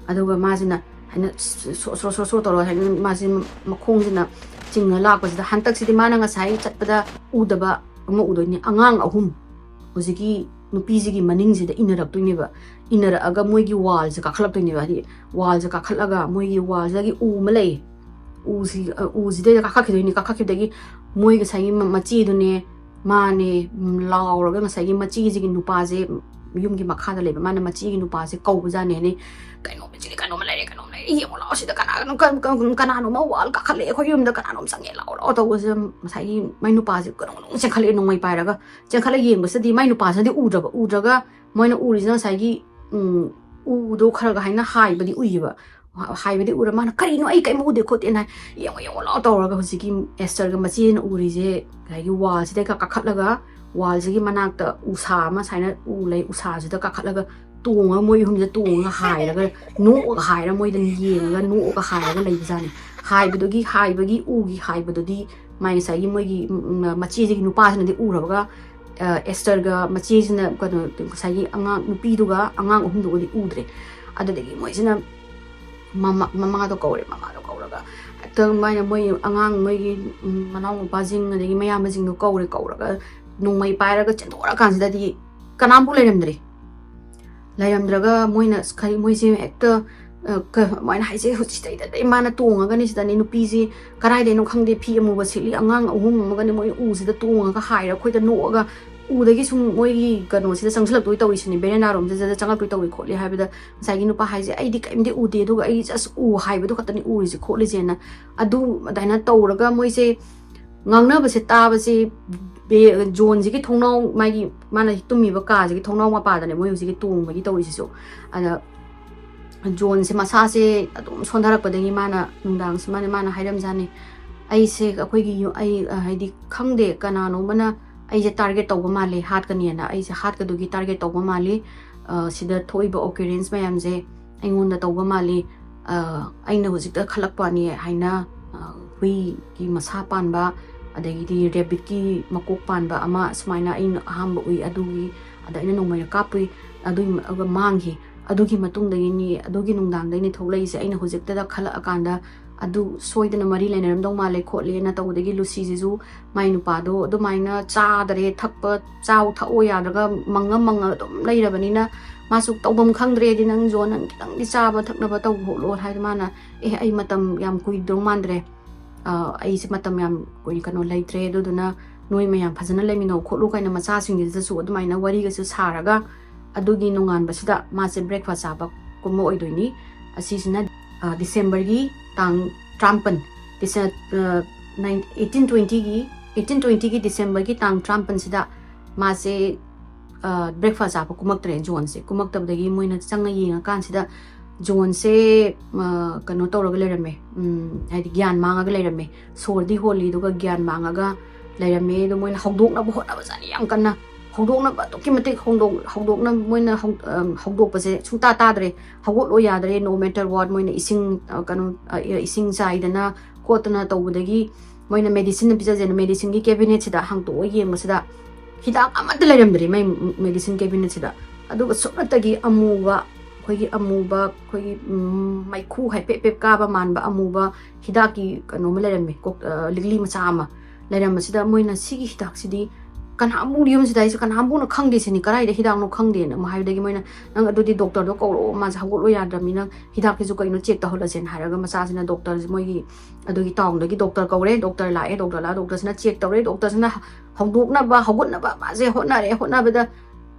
ꯑꯗꯨꯒ ꯃꯥꯁꯤꯅ ꯍꯥꯏꯅ ꯁꯣ ꯁꯣ ꯁꯣ ꯁꯣ ꯇꯧꯔꯒ ꯍꯥꯏꯅ ꯃꯥꯁꯤ ꯃꯈꯣꯡꯁꯤꯅ ꯆꯤꯡꯉ ꯂꯥꯛꯄꯁꯤꯗ ꯍꯟꯗꯛꯁꯤꯗꯤ ꯃꯥꯅ ꯉꯁꯥꯏ ꯆꯠꯄꯗ ꯎꯗꯕ ꯑꯃ ꯎꯗꯣꯏꯅꯤ꯫ ꯑꯉꯥꯡ ꯑꯍꯨꯝ ꯍꯧꯖꯤꯛꯀꯤ ꯅꯨꯄꯤꯁꯤꯒꯤ ꯃꯅꯤꯡꯁꯤꯗ ꯏꯟꯅꯔꯛꯇꯣꯏꯅꯦꯕ꯫ ꯏꯟꯅꯔꯛꯑꯒ ꯃꯣꯏꯒꯤ ꯋꯥꯜꯁꯦ ꯀꯥꯈꯠꯂꯛꯇꯣꯏꯅꯦꯕ꯫ ꯍꯥꯏꯗꯤ ꯋꯥꯜꯁꯦ ꯀꯥꯈꯠꯂꯒ ꯃꯣꯏꯒꯤ ꯋꯥꯜꯁꯤꯗꯒꯤ ꯎ ꯑꯃ ꯂꯩ꯫ ꯎꯁꯤ ꯎꯁꯤꯗꯩꯗ ꯀꯥꯈꯠꯈꯤꯗꯣꯏꯅꯤ꯫ ꯀꯥꯈꯠꯈꯤꯕꯗꯒꯤ ꯃꯣꯏ ꯉꯁꯥꯏꯒꯤ ꯃꯆꯦꯗꯨꯅꯦ ꯃꯥꯅꯦ ꯂꯥꯎꯔꯒ ꯉꯁꯥꯏꯒꯤ ꯃꯆꯦꯁꯤꯒꯤ ꯅꯨꯄꯥꯁꯦ ꯌꯨꯝꯒꯤ ꯃꯈꯥꯗ ꯂꯩꯕ ꯃꯥꯅ ꯃꯆꯦꯒꯤ ꯅꯨꯄꯥꯁꯦ ꯀꯧꯕꯖꯥꯠꯅꯦ꯫ "ꯀꯩꯅꯣꯝ ꯁꯤꯗꯤ ꯀꯩꯅꯣꯝꯃ ꯂꯩꯔꯦ, ꯀꯩꯅꯣꯝ ꯂꯩꯔꯦ, ꯌꯦꯡꯉꯨ ꯂꯥꯛꯑꯣ ꯁꯤꯗ ꯀꯅꯥ ꯀꯅꯥꯅꯣ ꯋꯥꯜ ꯀꯥꯈꯠꯂꯛꯑꯦ ꯑꯩꯈꯣꯏ ꯌꯨꯝꯗ, ꯀꯅꯥꯅꯣꯝ ꯆꯪꯉꯦ ꯂꯥꯛꯑꯣ ꯂꯥꯛꯑꯣ" ꯇꯧꯕꯁꯤꯗ ꯉꯁꯥꯏꯒꯤ ꯃꯥꯏ ꯅꯨꯄꯥꯁꯦ ꯀꯩꯅꯣꯝ ꯆꯦꯟꯈꯠꯂꯛꯑꯦ ꯅꯣꯡꯃꯩ ꯄꯥꯏꯔꯒ꯫ ꯆꯦꯟꯈꯠꯂ ꯌꯦꯡꯕꯁꯤꯗꯤ ꯃꯥꯏ ꯅꯨꯄꯥꯁꯤꯅꯗꯤ ꯎꯗ꯭ꯔꯕ꯫ ꯎꯗ꯭ꯔꯒ ꯃꯣꯏꯅ ꯎꯔꯤꯁꯤꯅ ꯉꯁꯥꯏꯒꯤ ꯎꯗꯣ ꯈꯔꯒ ꯍꯥꯏꯅ ꯍꯥꯏꯕꯗꯤ ꯎꯏꯌꯦꯕ꯫ ꯍꯥꯏꯕꯗꯤ ꯎꯔ ꯃꯥꯅ "ꯀꯔꯤꯅꯣ ꯑꯩ ꯀꯩꯝ ꯎꯗꯦ ꯈꯣꯠꯇꯦꯅ" ꯍꯥꯏ꯫ "ꯌꯦꯡꯉꯣ ꯌꯦꯡꯉꯣ ꯂꯥꯛꯑꯣ" ꯇꯧꯔꯒ ꯍꯧꯖꯤꯛꯀꯤ ꯑꯦꯁꯇꯔꯒ ꯃꯆꯦꯅ ꯎꯔꯤꯁꯦ ꯉꯁꯥꯏꯒꯤ ꯋꯥꯜꯁꯤꯗꯩ ꯀꯥꯈꯠꯂꯒ ꯋꯥꯜꯁꯤꯒꯤ ꯃꯅꯥꯛꯇ ꯎꯁꯥ ꯑꯃ ꯁꯨꯃꯥꯏꯅ ꯎ ꯂꯩ ꯎꯁꯥꯁꯤꯗ ꯀꯥꯈꯠꯂꯒ ꯇꯣꯡꯉꯒ ꯃꯣꯏ ꯑꯍꯨꯝꯁꯦ ꯇꯣꯡꯉꯒ ꯍꯥꯏꯔꯒ ꯅꯣꯛꯑꯒ ꯍꯥꯏꯔ ꯃꯣꯏꯗ ꯌꯦꯡꯉꯒ ꯅꯣꯛꯑꯒ ꯍꯥꯏꯔꯒ ꯂꯩꯕꯖꯥꯠꯅꯤ꯫ ꯍꯥꯏꯕꯗꯨꯒꯤ ꯍꯥꯏꯕꯒꯤ ꯎꯒꯤ ꯍꯥꯏꯕꯗꯨꯗꯤ ꯃꯥꯏ ꯉꯁꯥꯏꯒꯤ ꯃꯣꯏꯒꯤ ꯃꯆꯦꯁꯤꯒꯤ ꯅꯨꯄꯥꯁꯤꯅꯗꯤ ꯎꯔꯕꯒ ꯑꯦꯁꯇꯔꯒ ꯃꯆꯦꯁꯤꯅ ꯀꯩꯅꯣ ꯉꯁꯥꯏꯒꯤ ꯑꯉꯥꯡ ꯅꯨꯄꯤꯗꯨꯒ ꯑꯉꯥꯡ ꯑꯍꯨꯝꯗꯨꯒꯗꯤ ꯎꯗ꯭ꯔꯦ꯫ ꯑꯗꯨꯗꯒꯤ ꯃꯣꯏꯁꯤꯅ ꯃꯃꯥ ꯃꯃꯥꯗꯣ ꯀꯧꯔꯦ꯫ ꯃꯃꯥꯗꯣ ꯀꯧꯔꯒ ꯍꯦꯛꯇ ꯃꯥꯅ ꯃꯣꯏ ꯑꯉꯥꯡ ꯃꯣꯏꯒꯤ ꯎꯝ, ꯃꯅꯥꯎ ꯅꯨꯄꯥꯁꯤꯡ ꯑꯗꯒꯤ ꯃꯌꯥꯝꯕꯁꯤꯡꯗꯣ ꯀꯧꯔꯦ꯫ ꯀꯧꯔꯒ ꯅꯣꯡꯃꯩ ꯄꯥꯏꯔꯒ ꯆꯦꯟꯊꯣꯔꯛꯑꯀꯥꯟꯁꯤꯗꯗꯤ ꯀꯅꯥꯝꯐꯥꯎ ꯂꯩꯔꯝꯗ꯭ꯔꯦ꯫ ꯂꯩꯔꯝꯗ꯭ꯔꯒ ꯃꯣꯏꯅ ꯑꯁ ꯀꯔꯤ ꯃꯣꯏꯁꯦ ꯍꯦꯛꯇ ꯑ, ꯀ- ꯃꯣꯏꯅ ꯍꯥꯏꯁꯦ ꯍꯧꯖꯤꯛꯁꯤꯗꯩꯗ ꯏꯃꯥꯅ ꯇꯣꯡꯉꯒꯅꯤ ꯁꯤꯗꯅꯤ ꯅꯨꯄꯤꯁꯤ ꯀꯗꯥꯏꯗꯩꯅꯣ ꯈꯪꯗꯦ ꯐꯤ ꯑꯃꯨꯕ ꯁꯦꯠꯂꯤ ꯑꯉꯥꯡ ꯑꯍꯨꯝ ꯑꯃꯒꯅꯤ ꯃꯣꯏ ꯎꯁꯤꯗ ꯇꯣꯡꯉꯒ ꯍꯥꯏꯔ ꯑꯩꯈꯣꯏꯗ ꯅꯣꯛꯑꯒ ꯎꯗꯒꯤ ꯁꯨꯝ ꯃꯣꯏꯒꯤ ꯀꯩꯅꯣꯁꯤꯗ ꯆꯪꯁꯤꯜꯂꯛꯇꯣꯏ ꯇꯧꯔꯤꯁꯤꯅꯤ ꯕꯦꯔꯦꯟꯗꯥꯔꯣꯝꯁꯤꯗ ꯆꯪꯉꯛꯇꯣꯏ ꯇꯧꯏ ꯈꯣꯠꯂꯤ ꯍꯥꯏꯕꯗ ꯉꯁꯥꯏꯒꯤ ꯅꯨꯄꯥ ꯍꯥꯏꯁꯦ ꯑꯩꯗꯤ ꯀꯔꯤꯝꯇ ꯎꯗꯦ ꯑꯗꯨꯒ ꯑꯩ ꯖꯁ ꯎ ꯍꯥꯏꯕꯗꯨ ꯈꯛꯇꯅꯤ ꯎꯔꯤꯁꯦ ꯈꯣꯠꯂꯤꯁꯦꯅ ꯑꯗꯨ ꯑꯗꯨꯃꯥꯏꯅ ꯇꯧꯔꯒ ꯃꯣꯏꯁꯦ ꯉꯥꯡꯅꯕꯁꯦ ꯇꯥꯕꯁꯦ ꯕꯦ- ꯖꯣꯟꯁꯤꯒꯤ ꯊꯣꯡꯅꯥꯎ ꯃꯥꯒꯤ ꯃꯥꯅ ꯇꯨꯝꯃꯤꯕ ꯀꯥꯁꯤꯒꯤ ꯊꯣꯡꯅꯥꯎ ꯃꯄꯥꯗꯅꯦ ꯃꯣꯏ ꯍꯧꯖꯤꯛꯀꯤ ꯇꯣꯡꯕꯒꯤ ꯇꯧꯔꯤꯁꯤꯁꯨ꯫ ꯑꯗ ꯖꯣꯟꯁꯦ ꯃꯁꯥꯁꯦ ꯑꯗꯨꯝ ꯁꯣꯟꯊꯔꯛꯄꯗꯒꯤ ꯃꯥꯅ ꯅꯨꯡꯗꯥꯡꯁꯤ ꯃꯥꯅ ꯃꯥꯅ ꯍꯥꯏꯔꯝꯖꯥꯠꯅꯤ꯫ ꯑꯩꯁꯦ ꯑꯩꯈꯣꯏꯒꯤ ꯌꯨ- ꯑꯩ ꯑ, ꯍꯥꯏꯗꯤ ꯈꯪꯗꯦ ꯀꯅꯥꯅꯣꯝꯕꯅ ꯑꯩꯁꯦ ꯇꯥꯔꯒꯦꯠ ꯇꯧꯕ ꯃꯥꯜꯂꯤ ꯍꯥꯠꯀꯅꯤꯅ ꯑꯩꯁꯦ ꯍꯥꯠꯀꯗꯨꯒꯤ ꯇꯥꯔꯒꯦꯠ ꯇꯧꯕ ꯃꯥꯜꯂꯤ꯫ ꯑ, ꯁꯤꯗ ꯊꯣꯛꯏꯕ ꯑꯣꯀꯔꯦꯟꯁ ꯃꯌꯥꯝꯁꯦ ꯑꯩꯉꯣꯟꯗ ꯇꯧꯕ ꯃꯥꯜꯂꯤ꯫ ꯑ, ꯑꯩꯅ ꯍꯧꯖꯤꯛꯇ ꯈꯜꯂꯛꯄꯅꯤ ꯍꯥꯏꯅ ꯑ, ꯍꯨꯏꯒꯤ ꯃꯁꯥ ꯄꯥꯟꯕ ꯑꯗꯒꯤꯗꯤ ꯔꯦꯕꯤꯠꯀꯤ ꯃꯀꯣꯛ ꯄꯥꯟꯕ ꯑꯃ ꯁꯨꯃꯥꯏꯅ ꯑꯩꯅ ꯑꯍꯥꯟꯕ ꯎꯏ ꯑꯗꯨꯒꯤ ꯑꯗ ꯑꯩꯅ ꯅꯣꯡꯃꯩꯅ ꯀꯥꯞꯄꯨꯏ ꯑꯗꯨꯒꯤ ꯃ- ꯑꯗꯨꯒ ꯃꯥꯡꯈꯤ꯫ ꯑꯗꯨꯒꯤ ꯃꯇꯨꯡꯗꯒꯤꯅꯤ ꯑꯗꯨꯒꯤ ꯅꯨꯡꯗꯥꯡꯗꯒꯤꯅꯤ ꯊꯣꯛꯂꯛꯏꯁꯦ꯫ ꯑꯩꯅ ꯍꯧꯖꯤꯛꯇꯗ ꯈꯜꯂꯛꯑꯀꯥꯟꯗ ꯑꯗꯨ ꯁꯣꯏꯗꯅ ꯃꯔꯤ ꯂꯩꯅꯔꯝꯗꯧ ꯃꯥꯜꯂꯦ ꯈꯣꯠꯂꯦꯅ ꯇꯧꯕꯗꯒꯤ ꯂꯨꯁꯤꯁꯤꯁꯨ ꯃꯥꯏ ꯅꯨꯄꯥꯗꯣ ꯑꯗꯨꯃꯥꯏꯅ ꯆꯥꯗꯔꯦ ꯊꯛꯄ ꯆꯥꯎ ꯊꯛꯑꯣ ꯌꯥꯗ꯭ꯔꯒ ꯃꯪꯉ ꯃꯪꯉ ꯑꯗꯨꯝ ꯂꯩꯔꯕꯅꯤꯅ ꯃꯥꯁꯨ ꯇꯧꯐꯝ ꯈꯪꯗ꯭ꯔꯦꯗꯤ ꯅꯪ ꯖꯣ ꯅꯪ ꯈꯤꯇꯪꯗꯤ ꯆꯥꯕ ꯊꯛꯅꯕ ꯇꯧ ꯈꯣꯠꯂꯣ ꯍꯥꯏꯗꯤ ꯃꯥꯅ ꯑꯦ ꯑꯩ ꯃꯇꯝ ꯌꯥꯝ ꯀꯨꯏꯗꯧ ꯃꯥꯟꯗ꯭ꯔꯦ꯫ ꯑ, ꯑꯩꯁꯦ ꯃꯇꯝ ꯌꯥꯝ ꯀꯨꯏ ꯀꯩꯅꯣ ꯂꯩꯇ꯭ꯔꯦ ꯑꯗꯨꯗꯨꯅ ꯅꯣꯏ ꯃꯌꯥꯝ ꯐꯖꯅ ꯂꯩꯃꯤꯟꯅꯧ ꯈꯣꯠꯂꯨ ꯀꯥꯏꯅ ꯃꯆꯥꯁꯤꯡꯁꯤꯗꯁꯨ ꯑꯗꯨꯃꯥꯏꯅ ꯋꯥꯔꯤꯒꯁꯨ ꯁꯥꯔꯒ ꯑꯗꯨꯒꯤ ꯅꯣꯡꯉꯥꯟꯕꯁꯤꯗ ꯃꯥꯁꯦ ꯕ꯭ꯔꯦꯛꯐꯥꯁ ꯆꯥꯕ ꯀꯨꯝꯕ ꯑꯣꯏꯗꯣꯏꯅꯤ꯫ ꯑꯁꯤꯁꯤꯅ ꯑ, ꯗꯤꯁꯦꯝꯕꯔꯒꯤ ꯇꯥꯡ ꯇꯔꯥꯃꯥꯄꯟ ꯗꯤꯁꯦ- ꯑ, ꯅꯥꯏꯟ ꯑꯩꯠꯇꯤꯟ ꯇ꯭ꯋꯦꯟꯇꯤꯒꯤ ꯑꯩꯠꯇꯤꯟ ꯇ꯭ꯋꯦꯟꯇꯤꯒꯤ ꯗꯤꯁꯦꯝꯕꯔꯒꯤ ꯇꯥꯡ ꯇꯔꯥꯃꯥꯄꯟꯁꯤꯗ ꯃꯥꯁꯦ ꯕ꯭ꯔꯦꯛꯐꯥꯁ ꯆꯥꯕ ꯀꯨꯝꯃꯛꯇ꯭ꯔꯦ ꯖꯣꯟꯁꯦ꯫ ꯀꯨꯝꯃꯛꯇꯕꯗꯒꯤ ꯃꯣꯏꯅ ꯆꯪꯉ ꯌꯦꯡꯉꯀꯥꯟꯁꯤꯗ ꯖꯣꯟꯁꯦ ꯀꯩꯅꯣ ꯇꯧꯔꯒ ꯂꯩꯔꯝꯃꯦ꯫ ꯍꯥꯏꯗꯤ ꯒ꯭ꯌꯥꯟ ꯃꯥꯡꯉꯒ ꯂꯩꯔꯝꯃꯦ꯫ ꯁꯣꯔꯗꯤ ꯍꯣꯜꯂꯤ ꯑꯗꯨꯒ ꯒ꯭ꯌꯥꯟ ꯃꯥꯡꯉꯒ ꯂꯩꯔꯝꯃꯦ꯫ ꯑꯗꯣ ꯃꯣꯏꯅ ꯍꯧꯗꯣꯛꯅꯕ ꯍꯣꯠꯅꯕꯖꯥꯠꯅꯤ ꯌꯥꯝ ꯀꯟꯅ꯫ ꯍꯧꯗꯣꯛꯅꯕ ꯑꯗꯨꯛꯀꯤ ꯃꯇꯤꯛ ꯍꯧꯗꯣꯛꯅ ꯃꯣꯏꯅ ꯍꯧꯗꯣꯛꯄꯁꯦ ꯁꯨꯡꯇꯥ ꯇꯥꯗ꯭ꯔꯦ꯫ ꯍꯧꯒꯠꯂꯣ ꯌꯥꯗ꯭ꯔꯦ꯫ No matter what ꯃꯣꯏꯅ ꯏꯁꯤꯡ ꯀꯩꯅꯣ ꯏꯁꯤꯡ ꯆꯥꯏꯗꯅ ꯈꯣꯠꯇꯅ ꯇꯧꯕꯗꯒꯤ ꯃꯣꯏꯅ ꯃꯦꯗꯤꯁꯤꯟ ꯄꯤꯖꯁꯦꯅ ꯃꯦꯗꯤꯁꯤꯟꯒꯤ ꯀꯦꯕꯤꯅꯦꯠꯁꯤꯗ ꯍꯥꯡꯇꯣꯛꯑ ꯌꯦꯡꯕꯁꯤꯗ ꯍꯤꯗꯥꯛ ꯑꯃꯠꯇ ꯂꯩꯔꯝꯗ꯭ꯔꯦ ꯃꯥꯏ ꯃꯦꯗꯤꯁꯤꯟ ꯀꯦꯕꯤꯅꯦꯠꯁꯤꯗ꯫ ꯑꯗꯨꯒ ꯁꯨꯞꯅꯇꯒꯤ ꯑꯃꯨꯕ ꯑꯩꯈꯣꯏꯒꯤ ꯑꯃꯨꯕ, ꯑꯩꯈꯣꯏꯒꯤ, ꯎꯝ, ꯃꯩꯈꯨ ꯍꯥꯏꯐꯦꯠ ꯍꯥꯏꯐꯦꯠ ꯀꯥꯕ ꯃꯥꯟꯕ ꯑꯃꯨꯕ ꯍꯤꯗꯥꯛꯀꯤ ꯀꯩꯅꯣ ꯑꯃ ꯂꯩꯔꯝꯃꯦ, ꯀꯣꯛ-, ꯑ, ꯂꯤꯛꯂꯤ ꯃꯆꯥ ꯑꯃ ꯂꯩꯔꯝꯕꯁꯤꯗ, ꯃꯣꯏꯅ "ꯁꯤꯒꯤ ꯍꯤꯗꯥꯛꯁꯤꯗꯤ ꯀꯅꯥꯝꯕꯨ ꯌꯨꯝꯁꯤꯗ ꯍꯥꯏꯁꯦ ꯀꯅꯥꯝꯕꯨꯅ ꯈꯪꯗꯦ ꯁꯤꯅꯤ, ꯀꯗꯥꯏꯗ ꯍꯤꯗꯥꯛꯅꯣ ꯈꯪꯗꯦꯅ" ꯑꯃ ꯍꯥꯏꯕꯗꯒꯤ ꯃꯣꯏꯅ, "ꯅꯪ ꯑꯗꯨꯗꯤ ꯗꯣꯛꯇꯔꯗꯣ ꯀꯧꯔꯛꯑꯣ, ꯃꯥꯁꯦ ꯍꯧꯒꯠꯂꯣ ꯌꯥꯗ꯭ꯔꯕꯅꯤꯅ ꯍꯤꯗꯥꯛꯁꯤꯁꯨ ꯀꯩꯅꯣ ꯆꯦꯛ ꯇꯧꯍꯜꯂꯁꯦꯅ" ꯍꯥꯏꯔꯒ ꯃꯆꯥꯁꯤꯅ ꯗꯣꯛꯇꯔꯁꯦ, ꯃꯣꯏꯒꯤ ꯑꯗꯨꯒꯤ ꯇꯥꯎꯟꯗꯒꯤ ꯗꯣꯛꯇꯔ ꯀꯧꯔꯦ꯫ ꯗꯣꯛꯇꯔ ꯂꯥꯛꯑꯦ, ꯗꯣꯛꯇꯔ ꯂꯥꯛꯑ ꯗꯣꯛꯇꯔꯁꯤꯅ ꯆꯦꯛ ꯇꯧꯔꯦ, ꯗꯣꯛꯇꯔꯁꯤꯅ ꯍꯧꯗꯣꯛꯅꯕ, ꯍꯧꯒꯠꯅꯕ ꯃꯥꯁꯦ ꯍꯣꯠꯅꯔꯦ꯫ ꯍꯣꯠꯅꯕꯗ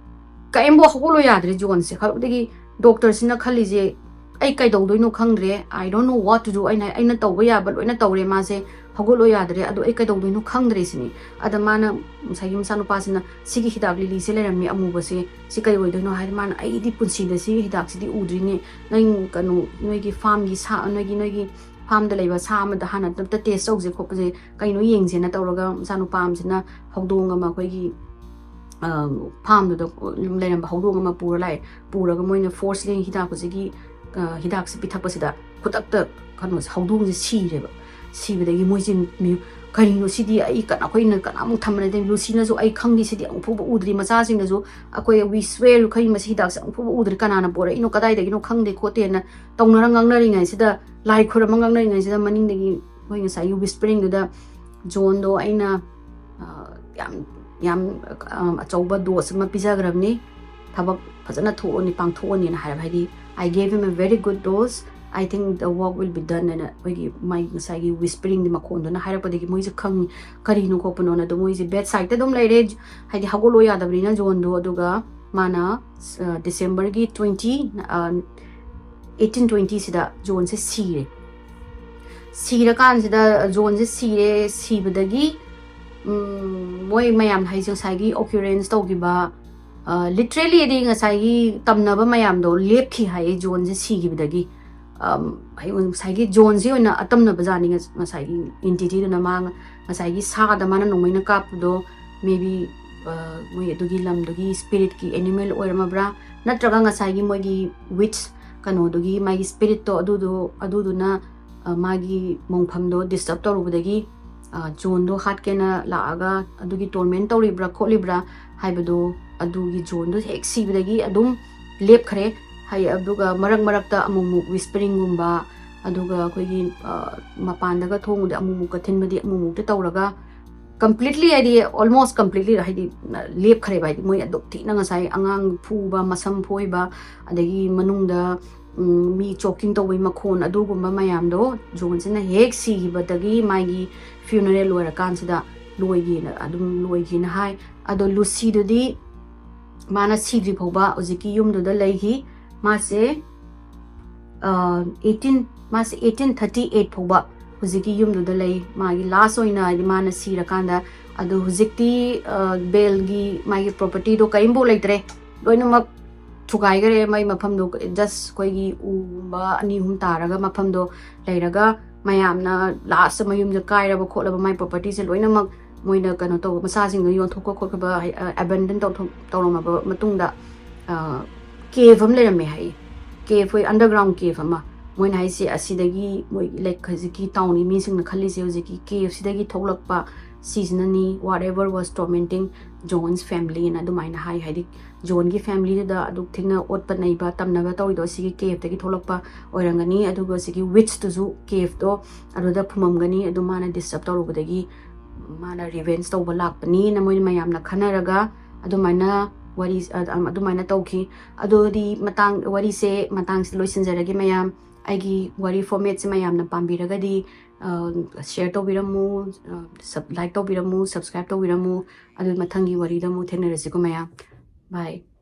ꯀꯔꯤꯝꯐꯥꯎ ꯍꯧꯒꯠꯂꯣ ꯌꯥꯗ꯭ꯔꯦ ꯖꯣꯟꯁꯦ꯫ ꯈꯔꯗꯒꯤ ꯗꯣꯛꯇꯔꯁꯤꯅ ꯈꯜꯂꯤꯁꯦ, "ꯑꯩ ꯀꯩꯗꯧꯗꯣꯏꯅꯣ ꯈꯪꯗ꯭ꯔꯦ, I don't know what to do, ꯑꯩꯅ, ꯑꯩꯅ ꯇꯧꯕ ꯌꯥꯕ ꯂꯣꯏꯅ ꯇꯧꯔꯦ, ꯃꯥꯁꯦ ꯍꯧꯒꯠꯂꯣ ꯌꯥꯗ꯭ꯔꯦ, ꯑꯗꯣ ꯑꯩ ꯀꯩꯗꯧꯗꯣꯏꯅꯣ ꯈꯪꯗ꯭ꯔꯦ" ꯁꯤꯅꯤ꯫ ꯑꯗ ꯃꯥꯅ, ꯉꯁꯥꯏꯒꯤ ꯃꯆꯥꯅꯨꯄꯥꯁꯤꯅ, "ꯁꯤꯒꯤ ꯍꯤꯗꯥꯛ ꯂꯤꯂꯤꯁꯦ ꯂꯩꯔꯝꯃꯤ ꯑꯃꯨꯕꯁꯦ, ꯁꯤ ꯀꯩ ꯑꯣꯏꯗꯣꯏꯅꯣ?" ꯍꯥꯏꯗꯤ ꯃꯥꯅ, "ꯑꯩꯗꯤ ꯄꯨꯟꯁꯤꯗ ꯁꯤꯒꯤ ꯍꯤꯗꯥꯛꯁꯤꯗꯤ ꯎꯗ꯭ꯔꯤꯅꯦ, ꯅꯪ ꯀꯩꯅꯣ, ꯅꯣꯏꯒꯤ ꯐꯥꯝꯒꯤ ꯁꯥ, ꯅꯣꯏꯒꯤ, ꯅꯣꯏꯒꯤ ꯐꯥꯝꯗ ꯂꯩꯕ ꯁꯥ ꯑꯃꯗ ꯍꯥꯟꯅ ꯑꯝꯇ ꯇꯦꯁ ꯇꯧꯁꯦ ꯈꯣꯠꯄꯁꯦ ꯀꯩꯅꯣ ꯌꯦꯡꯁꯦꯅ" ꯇꯧꯔꯒ ꯃꯆꯥꯅꯨꯄꯥ ꯑꯃꯁꯤꯅ ꯍꯧꯗꯣꯡ ꯑꯃ, ꯑꯩꯈꯣꯏꯒꯤ, ꯑ, ꯐꯥꯝꯗꯨꯗ ꯂꯩꯔꯝꯕ ꯍꯧꯗꯣꯡ ꯑꯃ ꯄꯨꯔ ꯂꯥꯛꯑꯦ꯫ ꯄꯨꯔꯒ ꯃꯣꯏꯅ ꯐꯣꯔꯁꯂꯤ ꯍꯤꯗꯥꯛ ꯍꯧꯖꯤꯛꯀꯤ, ꯑ, ꯍꯤꯗꯥꯛꯁꯦ ꯄꯤꯊꯛꯄꯁꯤꯗ ꯈꯨꯗꯛꯇ ꯀꯩꯅꯣꯁꯦ, ꯍꯧꯗꯣꯡꯁꯦ ꯁꯤꯔꯦꯕ꯫ ꯁꯤꯕꯗꯒꯤ ꯃꯣꯏꯁꯦ ꯃꯤ-, "ꯀꯔꯤꯅꯣ ꯁꯤꯗꯤ? ꯑꯩ ꯀꯅꯥ-, ꯑꯩꯈꯣꯏꯅ ꯀꯅꯥꯃꯨꯛ ꯊꯝꯕ ꯅꯠꯇꯦ, ꯂꯨꯁꯤꯅꯁꯨ ꯑꯩ ꯈꯪꯗꯦ, ꯁꯤꯗꯤ ꯑꯃꯨꯛ ꯐꯥꯎꯕ ꯎꯗ꯭ꯔꯤ", ꯃꯆꯥꯁꯤꯡꯅꯁꯨ, "ꯑꯩꯈꯣꯏ, we swear, ꯑꯩꯈꯣꯏ ꯃꯁꯤ ꯍꯤꯗꯥꯛꯁꯦ ꯑꯃꯨꯛ ꯐꯥꯎꯕ ꯎꯗ꯭ꯔꯤ, ꯀꯅꯥꯅ ꯄꯣꯔꯛꯏꯅꯣ, ꯀꯗꯥꯏꯗꯒꯤꯅꯣ ꯈꯪꯗꯦ ꯈꯣꯠꯇꯦꯅ" ꯇꯧꯅꯔ ꯉꯥꯡꯅꯔꯤꯉꯩꯁꯤꯗ, ꯂꯥꯏ ꯈꯨꯔꯝꯕ ꯉꯥꯡꯅꯔꯤꯉꯩꯁꯤꯗ, ꯃꯅꯤꯡꯗꯒꯤ ꯑꯩꯈꯣꯏ ꯉꯁꯥꯏꯒꯤ ꯋꯤꯁꯄꯔꯤꯡꯗꯨꯗ ꯖꯣꯟꯗꯣ ꯑꯩꯅ, ꯑ, ꯌꯥꯝ, ꯌꯥꯝ, ꯑ, ꯑꯆꯧꯕ ꯗꯣꯁ ꯑꯃ ꯄꯤꯖꯈ꯭ꯔꯕꯅꯤ, ꯊꯕꯛ ꯐꯖꯅ ꯊꯣꯛꯑꯅꯤ, ꯄꯥꯡꯊꯣꯛꯑꯅꯤꯅ ꯍꯥꯏꯔꯕ꯫ ꯍꯥꯏꯗꯤ, "I gave him a very good dose, I think the work will be done" ꯍꯥꯏꯅ ꯑꯩꯈꯣꯏꯒꯤ ꯃꯥꯒꯤ ꯉꯁꯥꯏꯒꯤ ꯋꯤꯁꯄꯔꯤꯡꯒꯤ ꯃꯈꯣꯟꯗꯨꯅ ꯍꯥꯏꯔꯛꯄꯗꯒꯤ ꯃꯣꯏꯁꯦ ꯈꯪꯉꯤ ꯀꯔꯤꯅꯣ ꯈꯣꯠꯄꯅꯣꯅ꯫ ꯑꯗꯣ ꯃꯣꯏꯁꯦ ꯕꯦꯗ ꯁꯥꯏꯗꯇ ꯑꯗꯨꯝ ꯂꯩꯔꯦ, ꯍꯥꯏꯗꯤ ꯍꯧꯒꯠꯂꯣ ꯌꯥꯗꯕꯅꯤꯅ ꯖꯣꯟꯗꯣ꯫ ꯑꯗꯨꯒ ꯃꯥꯅ, ꯑ, ꯗꯤꯁꯦꯝꯕꯔꯒꯤ ꯇ꯭ꯋꯦꯟꯇꯤ, ꯑ, ꯑꯩꯠꯇꯤꯟ ꯇ꯭ꯋꯦꯟꯇꯤꯁꯤꯗ ꯖꯣꯟꯁꯦ ꯁꯤꯔꯦ꯫ ꯁꯤꯔꯀꯥꯟꯁꯤꯗ ꯖꯣꯟꯁꯦ ꯁꯤꯔꯦ, ꯁꯤꯕꯗꯒꯤ, ꯎꯝ, ꯃꯣꯏ ꯃꯌꯥꯝ ꯍꯥꯏꯁꯦ ꯉꯁꯥꯏꯒꯤ ꯑꯣꯀ꯭ꯌꯨꯔꯦꯟꯁ ꯇꯧꯈꯤꯕ, ꯑ, ꯂꯤꯇ꯭ꯔꯦꯂꯤꯗꯤ ꯉꯁꯥꯏꯒꯤ ꯇꯝꯅꯕ ꯃꯌꯥꯝꯗꯣ ꯂꯦꯞꯈꯤ ꯍꯥꯏꯌꯦ ꯖꯣꯟꯁꯦ ꯁꯤꯈꯤꯕꯗꯒꯤ꯫ ꯑꯝ, ꯍꯥꯏ-, ꯉꯁꯥꯏꯒꯤ ꯖꯣꯟꯁꯤ ꯑꯣꯏꯅ ꯑꯇꯝꯅꯕ ꯖꯥꯠꯅꯤ꯫ ꯉꯁ-, ꯉꯁꯥꯏꯒꯤ ꯑꯦꯟꯇꯤꯇꯤꯗꯨꯅ ꯃꯥ ꯉ-, ꯉꯁꯥꯏꯒꯤ ꯁꯥꯗ ꯃꯥꯅ ꯅꯣꯡꯃꯩꯅ ꯀꯥꯞꯄꯗꯣ, maybe, ꯑ, ꯃꯣꯏ ꯑꯗꯨꯒꯤ ꯂꯝꯗꯨꯒꯤ ꯁ꯭ꯄꯤꯔꯤꯠꯀꯤ ꯑꯦꯅꯤꯃꯦꯜ ꯑꯣꯏꯔꯝꯃꯕ꯭ꯔꯥ, ꯅꯠꯇ꯭ꯔꯒ ꯉꯁꯥꯏꯒꯤ ꯃꯣꯏꯒꯤ ꯋꯤꯠꯆ ꯀꯩꯅꯣꯗꯨꯒꯤ ꯃꯥꯒꯤ ꯁ꯭ꯄꯤꯔꯤꯠꯇꯣ ꯑꯗꯨꯗꯣ, ꯑꯗꯨꯗꯨꯅ, ꯑ, ꯃꯥꯒꯤ ꯃꯣꯡꯐꯝꯗꯣ ꯗꯤꯁꯇꯔꯕ ꯇꯧꯔꯨꯕꯗꯒꯤ, ꯑ, ꯖꯣꯟꯗꯣ ꯍꯥꯠꯀꯦꯅ ꯂꯥꯛꯑꯒ ꯑꯗꯨꯒꯤ ꯇꯣꯔꯃꯦꯟ ꯇꯧꯔꯤꯕ꯭ꯔꯥ ꯈꯣꯠꯂꯤꯕ꯭ꯔꯥ ꯍꯥꯏꯕꯗꯣ, ꯑꯗꯨꯒꯤ ꯖꯣꯟꯗꯣ ꯍꯦꯛ ꯁꯤꯕꯗꯒꯤ ꯑꯗꯨꯝ ꯂꯦꯞꯈ꯭ꯔꯦ꯫ ꯍꯥꯏ꯫ ꯑꯗꯨꯒ ꯃꯔꯛ ꯃꯔꯛꯇ ꯑꯃꯨꯛꯃꯨꯛ whispering ꯒꯨꯝꯕ, ꯑꯗꯨꯒ ꯑꯩꯈꯣꯏꯒꯤ, ꯑ, ꯃꯄꯥꯟꯗꯒ ꯊꯣꯡꯗ ꯑꯃꯨꯛꯃꯨꯛꯀ ꯊꯤꯟꯕꯗꯤ ꯑꯃꯨꯛꯃꯨꯛꯇꯤ ꯇꯧꯔꯒ, completely ꯍꯥꯏꯗꯤ almost completely ꯍꯥꯏꯗꯤ, ꯑ, ꯂꯦꯞꯈ꯭ꯔꯦꯕ꯫ ꯍꯥꯏꯗꯤ ꯃꯣꯏ ꯑꯗꯨꯛ ꯊꯤꯅ ꯉꯁꯥꯏ ꯑꯉꯥꯡ ꯐꯨꯕ, ꯃꯁꯝ ꯐꯣꯏꯕ, ꯑꯗꯒꯤ ꯃꯅꯨꯡꯗ, ꯎꯝ, ꯃꯤ choking ꯇꯧꯕꯒꯤ ꯃꯈꯣꯟ, ꯑꯗꯨꯒꯨꯝꯕ ꯃꯌꯥꯝꯗꯣ ꯖꯣꯟꯁꯤꯅ ꯍꯦꯛ ꯁꯤꯈꯤꯕꯗꯒꯤ ꯃꯥꯒꯤ funeral ꯂꯣꯏꯔꯀꯥꯟꯁꯤꯗ ꯂꯣꯏꯒꯦꯅ, ꯑꯗꯨꯝ ꯂꯣꯏꯒꯦꯅ ꯍꯥꯏ꯫ ꯑꯗꯣ ꯂꯨꯁꯤꯗꯨꯗꯤ ꯃꯥꯅ ꯁꯤꯗ꯭ꯔꯤ ꯐꯥꯎꯕ ꯍꯧꯖꯤꯛꯀꯤ ꯌꯨꯝꯗꯨꯗ ꯂꯩꯈꯤ꯫ ꯃꯥꯁꯦ, ꯑ, eighteen, ꯃꯥꯁꯦ eighteen thirty eight ꯐꯥꯎꯕ ꯍꯧꯖꯤꯛꯀꯤ ꯌꯨꯝꯗꯨꯗ ꯂꯩ꯫ ꯃꯥꯒꯤ last ꯑꯣꯏꯅ, ꯍꯥꯏꯗꯤ, ꯃꯥꯅ ꯁꯤꯔꯀꯥꯟꯗ꯫ ꯑꯗꯣ ꯍꯧꯖꯤꯛꯇꯤ, ꯑ, ꯕꯦꯜꯒꯤ ꯃꯥꯒꯤ property ꯗꯣ ꯀꯔꯤꯝꯐꯥꯎ ꯂꯩꯇ꯭ꯔꯦ, ꯂꯣꯏꯅꯃꯛ ꯊꯨꯒꯥꯏꯈꯔꯦ꯫ ꯃꯥꯏ ꯃꯐꯝꯗꯣ just ꯑꯩꯈꯣꯏꯒꯤ ꯎꯒꯨꯝꯕ ꯑꯅꯤ ꯑꯍꯨꯝ ꯇꯥꯔꯒ ꯃꯐꯝꯗꯣ ꯂꯩꯔꯒ, ꯃꯌꯥꯝꯅ last ꯃꯌꯨꯝꯁꯦ ꯀꯥꯏꯔꯕ ꯈꯣꯠꯂꯕ, ꯃꯥꯏ property ꯁꯦ ꯂꯣꯏꯅꯃꯛ ꯃꯣꯏꯅ ꯀꯩꯅꯣ ꯇꯧꯕ, ꯃꯆꯥꯁꯤꯡꯗꯣ ꯌꯣꯟꯊꯣꯛꯄ ꯈꯣꯠꯈꯤꯕ, ꯍꯥꯏ-, ꯑ, abandon ꯇꯧꯊꯣꯛ-, ꯇꯧꯔꯝꯃꯕ ꯃꯇꯨꯡꯗ, ꯑ, cave ꯑꯃ ꯂꯩꯔꯝꯃꯦ ꯍꯥꯏꯌꯦ꯫ Cave, ꯍꯣꯏ, underground cave ꯑꯃ꯫ ꯃꯣꯏꯅ ꯍꯥꯏꯁꯦ ꯑꯁꯤꯗꯒꯤ ꯃꯣꯏ, like, ꯍꯧꯖꯤꯛꯀꯤ town ꯒꯤ ꯃꯤꯁꯤꯡꯅ ꯈꯜꯂꯤꯁꯦ ꯍꯧꯖꯤꯛꯀꯤ cave ꯁꯤꯗꯒꯤ ꯊꯣꯛꯂꯛꯄ ꯁꯤꯁꯤꯅꯅꯤ, whatever was tormenting John's family ꯅ ꯑꯗꯨꯃꯥꯏꯅ ꯍꯥꯏ꯫ ꯍꯥꯏꯗꯤ ꯖꯣꯟꯒꯤ family ꯗꯨꯗ ꯑꯗꯨꯛ ꯊꯤꯅ ꯑꯣꯠꯄ ꯅꯩꯕ ꯇꯝꯅꯕ ꯇꯧꯔꯤꯗꯣ ꯑꯁꯤꯒꯤ cave ꯇꯒꯤ ꯊꯣꯛꯂꯛꯄ ꯑꯣꯏꯔꯝꯒꯅꯤ꯫ ꯑꯗꯨꯒ ꯁꯤꯒꯤ witch ꯇꯨꯁꯨ cave ꯗꯣ ꯑꯗꯨꯗ ꯐꯨꯝꯃꯝꯒꯅꯤ, ꯑꯗꯨ ꯃꯥꯅ disturb ꯇꯧꯔꯨꯕꯗꯒꯤ ꯃꯥꯅ revenge ꯇꯧꯕ ꯂꯥꯛꯄꯅꯤꯅ ꯃꯣꯏ ꯃꯌꯥꯝꯅ ꯈꯟꯅꯔꯒ ꯑꯗꯨꯃꯥꯏꯅ ꯋꯥꯔꯤ, ꯑ-, ꯑꯗꯨꯃꯥꯏꯅ ꯇꯧꯈꯤ꯫ ꯑꯗꯨꯗꯤ ꯃꯇꯥꯡ, ꯋꯥꯔꯤꯁꯦ ꯃꯇꯥꯡꯁꯤꯗ ꯂꯣꯏꯁꯤꯟꯖꯔꯒꯦ ꯃꯌꯥꯝ꯫ ꯑꯩꯒꯤ ꯋꯥꯔꯤ format ꯁꯦ ꯃꯌꯥꯝꯅ ꯄꯥꯝꯕꯤꯔꯒꯗꯤ, ꯑ, share ꯇꯧꯕꯤꯔꯝꯃꯨ, ꯑ, sub-, like ꯇꯧꯕꯤꯔꯝꯃꯨ, subscribe ꯇꯧꯕꯤꯔꯝꯃꯨ꯫ ꯑꯗꯨ ꯃꯊꯪꯒꯤ ꯋꯥꯔꯤꯗ ꯑꯃꯨꯛ ꯊꯦꯡꯅꯔꯁꯤꯀꯣ ꯃꯌꯥꯝ꯫ Bye꯫